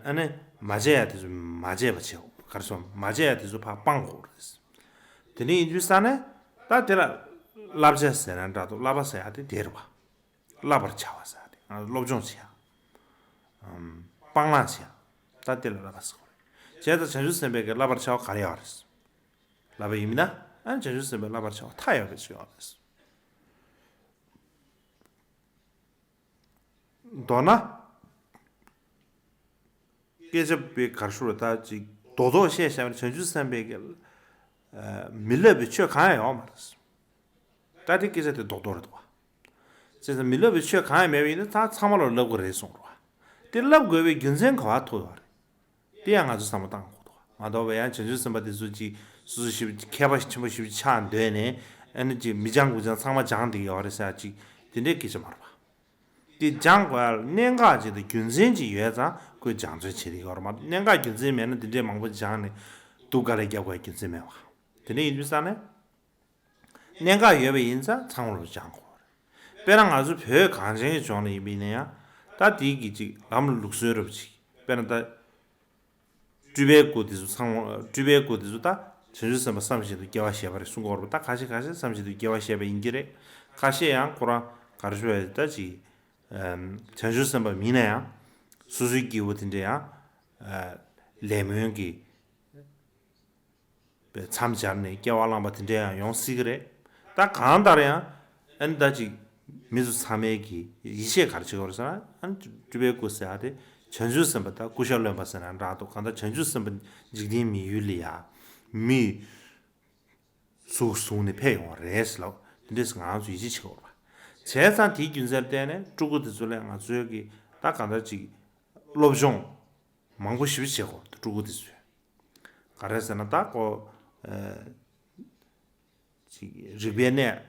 ཨ་ནི་མ་བྱས་ཡ་དེ་ཚོ་མ་བྱས་པ་བྱེད་དགོས། ག་རེ་ཟེར་མ་བྱས་ཡ་དེ་ཚོ་ཕར་སྤང་དགོས་རེད། དེ་ནས་ཡིན་དུས་ཙང་ནས་ད་དེ་ལ་བསླབ་བྱ་ཟེར་ན་འདྲ་འདུག་བསླབ་པ་ཟེར་ཡ་དེ་དེ་རེད་བ། བསླབ་པར་བྱ་བ་ཟེར་ཡ་དེ་ང་ཚོ་སློབ་སྦྱོང་བྱེད་ཡ། ཨམ། སྤང་བླང་བྱེད་ཡ། ད་དེ་ལ་བསླབ་པ་ཟེར་དགོས་རེད། བྱས་ཙང་བྱང་ཆུབ་སེམས་དཔའི་གི་བསླབ་པར་བྱ་བ་ག་རེ་ཡོད་རེད། བསླབ་པ་ཡིན་ན་ཨ་ནི་བྱང་ཆུབ་སེམས་དཔའི་བསླབ་པར་བྱ་བ་མཐའ་ཡས་པ་ཅིག་ཡོད་རེད། མདོར་ན། སྐད་ཆ་དཔེ་ག་རེ་ཞུ་རེད་ད་ཅིག་རྡོག་རྡོག་བཤད་བཤད་པ་ནི་བྱང་ཆུབ་སེམས་དཔའི་གི། ཨ། མི་བསླབ་པའི་ཆོས་གང་ཡང་ཡོད་མ་རེད། ད་དེ་སྐད་ཆ་དེ་རྡོག་རྡོག་རེད་འདུག་བ། བྱས་ཙང་མི་བསླབ་པའི་ཆོས་གང་ཡང་མེད་པ་ཡིན་ན་ད་ཚང་མ་ལ་བསླབ་དགོས་རེད་གསུངས་རེད་བ། དེ་བསླབ་དགོས་པའི་རྒྱུ་མཚན་ག་བ་ཐུག་ཡོད་རེད། དེ་ཡང་ང་ཚོས་བསམ་བློ་བཏང་དགོས་འདུག་བ། མ་གཏོགས་པའི་ཡང་བྱང་ཆུབ་སེམས་དཔའ་དེ་ཚོ་ཅིག་སོ་སོ་ཞིབ་མཁས་པ་ཆེན་པོ་ཞིབ་ཆགས་འདོད་ནས་ཨ་ནི་ཅིག་མི་སྦྱང་དགོས་ཀྱང་ཚང་མ་སྦྱང་བསྡད་ཀྱི་ཡོད་རེད་ཟེར་ཡ་ཅིག་དེ་འདྲའི་སྐད་ཆ་མ་རེད་བ། དེ་སྦྱང་དགོས་ཡ་ལ་གནད་འགག་ཅིག་དང་རྒྱུ་མཚན་ཅིག་ཡོད་ཙང་ཁོས་སྦྱང་བརྩོན་བྱེད་ཀྱི་ཡོད་རེད་མ་གཏོགས་གནད་འགག་རྒྱུ་མཚན་མེད་ན་དེ་འདྲའི་མང་པོ་སྦྱངས་ནས་སྡུག་དཀའ་ལས་རྒྱབ་དགོས་ཡ་རྒྱུ་མཚན་མེད་བ། དེ་འདྲ་ཡིན་དུས་ཙང་ནས། གནད་འགག་ཡོད་པ་ཡིན་ཙང་ཚང་མ་ལ་སྦྱང་དགོས་རེད། དཔེར་ན་ང་ཚོ་བོད་གངས་ཅན་གྱི་ལྗོངས་ལ་ཡིན་པ་ཡིན་ན་ཡང་ད་དེའི་གི་ཅིག་ལམ་ལུགས་སྲོལ་རབ་ཅིག་དཔེར་ན་ད། སྤྲུལ་པའི་སྐུ་དེ་ཚོ་ཚང་མ་སྤྲུལ་པའི་སྐུ་དེ་ཚོ་ད་བྱང་ཆུབ་སེམས་དཔའ་བསམ་བཞིན་དུ་སྐྱེ་བ་བཞེས་པ་རེད་གསུང་གི་ཡོད་རེད་པ། ད་ཁ་ཤས་ཁ་ཤས་བསམ་བཞིན་དུ་སྐྱེ་བ་བཞེས་པ་ཡིན་གྱི་རེད། ཁ་ཤས་ཡང་ཁོ་རང་ག་རེ་ཞུ་བ་ད་ཅིག་བྱང་ཆུབ་སེམས་དཔའ་མིན་ན་ཡང་སོ་སོའི་སྐྱེ་བོ་དེ་འདྲ་ཡང་ལས་སྨོན་གྱི་པའི་མཚམས་སྦྱར་ནས་སྐྱེ་བ་བླངས་པ་དེ་འདྲ་ཡང་ཡོང་སྲིད་ཀྱི་རེད། ད་གང་ལྟར་ཡང་ཨ་ནི་ད་ཅིག་མི་ཚོ་ཚང་མས་ཀྱི་ཡིད་ཆེས་ག་རེ་བྱེད་ཀྱི་ཡོད་རེད་ཟེར་ན། ཨ་ནི་སྤྲུལ་པའི་སྐུ་ཟེར་ཡ་དེ་བྱང་ཆུབ་སེམས་དཔའ་ད་སྐུ་ཤ་རློན་པ་ཟེར་ན་འདྲ་འདུག་གང་ལྟར་བྱང་ཆུབ་སེམས་དཔའ་འཇིག་རྟེན་མི་ཡུལ་ལ་ཡ་མི་གཟུགས་བཟུང་ནས་ཕེབས་ཡོང་བ་རེད་ཟེར་ལབ། དེ་འདྲས་ང་ཚོ་ཡིད་ཆེས་བྱེད་ཀྱི་ཡོད་རེད་པ། བྱས་ཙང་དེའི་རྒྱུ་མཚན་ལ་བརྟེན་ནས་སྤྲུལ་སྐུ་དེ་ཚོ་ལ་ང་ཚོའི་གི་ད་གང་ལྟར་ཅིག་སློབ་སྦྱོང་མང་པོ་ཞེ་པོ་བྱེད་དགོས་རེད། སྤྲུལ་སྐུ་དེ་ཚོས་ག་རེ་ཟེར་ན་ད་ཁོ། ཨ། ཅིག་རིག་པའི་གནས་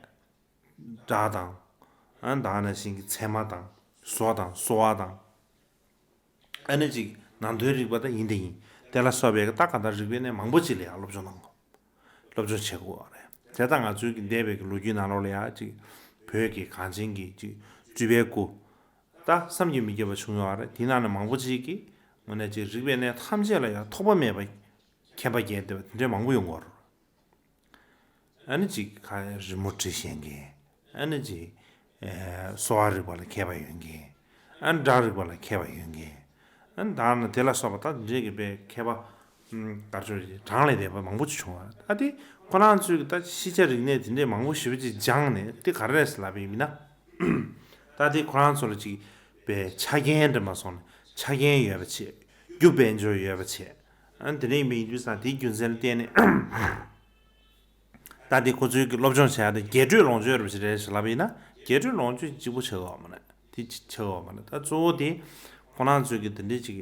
སྒྲ་དང་། ཨ། ད་ག་ནང་བཞིན་གྱི་ཚད་མ་དང་བཟོ་དང་གསོ་བ་དང་། ཨ་ནི་ཅིག་ནང་དོན་རིག་པ་ད་ཡིན་དེ་ཡིན། དེ་ལ་སོགས་པའི་ད་ག་ད་རིག་པའི་གནས་མང་པོ་ཅིག་ལ་ཡང་སློབ་སྦྱོང་གནང་དགོས། སློབ་སྦྱོང་བྱེད་དགོས་པ་རེད། དེ་ལྟར་ང་ཚོའི་གི་འདས་པའི་གི་ལོ་རྒྱུས་ནང་ལོགས་ལ་ཡང་ཅིག་བོད་ཀྱི་གངས་ཅན་གྱི་ཅིག་སྤྲུལ་པའི་སྐུ་ད་བསམ་གྱིས་མི་ཁྱབ་པ་བྱུང་ཡོད་རེད། དེའི་ནང་ནས་མང་པོ་ཅིག་གིས་དངོས་གནས་ཅིག་རིག་པའི་གནས་ཐམས་ཅད་ལ་ཡང་ཐོགས་པ་མེད་པ་མཁྱེན་པ་རྒྱས་བསྡད་པ་དེ་འདྲ་མང་པོ་ཡོང་གི་ཡོད་རེད། ཨ་ནི་ཅིག་ཁ་རི་མོ་འབྲི་ཤེས་མཁན། ཨ་ནི་ཅིག་ཨེ། གསོ་བ་རིག་པ་ལ་མཁས་པ་ཡོད་མཁན། ཨ་ནི་སྒྲ་རིག་པ་ལ་མཁས་པ་ཡོད་མཁན། ཨ་ནི་ད་ནི་དེ་ལ་སོགས་པ་ད་འདྲེ་གི་པའི་མཁས་པ་གར་ཆོག་གྲངས་ལས་འདས་པ་མང་པོ་ཅིག་བྱུང་བ། ད་དེ་ཁོ་རང་ཚོའི་གི་ད་ཤེས་བྱ་རིག་གནས་དེ་འདྲས་མང་པོ་ཞེ་པོ་ཅིག་སྦྱངས་ནས་དེ་ག་རེ་རེད་ཟེར་ལབ་པ་ཡིན་ན། ད་དེ་ཁོ་རང་ཚོ་ལ་ཅིག་པའི་ཆ་རྐྱེན་འདྲ་མ་སོང་ནས་ཆ་རྐྱེན་ཡོད་པ་བྱས། རྒྱུ་དཔལ་འབྱོར་ཡོད་པ་བྱས། ཨ་ནི་དེ་འདྲ་ཡིན་པ་ཡིན་དུས་ཙང་དེའི་རྒྱུ་མཚན་ལ་བརྟེན་ནས། ད་དེ་ཁོ་ཚོའི་གི་སློབ་སྦྱོང་བྱེད་ཡ་དེ་རྒྱས་སྤྲོས་ལོངས་སྤྱོད་རེད་ཟེར་ལབ་པ་ཡིན་ན་རྒྱས་སྤྲོས་ལོངས་སྤྱོད་གཅིག་པོ་ཆགས་ཡོད་མ་རེད། དེ་ཆགས་ཡོད་མ་རེད། ད་གཙོ་བོ་དེ་ཁོ་རང་ཚོའི་གི་དེ་འདྲའི་ཅིག་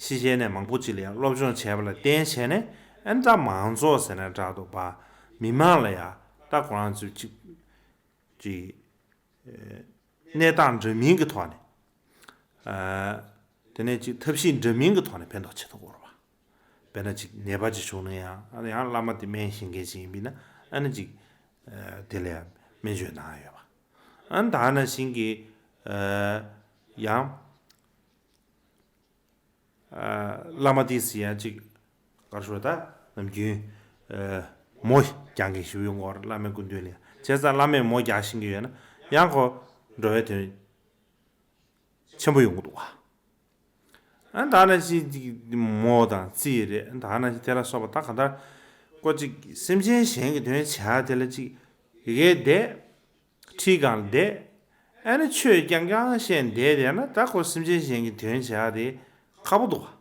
ཤེས་བྱའི་གནས་མང་པོ་ཅིག་ལ་ཡང་སློབ་སྦྱོང་བྱས་པ་ལ་བརྟེན་བྱས་ནས་ཨ་ནི་ད་མང་ཚོགས་ཟེར་ན་འདྲ་འདུག་པ། མི་མང་ལ་ཡང་ད་ཁོ་རང་ཚོའི་ཅིག་ཅིག་གནས་སྟངས་འདྲ་མིན་གྱི་ཐོག་ནས། དེ་ནས་ཅིག་ཐབས་ཤེས་འདྲ་མིན་གྱི་ཐོག་ནས་ཕན་ཐོགས་བྱེད་ཐུབ་ཀྱི་ཡོད་རེད་པ། དཔེར་ན་ཅིག་ནད་པ་ཅིག་བྱུང་ན་ཡང་ཨ་ནི་ཡང་བླ་མ་དེ་སྨན་ཤེས་མཁན་ཅིག་ཡིན་པས་ན་ཨ་ནི་ཅིག་དེ་ལ་ཡང་སྨན་བཅོས་གནང་ཡ་ཡོད་པ། ཨ་ནི་ད་ནང་བཞིན་གྱི་ཡང་། བླ་མ་དེ་ཟེར་ཡང་ཅིག་ག་རེ་ཞུ་ད་ནམ་རྒྱུན་མོ་རྒྱག་མཁན་ཞིག་ཡོང་གི་ཡོད་རེད། བླ་མའི་སྐུ་མདུན་ལ་ བྱས་ཙང་བླ་མས་མོ་རྒྱག་ཤེས་ཀྱི་ཡོད་ན་ཡང་ཁོ་འགྲོ་བའི་དོན་ཆེན་པོ་ཡོང་གི་འདུག་བ། ཨ་ད་ནང་བཞིན་ཅིག་མོ་དང་རྩིས་རེད། ད་ནང་བཞིན་དེ་ལ་སོགས་པ་ད་གང་ལྟར་ཀོ་ཅིག་སེམས་ཅན་གཞན་གྱི་དོན་བྱ་དེ་ལ་ཅིག་ཡི་གེ་བསྡད། ཁྲིའི་སྒང་ལ་བསྡད། ཨ་ནི་ཆོས་རྐྱང་རྐྱང་བཤད་བསྡད་བསྡད་ན་ད་ཁོ་སེམས་ཅན་གཞན་གྱི་དོན་བྱ་དེ་ཁག་པོ་འདུག་བ།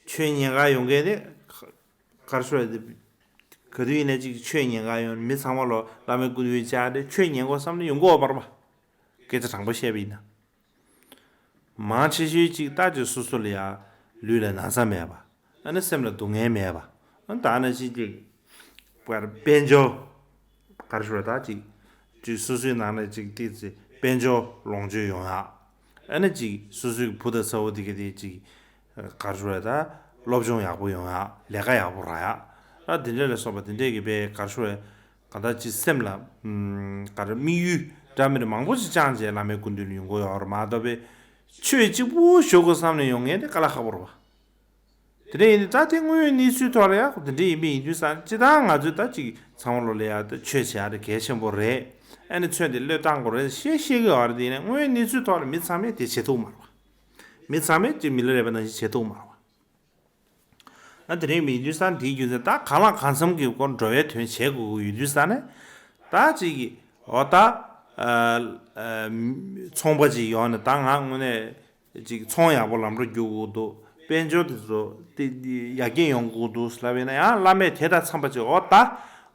ཆོས་ཉན་ག་ཡོང་མཁན་དེ་ག་རེ་ཞུ་དགོས་རེད། ག་དུས་ཡིན་ན་ཅིག་ཆོས་ཉན་ག་ཡོང་། མི་ཚང་མ་ལོ་བླ་མའི་སྐུ་མདུན་བཅར་ཏེ་ཆོས་ཉན་དགོས་བསམ་ནས་ཡོང་གི་ཡོད་མ་རེད་པ། སྐད་ཆ་དྲང་པོ་བཤད་པ་ཡིན་ན། མང་ཆེ་ཤོས་ཅིག་ལྟ་ཅིག་སོ་སོ་ལ་ཡ་ལུས་ལ་ན་ཚ་མེད་པ། ཨ་ནི་སེམས་ལ་སྡུག་བསྔལ་མེད་པ། ཨ་ནི་ད་ནང་བཞིན་ཅིག་པར་དཔལ་འབྱོར་ག་རེ་ཞུ་དགོས་རེད། ད་ཅིག་ཅིག་སོ་སོའི་ནང་ནས་ཅིག་ཏིག་ཙི་དཔལ་འབྱོར་ལོངས་སྤྱོད་ཡོང་ཡག་ཨ་ནི་ཅིག་སོ་སོའི་བུ་དང་ཚ་བོ་དེ་ག་དེ་ཅིག་ག་རེ་ཞུ་དགོས་རེད། ད་སློབ་སྦྱོང་ཡག་པོ་ཡོང་ཡག་ལས་ཀ་ཡག་པོ་རག་ཡག་ཨ་དེ་འདྲ་ལ་སོགས་པ་དེ་འདྲས་ཀྱི་དཔེ་ག་རེ་ཞུ་དགོས་རེད། གང་ལྟར་ཅིག་སེམས་ལ་ཨམ་ག་རེ་དམིགས་ཡུལ་འདྲ་མི་འདྲ་མང་པོ་ཅིག་བཅངས་བྱས་བླ་མའི་སྐུ་མདུན་ལ་ཡོང་གི་ཡོད་རེད་མ་གཏོགས་པའི་ཆོས་གཅིག་པུ་ཞུ་དགོས་བསམ་ནས་ཡོང་མཁན་དེ་དཀའ་ལས་ཁག་པོ་རེད་པ། དེ་འདྲ་ཡིན་དུས་ད་དེ་དངོས་ཡོད་གནས་ཚུལ་ཐོག་ལ་ཡང་དེ་འདྲ་ཡིན་པ་ཡིན་དུས་ཙང་སྤྱིར་བཏང་ང་ཚོས་ད་ཅིག་ཚང་མ་ལོ་ལ་ཡ་ད་ཆོས་བྱེད་ཡག་དེ་གལ་ཆེན་པོ་རེད། ཨ་ནི་ཚོན་དེ་བློས་བཏང་དགོས་རེད་ཞེས་བཤད་ཀྱི་ཡོད་རེད། དེ་ཡིན་ན་དངོས་ཡོད་གནས་ཚུལ་ཐོག་ལ་མི་ཚང་མས་དེ་བྱེད་ཐུབ་མ་རེད་པ། མི་ཚང་མས་ཅིག་མི་ལ་རས་པ་ནང་བཞིན་བྱེད་ཐུབ་མ་རེད་པ། ཨ་དེ་རིང་མི་ཡིན་དུས་ཙང་དེའི་རྒྱུ་མཚན་ད་གང་ལ་གང་འཚམ་གྱི་སྐོར་འགྲོ་བའི་དོན་བྱེད་དགོས་ཀྱི་ཡོད་དུས་ཙང་ནས་ད་ཅིག་གི་འོ་ད་ཨ་ཨ་ཚོང་པ་ཅིག་ཡོང་ནས་ད་ང་དངོས་གནས་ཅིག་ཚོང་ཡག་པོ་ལམ་འགྲོ་རྒྱུག་དགོས་འདུག་དཔལ་འབྱོར་དེ་ཚོ་དེ་ཡར་རྒྱས་ཡོང་དགོས་འདུག་ལབ་ཡིན་ན་ཡང་བླ་མས་དེ་དང་འཚམས་པ་ཅིག་འོ་ད་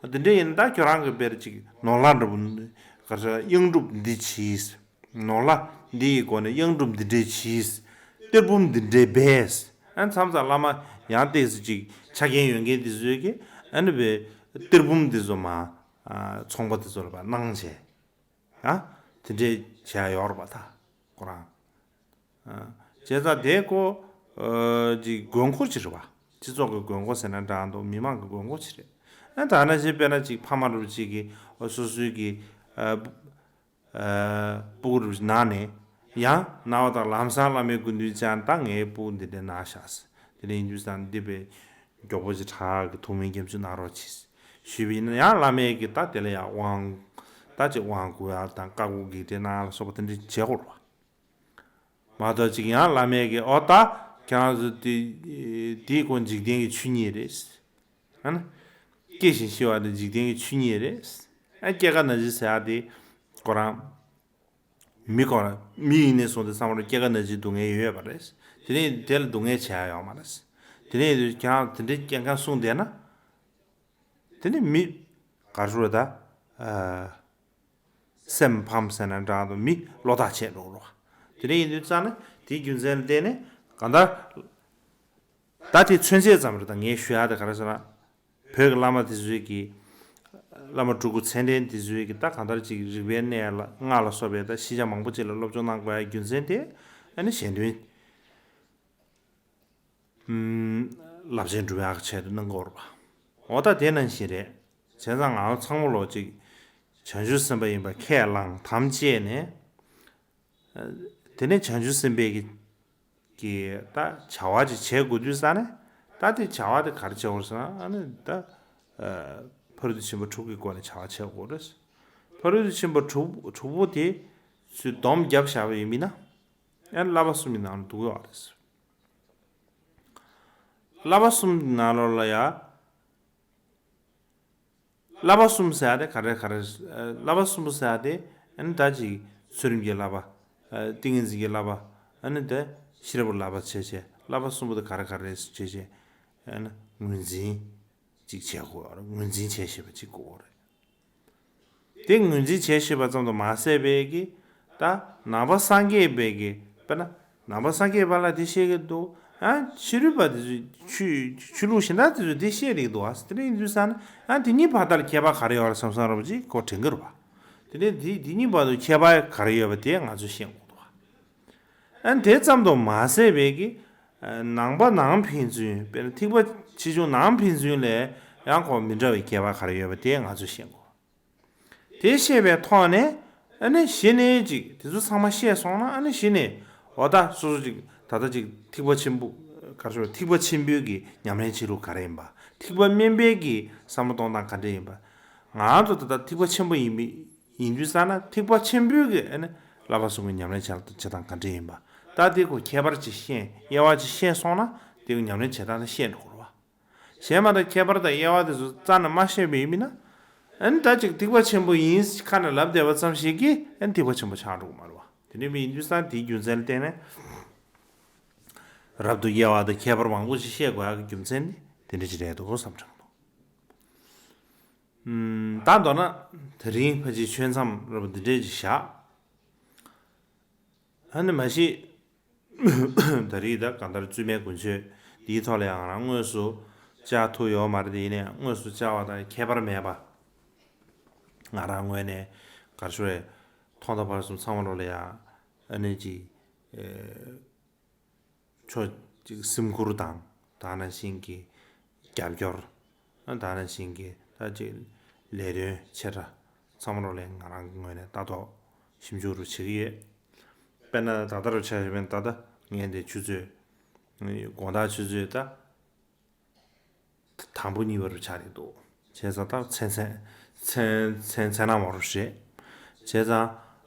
དེ་འདྲ་ཡིན་ན་ད་ཁྱོད་རང་གི་དཔེར་ཅིག་ནོར་ལྷ་འདྲ་པོ་ག་རེ་གཡང་སྒྲུབ་འདི་གྱིས། ནོར་ལྷ་འདི་ཡི་སྒོ་ནས་གཡང་སྒྲུབ་འདི་འདྲས་གྱིས། གཏེར་བུམ་འདི་འདྲས་སྦས། ཨ་མཚམས་མཚམས་བླ་མ་ཡང་ཏོག་ཙམ་ཅིག་ཆ་རྐྱེན་ཡོད་མཁན་འདི་ཚོས་ཀྱི་ཨ་ནི་བའི་གཏེར་བུམ་འདི་ཚོ་མ་ཚོང་པ་འདི་ཚོ་ལ་ཕར་གནང་བྱས། ཨ་དེ་འདྲས་བྱས་ཡོད་རེད་པ་ད་ཁོ་རང་། ཨ་བྱས་ཙང་དེ་ཁོ་ཨ་ཅིག་དགོས་མཁོ་ཅིག་རེད་པ། སྤྱི་ཚོགས་ཀྱི་དགོས་མཁོ་ཟེར་ན་འདྲ་འདུག་མི་མང་གི་དགོས་མཁོ་ཅིག་རེད། ཨ་ད་ནང་བཞིན་དཔེར་ན་ཅིག་ཕ་མ་རུ་ཅིག་གིས་སོ་སོའི་གི་ཨ། ཨ་སྤུ་གུ་རུ་ན་ནས་ཡང་ན་བ་དང་ལམ་སང་བླ་མའི་སྐུ་མདུན་བཅར་ད་ངའི་སྤུ་གུ་འདི་འདྲ་ན་ཤག་དེ་ནས་ཡིན་དུས་ཙང་འདི་པའི་མགྱོགས་པོ་ཅིག་དྲག་གི་ཐུགས་སྨོན་སྐྱབས་འཇུག་གནང་རོགས་གྱིས་ཞུས་པ་ཡིན་ན་ཡང་བླ་མས་ཀྱི་ད་དེ་ལ་ཡང་དབང་ད་ཅིག་དབང་བསྐུར་ཡག་དང་བཀའ་བསྒོ་བགེགས་བསྐྲད་གནང་ལ་སོགས་པ་དེ་འདྲ་བྱེད་དགོས་རེད་པ། མ་གཏོགས་ཅིག་ཡང་བླ་མས་ཀྱི་ཨོ་ད་ཁྱེད་རང་ཚོ་དེ་དེའི་སྐོར་འཇིག་རྟེན་གྱི་ཆོས་ཉིད་རེད། ཨ་ན། སྐྱེ་ཞིང་ཤི་བ་ནི་འཇིག་རྟེན་གྱི་ཆོས་ཉིད་རེད། ཨ་སྐྱེ་རྒ་ན་འཆི་ཟེར་ཡག་དེ་ཁོ་རང་མི་ཁོ་རང་མི་ཡིན་ནས་བཟུང་སྟེ་བསམ་བློ་སྐྱེ་རྒ་ན་འཆིའི་སྡུག་བསྔལ་ཡོད་པ་རེད། དེ་ནས་དེ་ལ་སྡུག་བསྔལ་བྱེད་ཡག་ཡོད་མ་རེད། དེ་ནས་ཁྱེད་རང་དེ་འདྲའི་སྐྱེ་མཁན་གསུངས་བསྡད་ན། དེ་ནས་མི་ག་རེ་ཟེར་ད། ཨ། སེམས་ཕམ་ཟེར་ན་འདྲ་འདུག་མི་བློ་ཐག་ཆད་འགྲོ་རོགས། དེ་འདྲ་ཡིན་དུས་ཙང་ནས་དེའི་རྒྱུ་མཚན་ལ་བརྟེན་ནས་གང་ལྟར། ད་དེ་མཚོན་བྱེད་ཙམ་རེད། ད་ངས་ཞུ་ཡག་དེ་ག་རེ་ཟེར་ན། བོད་ཀྱི་བླ་མ་དེ་ཚོས་ཀྱི། བླ་མ་སྤྲུལ་སྐུ་མཚན་ལྡན་དེ་ཚོས་ཀྱི་ད་གང་ལྟར་ཅིག་རིག་པའི་གནས་ལ་སྔགས་ལ་སོགས་པའི་ད་ཤེས་བྱ་མང་པོ་ཅིག་ལ་སློབ་སྦྱོང་གནང་དགོས་ཡག་རྒྱུ་མཚན་དེ་ཨ་ནི་གཞན་དོན། ཨམ། རླབས་ཆེན་སྒྲུབ་ཡག་གི་ཆེད་དུ་གནང་གི་ཡོད་རེད་པ། འོ་ད་དེ་ནང་བཞིན་རེད། བྱས་ཙང་ང་ཚོ་ཚང་མ་ལོ་གཅིག་བྱང་ཆུབ་སེམས་དཔའ་ཡིན་པ་ཁས་བླངས་དམ་བཅས་ནས། ཨ། དེ་ནས་བྱང་ཆུབ་སེམས་དཔའི་གི་གི་ད་བྱ་བ་ཅིག་བྱེད་དགོས་དུས་ཙང་ནས་ད་དེ་བྱ་བ་དེ་ག་རེ་བྱེད་དགོས་ཟེར་ན་ཨ་ནི་ད། ཨ། ཕ་རོལ་ཏུ་ཕྱིན་པ་དྲུག་གི་སྒོ་ནས་བྱ་བ་བྱེད་དགོས་རེད། ཕ་རོལ་ཏུ་ཕྱིན་པ་དྲུག་དྲུག་པོ་དེ་ཚུར་སྡོམ་བརྒྱབ་བཞག་པ་ཡིན་མིན་ན། ཨ་ནི་བསླབ་པ་གསུམ་གྱི་ནང་ལ་འདུ་གི་ཡོད་རེད། བསླབ་པ་གསུམ་གྱི་ནང་ལོགས་ལ་ཡ། བསླབ་པ་གསུམ་ཟེར་ཡ་དེ་ག་རེ་ག་རེ། ཨ། བསླབ་པ་གསུམ་པོ་ཟེར་ཡ་དེ་ཨ་ནི་ད་ཅིག་ཚུལ་ཁྲིམས་ཀྱི་བསླབ་པ། ཨ། ཏིང་ངེ་འཛིན་གྱི་བསླབ་པ། ཨ་ནི་དེ་ཤེས་རབ་ཀྱི་བསླབ་པ་བྱས་བྱས་བསླབ་པ་གསུམ་པོ་དེ་ག་རེ་ག་རེ་བྱས་བྱས་ཨ་ནི་ངོས་འཛིན་ཅིག་བྱེད་དགོས་རེད། ངོས་འཛིན་བྱེད་ཤེས་པ་ཅིག་དགོས་རེད། དེ་ངོས་འཛིན་བྱེད་ཤེས་པ་ཙམ་དུ་མ་ཟད་པའི་གི་ད་ནང་པ་སངས་རྒྱས་པའི་གི་དཔེར་ན་ནང་པ་སངས་རྒྱས་པ་ལ་དེ་བཤད་གི་འདུག་ཨ་ཕྱི་རོལ་པ་དེ་ཚོས་ཆོས་ཆོས་ལུགས་གཞན་དག་དེ་ཚོས་དེ་བཤད་རེད་འདུག་ཨ་དེ་འདྲ་ཡིན་དུས་ཙང་ན་ཨ་དེ་གཉིས་བར་དག་ལ་ཁྱད་པར་ག་རེ་ཡོད་རེད་བསམ་བསམ་ར་བ་ཅིག་ཁོ་དྲན་གི་རེད་པ། དེ་ནས་དེ་དེ་གཉིས་བར་དུ་ཁྱད་པར་ག་རེ་ཡོད་པ་དེ་ང་ཚོས་ཤེས་དགོས་འདུག་ཨ་དེ་ཙམ་དུ་མ་ཟད་པའི་གི་ནང་པ་ནང་ཕན་ཚུན་དཔེར་ན་ཐེག་པ་ཆེ་ཆུང་ནང་ཕན་ཚུན་ལས་ཡང་ཁོ་མི་འདྲ་བའི་ཁྱད་པར་ག་རེ་ཡོད་པ་དེ་ང་ཚོས་ཤེས་དགོས། དེ་ཤེས་པའི་ཐོག་ནས་ཨ་ནི་གཞི་ནས་ཅིག་དེ་ཚོ་ཚང་མ་ཤེས་སོང་ན་ཨ་ནི་གཞི་ནས་འོ་ད་སོ་སོ་ཅིག་ད་ལྟ་ཅིག་ཐེག་པ་ཆེན་པོ་ག་རེ་ཞུ་ཐེག་པ་ཆེན་པོའི་གི་ཉམས་ལེན་བྱེད་ལུགས་ག་རེ་ཡིན་པ། ཐེག་པ་དམན་པའི་གི་བསམ་བློ་གཏོང་སྟངས་ག་འདྲ་ཡིན་པ། ང་ཚོ་ད་ལྟ་ཐེག་པ་ཆེན་པོ་ཡིན་པའི་ཡིན་དུས་ཙང་ན་ཐེག་པ་ཆེན་པོའི་གི་ཨ་ནི་བསླབ་པ་གསུམ་གྱི་ཉམས་ལེན་བྱ་བྱེད་སྟངས་ག་འདྲ་ཡིན་པ། ད་དེ་ཁོ་ཁྱད་པར་ཅིག་ཤེས་དབྱེ་བ་ཅིག་ཤེས་སོང་ན་དེ་གི་ཉམས་ལེན་བྱེད་སྟངས་དེ་ཤེས་འགྲོ་དགོས་རེད་བ། གཞན་མ་གཏོགས་ཁྱད་པར་དང་དབྱེ་བ་དེ་ཚོ་རྩ་ནས་མ་ཤེས་པ་ཡིན་ན། ཨ་ནི་ད་ཅིག་ཐེག་པ་ཆེན་པོ་ཡིན་ཁ་ནས་ལབ་བསྡད་པ་ཙམ་ཞིག་གིས་ཨ་ནི་ཐེག་པ་ཆེན་པོ་ཆགས་འགྲོ་གི་མ་རེད་བ། དེ་འདྲ་ཡིན་དུས་ཙང་དེའི་རྒྱུ་མཚན་ལ་བརྟེན་ནས་རབ་ཏུ་དབྱེ་བ་དང་ཁྱད་པར་མང་པོ་ཞིག་ཤེས་དགོས་ཡག་གི་རྒྱུ་མཚན་ནི་དེ་འདྲ་ཅིག་རེད་འདུག་བསམ་དྲན་འདུག་ཨུམ། ད་མདོར་ན་དེ་རིང་ཕལ་ཆེར་ཆོས་མཚམས་རབ་འདི་འདྲས་ཅིག་བཞག་ཨ་ནི་མ་གཞི། ད་རེས་ད་གང་ལྟར་བཙུན་མའི་དགུན་ཆོས་འདིའི་ཐོག་ལ་ཡང་ང་རང་དངོས་སུ་བཅར་ཐུབ་ཡོད་མ་རེད་དེ། ཡིན་ནའང་དངོས་སུ་བཅར་བ་དང་ཁྱད་པར་མེད་པ། ང་རང་ངོས་ནས་ག་རེ་ཞུ་རེད། ཐོག་མཐའ་བར་གསུམ་ཚང་མ་ལོ་ལ་ཡང་ཨ་ནི་ཅིག་ཨེ། ཕྱོགས་གཅིག་སེམས་ཁུར་དང་། ད་ནང་བཞིན་གྱི་རྒྱབ་སྐྱོར། ད་ནང་བཞིན་གྱི་ད་ཅིག་ལས་དོན་ཆེ་ཕྲ་ཚང་མ་ལོ་ལ་ང་རང་གི་ངོས་ནས་ལྟ་རྟོག་ཞིབ་འཇུག་རུ་བྱེད་ཀྱི་ཡོད། དཔེར་ན་ད་ལྟ་རུ་ཆ་བཞག་པ་ཡིན་ན་ད་ལྟ་ངས་འདི་ཆུ་ཚོད་དགོང་དག་ཆུ་ཚོད་ད། དང་པོ་གཉིས་པ་རུ་ཆགས་ཀྱི་འདུག་བྱས་ཙང་ད་མཚན་མཚན་མཚན་མཚན་མཚན་ནག་མོ་རུ་རེད། བྱས་ཙང་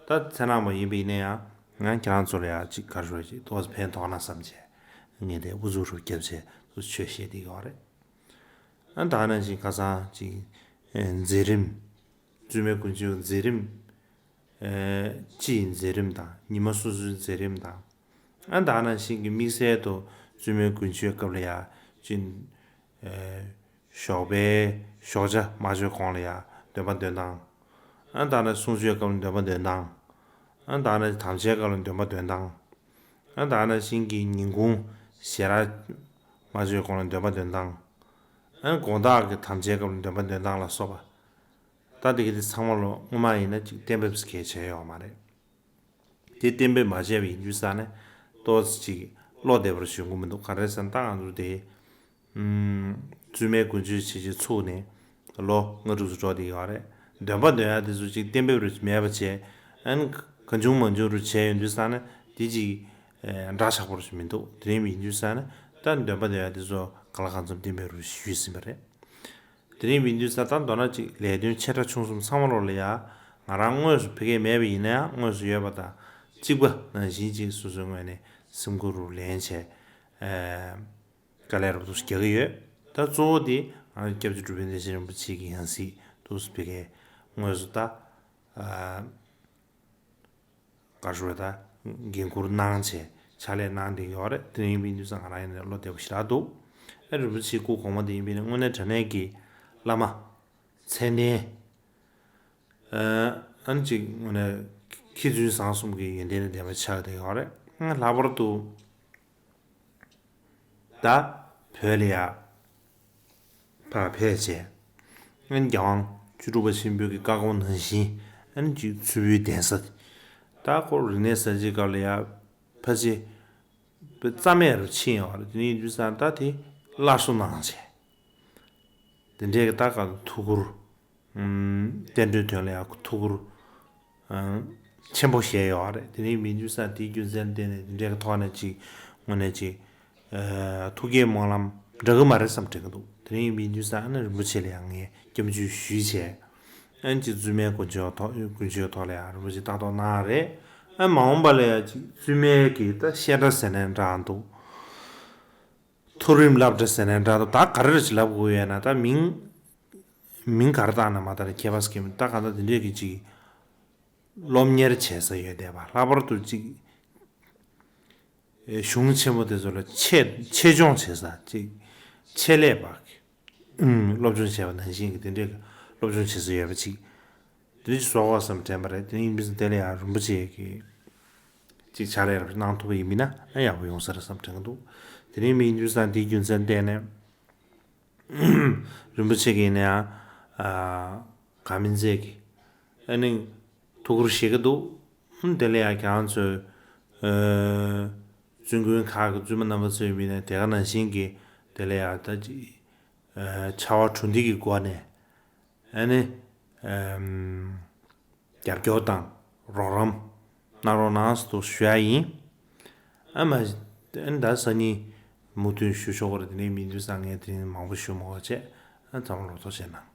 ད་མཚན་ནག་མོ་ཡིན་པ་ཡིན་ན་ཡང་ང་ཁྱེད་རང་ཚོ་ལ་ཡང་ཅིག་ག་རེ་ཞུ་ཅིག་ཏོག་ཙམ་ཕན་ཐོགས་ན་བསམ་བྱས་ངས་དེ་ཨུ་ཚུགས་རུ་བརྒྱབ་བྱས་ཏོག་ཙམ་ཆོས་བཤད་བསྡད་ཡོད་རེད། ཨ་ད་ནང་བཞིན་ཁ་སང་ཅིག་མཛད་རིམ། བཙུན་མའི་དགུན་ཆོས་མཛད་རིམ། ཨེ། སྤྱི་ཡི་མཛད་རིམ་དང་ཉི་མ་སོ་སོའི་མཛད་རིམ་དང་། ཨ་ད་ནང་བཞིན་གྱི་དམིགས་བསལ་དུ་བཙུན་མའི་དགུན་ཆོས་སྐབས་ལ་ཡ་ཅིག་ཨེ། ཞོགས་པའི་ཞོགས་ཇ་མ་མཆོད་གོང་ལ་ཡ་འདོན་པ་འདོན་སྟངས། ཨ་ད་ནི་གསུང་ཆོས་སྐབས་ལ་འདོན་པ་འདོན་སྟངས། ཨ་ད་ནི་དམ་བཅའི་སྐབས་ལ་འདོན་པ་འདོན་སྟངས། ཨ་ད་ནང་བཞིན་གྱི་ཉིན་གུང་ཞལ་རས་མ་མཆོད་གོང་ལ་འདོན་པ་འདོན་སྟངས། ཨ་དགོང་དག་གི་དམ་བཅའི་སྐབས་ལ་འདོན་པ་འདོན་སྟངས་ལ་སོགས་པ། ད་དེ་གི་དེ་ཚང་མ་ལོ་སྔོན་མ་ཡིན་ན་ཅིག་གཏན་འབེབས་གལ་ཆེ་ཡོད་མ་རེད། དེ་གཏན་འབེབས་མ་བྱས་པ་ཡིན་དུས་ཙང་ནས་ཏོག་ཙམ་ཅིག་བློ་བདེ་བར་ཞུ་གི་མི་འདུག་ག་རེ་ཟེར་ན་ད་ང་ཚོ་དེ་ཨུམ། བཙུན་མའི་དགུན་ཆོས་བྱེད་ཆེད་ཚུགས་ནས་ལོ་ལྔ་དྲུག་ཙམ་འགྲོ་བསྡད་ཡོད་རེད། འདོན་པ་འདོན་ཡ་དེ་ཚོ་ཅིག་གཏན་འབེབས་རུ་མེད་པ་བྱས། ཨ་ནི་གང་བྱུང་མང་བྱུང་རུ་བྱས་ཡོང་དུས་ཙང་ནས་དེ་ཅིག་ཨེ། འདྲ་ཆགས་པོ་རུ་མི་འདུག་དེ་རིང་ཡིན་དུས་ཙང་ནས་ད་འདོན་པ་འདོན་ཡ་དེ་ཚོ་གང་ལ་གང་འཚམ་གཏན་འབེབས་རུ་ཞུས་ཟིན་པ་རེད། དེ་རིང་ཡིན་དུས་ཙང་ད་མདོར་ན་ཅིག་ལས་དོན་ཆེ་ཕྲ་ཆུང་གསུམ་ཚང་མ་ལོ་ལ་ཡ་ང་རང་དངོས་སུ་ཕ་གིར་མེད་པ་ཡིན་ན་ཡང་དངོས་སུ་ཡོད་པ་དང་གཅིག་པ་ནང་བཞིན་ཅིག་སོ་སོའི་ངོས་ནས་སེམས་ཁུར་རུ་ལེན་བྱས། ཨེ། དཀའ་ལས་རོབ་ཏུ་རྒྱག་གི་ཡོད། ད་གཙོ་བོ་དེ་ང་ཚོ་སྐྱབས་རྗེ་འགྲུལ་པའི་བདེ་ཆེན་རིན་པོ་ཆེ་གི་ཡང་སྲིད་དུ་སྤེལ་མཁན་དངོས་སུ་ད་ཨ་ག་རེ་ཞུ་དགོས་ད་འགན་འཁུར་གནང་བྱས་ཕྱག་ལས་གནང་བསྡད་ཡོད་རེད། དེ་ཡིན་པའི་དུས་ཙང་ང་རང་ཡིན་ན་བློ་བདེ་པོ་ཞེ་དྲག་འདུག་ཨ་རིན་པོ་ཆེ་སྐུ་གོང་མ་དེ་ཡིན་པའི་དངོས་གནས་དྲང་གནས་ཀྱི་བླ་མ་མཚན་ལྡན། ཨ་ནི་ཅིག་དངོས་གནས་མཁས་བཙུན་བཟང་གསུམ་གྱི་ཡོན་ཏན་ལས་ལྡན་པ་ཆགས་བསྡད་ཡོད་རེད། ལྷག་པར་དུ་ད་བོད་ལ་ཡ་ཕར་ཕེབས་བྱས། ཨ་ནི་རྒྱལ་དབང་བཅུ་དྲུག་པ་ཆེན་པོའི་གི་བཀའ་དགོངས་ནང་བཞིན་ཨ་ནི་ཅིག་མཚུར་ཕུའི་གདན་ས་ད་ཁོ་རིག་གནས་གསར་བརྗེའི་སྐབས་ལ་ཡ་ཕལ་ཆེར་རྩ་མེད་རུ་ཕྱིན་ཡོད་རེད། དེ་ནས་ཡིན་དུས་ཙང་ད་དེ་སླར་གསོ་གནང་བྱས། དེ་འདྲའི་གི་ད་ག་ཐུགས་ཁུར་ཨུམ། བསྟན་འགྲོའི་དོན་ལ་ཡང་ཐུགས་ཁུར་ཨང་ཆེན་པོ་བཞེས་ཡོད་རེད། དེ་རིང་མི་འདུས་ས་དེའི་རྒྱུ་མཚན་ལ་བརྟེན་ནས་དེ་འདྲའི་གི་ཐོག་ནས་ཅིག་དངོས་གནས་ཅིག་ཨ་ཐུགས་བསྐྱེད་སྨོན་ལམ་འདྲ་གི་མ་རེད་བསམ་དྲན་གི་འདུག་དེ་རིང་མི་འདུས་ས་ཨ་ནི་རིན་པོ་ཆེ་ལ་ཡང་ངས་སྐྱབས་འཇུག་ཞུས་བྱས། ཨ་ནི་ཅིག་བཙུན་མའི་དཀོན་མཆོག་ཐོག་དཀོན་མཆོག་ཐོག་ལ་ཡང་རིན་པོ་ཆེ་ལྟ་རྟོག་གནང་རེད། ཨ་མ་འོངས་པ་ལ་ཡང་ཅིག་བཙུན་མའི་གི་ད་བཤད་གྲྭ་ཟེར་ནའི་འདྲ་འདུག་མཐོ་རིམ་སློབ་གྲྭ་ཟེར་ནའི་འདྲ་འདུག་ད་ག་རེ་རེ་ཞིག་ལབ་དགོས་ཡོད་ན་ད་མིང་། མིང་ག་རེ་བཏགས་ན་མ་བཏགས་ན་ཁྱད་པར་ཟེར་གྱི་མི་འདུག་ད་གང་ལྟར་དེ་འདྲས་ཀྱི་ཅིག་སློབ་གཉེར་བྱེད་ས་ཡོད་བསྡད་པ། ལྷག་པར་དུ་ཅིག་གཞུང་ཆེན་པོ་དེ་ཚོ་ལ་ཆེད་ཆེད་སྦྱོང་བྱེད་ས་ཅིག་ཆེད་ལས་པ་སློབ་སྦྱོང་བྱས་པ་ནང་བཞིན་གྱི་དེ་འདྲས་ཀྱི་སློབ་སྦྱོང་བྱེད་ས་ཡོད་པ་ཅིག་དེ་ཅིག་བཟོ་དགོས་བསམ་དྲན་པ་རེད། དེ་ཡིན་དུས་དེ་ལ་ཡང་རིན་པོ་ཆེ་གི་ཅིག་ཕྱག་ལས་རབ་གནང་ཐུབ་པ་ཡིན་མིན་ན་ཨ་ཡག་པོ་ཡོང་ས་རེད་བསམ་དྲན་གི་འདུག་དེ་རིང་མི་ཡིན་དུས་ཙང་དེའི་རྒྱུ་མཚན་བལྟས་ནས། རིན་པོ་ཆེ་གིས་ནི་ཡང་ཨ་ག་མིན་ཚད་ཀྱི་ཨ་ནི་ཐུགས་ཁུར་བཞེས་ཀྱི་འདུག་དེ་ལ་ཡང་ཁྱེད་རང་ཚོས་ཨ་བཙུན་དགོན་ཁག་གི་བཙུན་མ་རྣམ་པ་ཚོས་མིན་ན་དེ་ག་ནང་བཞིན་གྱི་དེ་ལ་ཡང་ད་ཅི་ཨ་ཕྱར་བ་གྲུ་འདེགས་ཀྱི་སྒོ་ནས་ཨ་ནི་ཨམ། རྒྱབ་སྐྱོར་དང་རོགས་རམ་གནང་རོགས་གནང་ཟེར་དུ་ཞུ་ཡ་ཡིན། ཨ་མ། ཨ་ནི་ད་སང་ཉིན་མུ་མཐུད་ཞུ་ཆོག་གི་རེད། དེ་ནས་མི་འདུས་ས་ངས་དེ་རིང་མང་པོ་ཞུ་མ་དགོས་བྱས་ཨ་ཚང་མ་ལོ་ཐོག་བྱས་གནང་།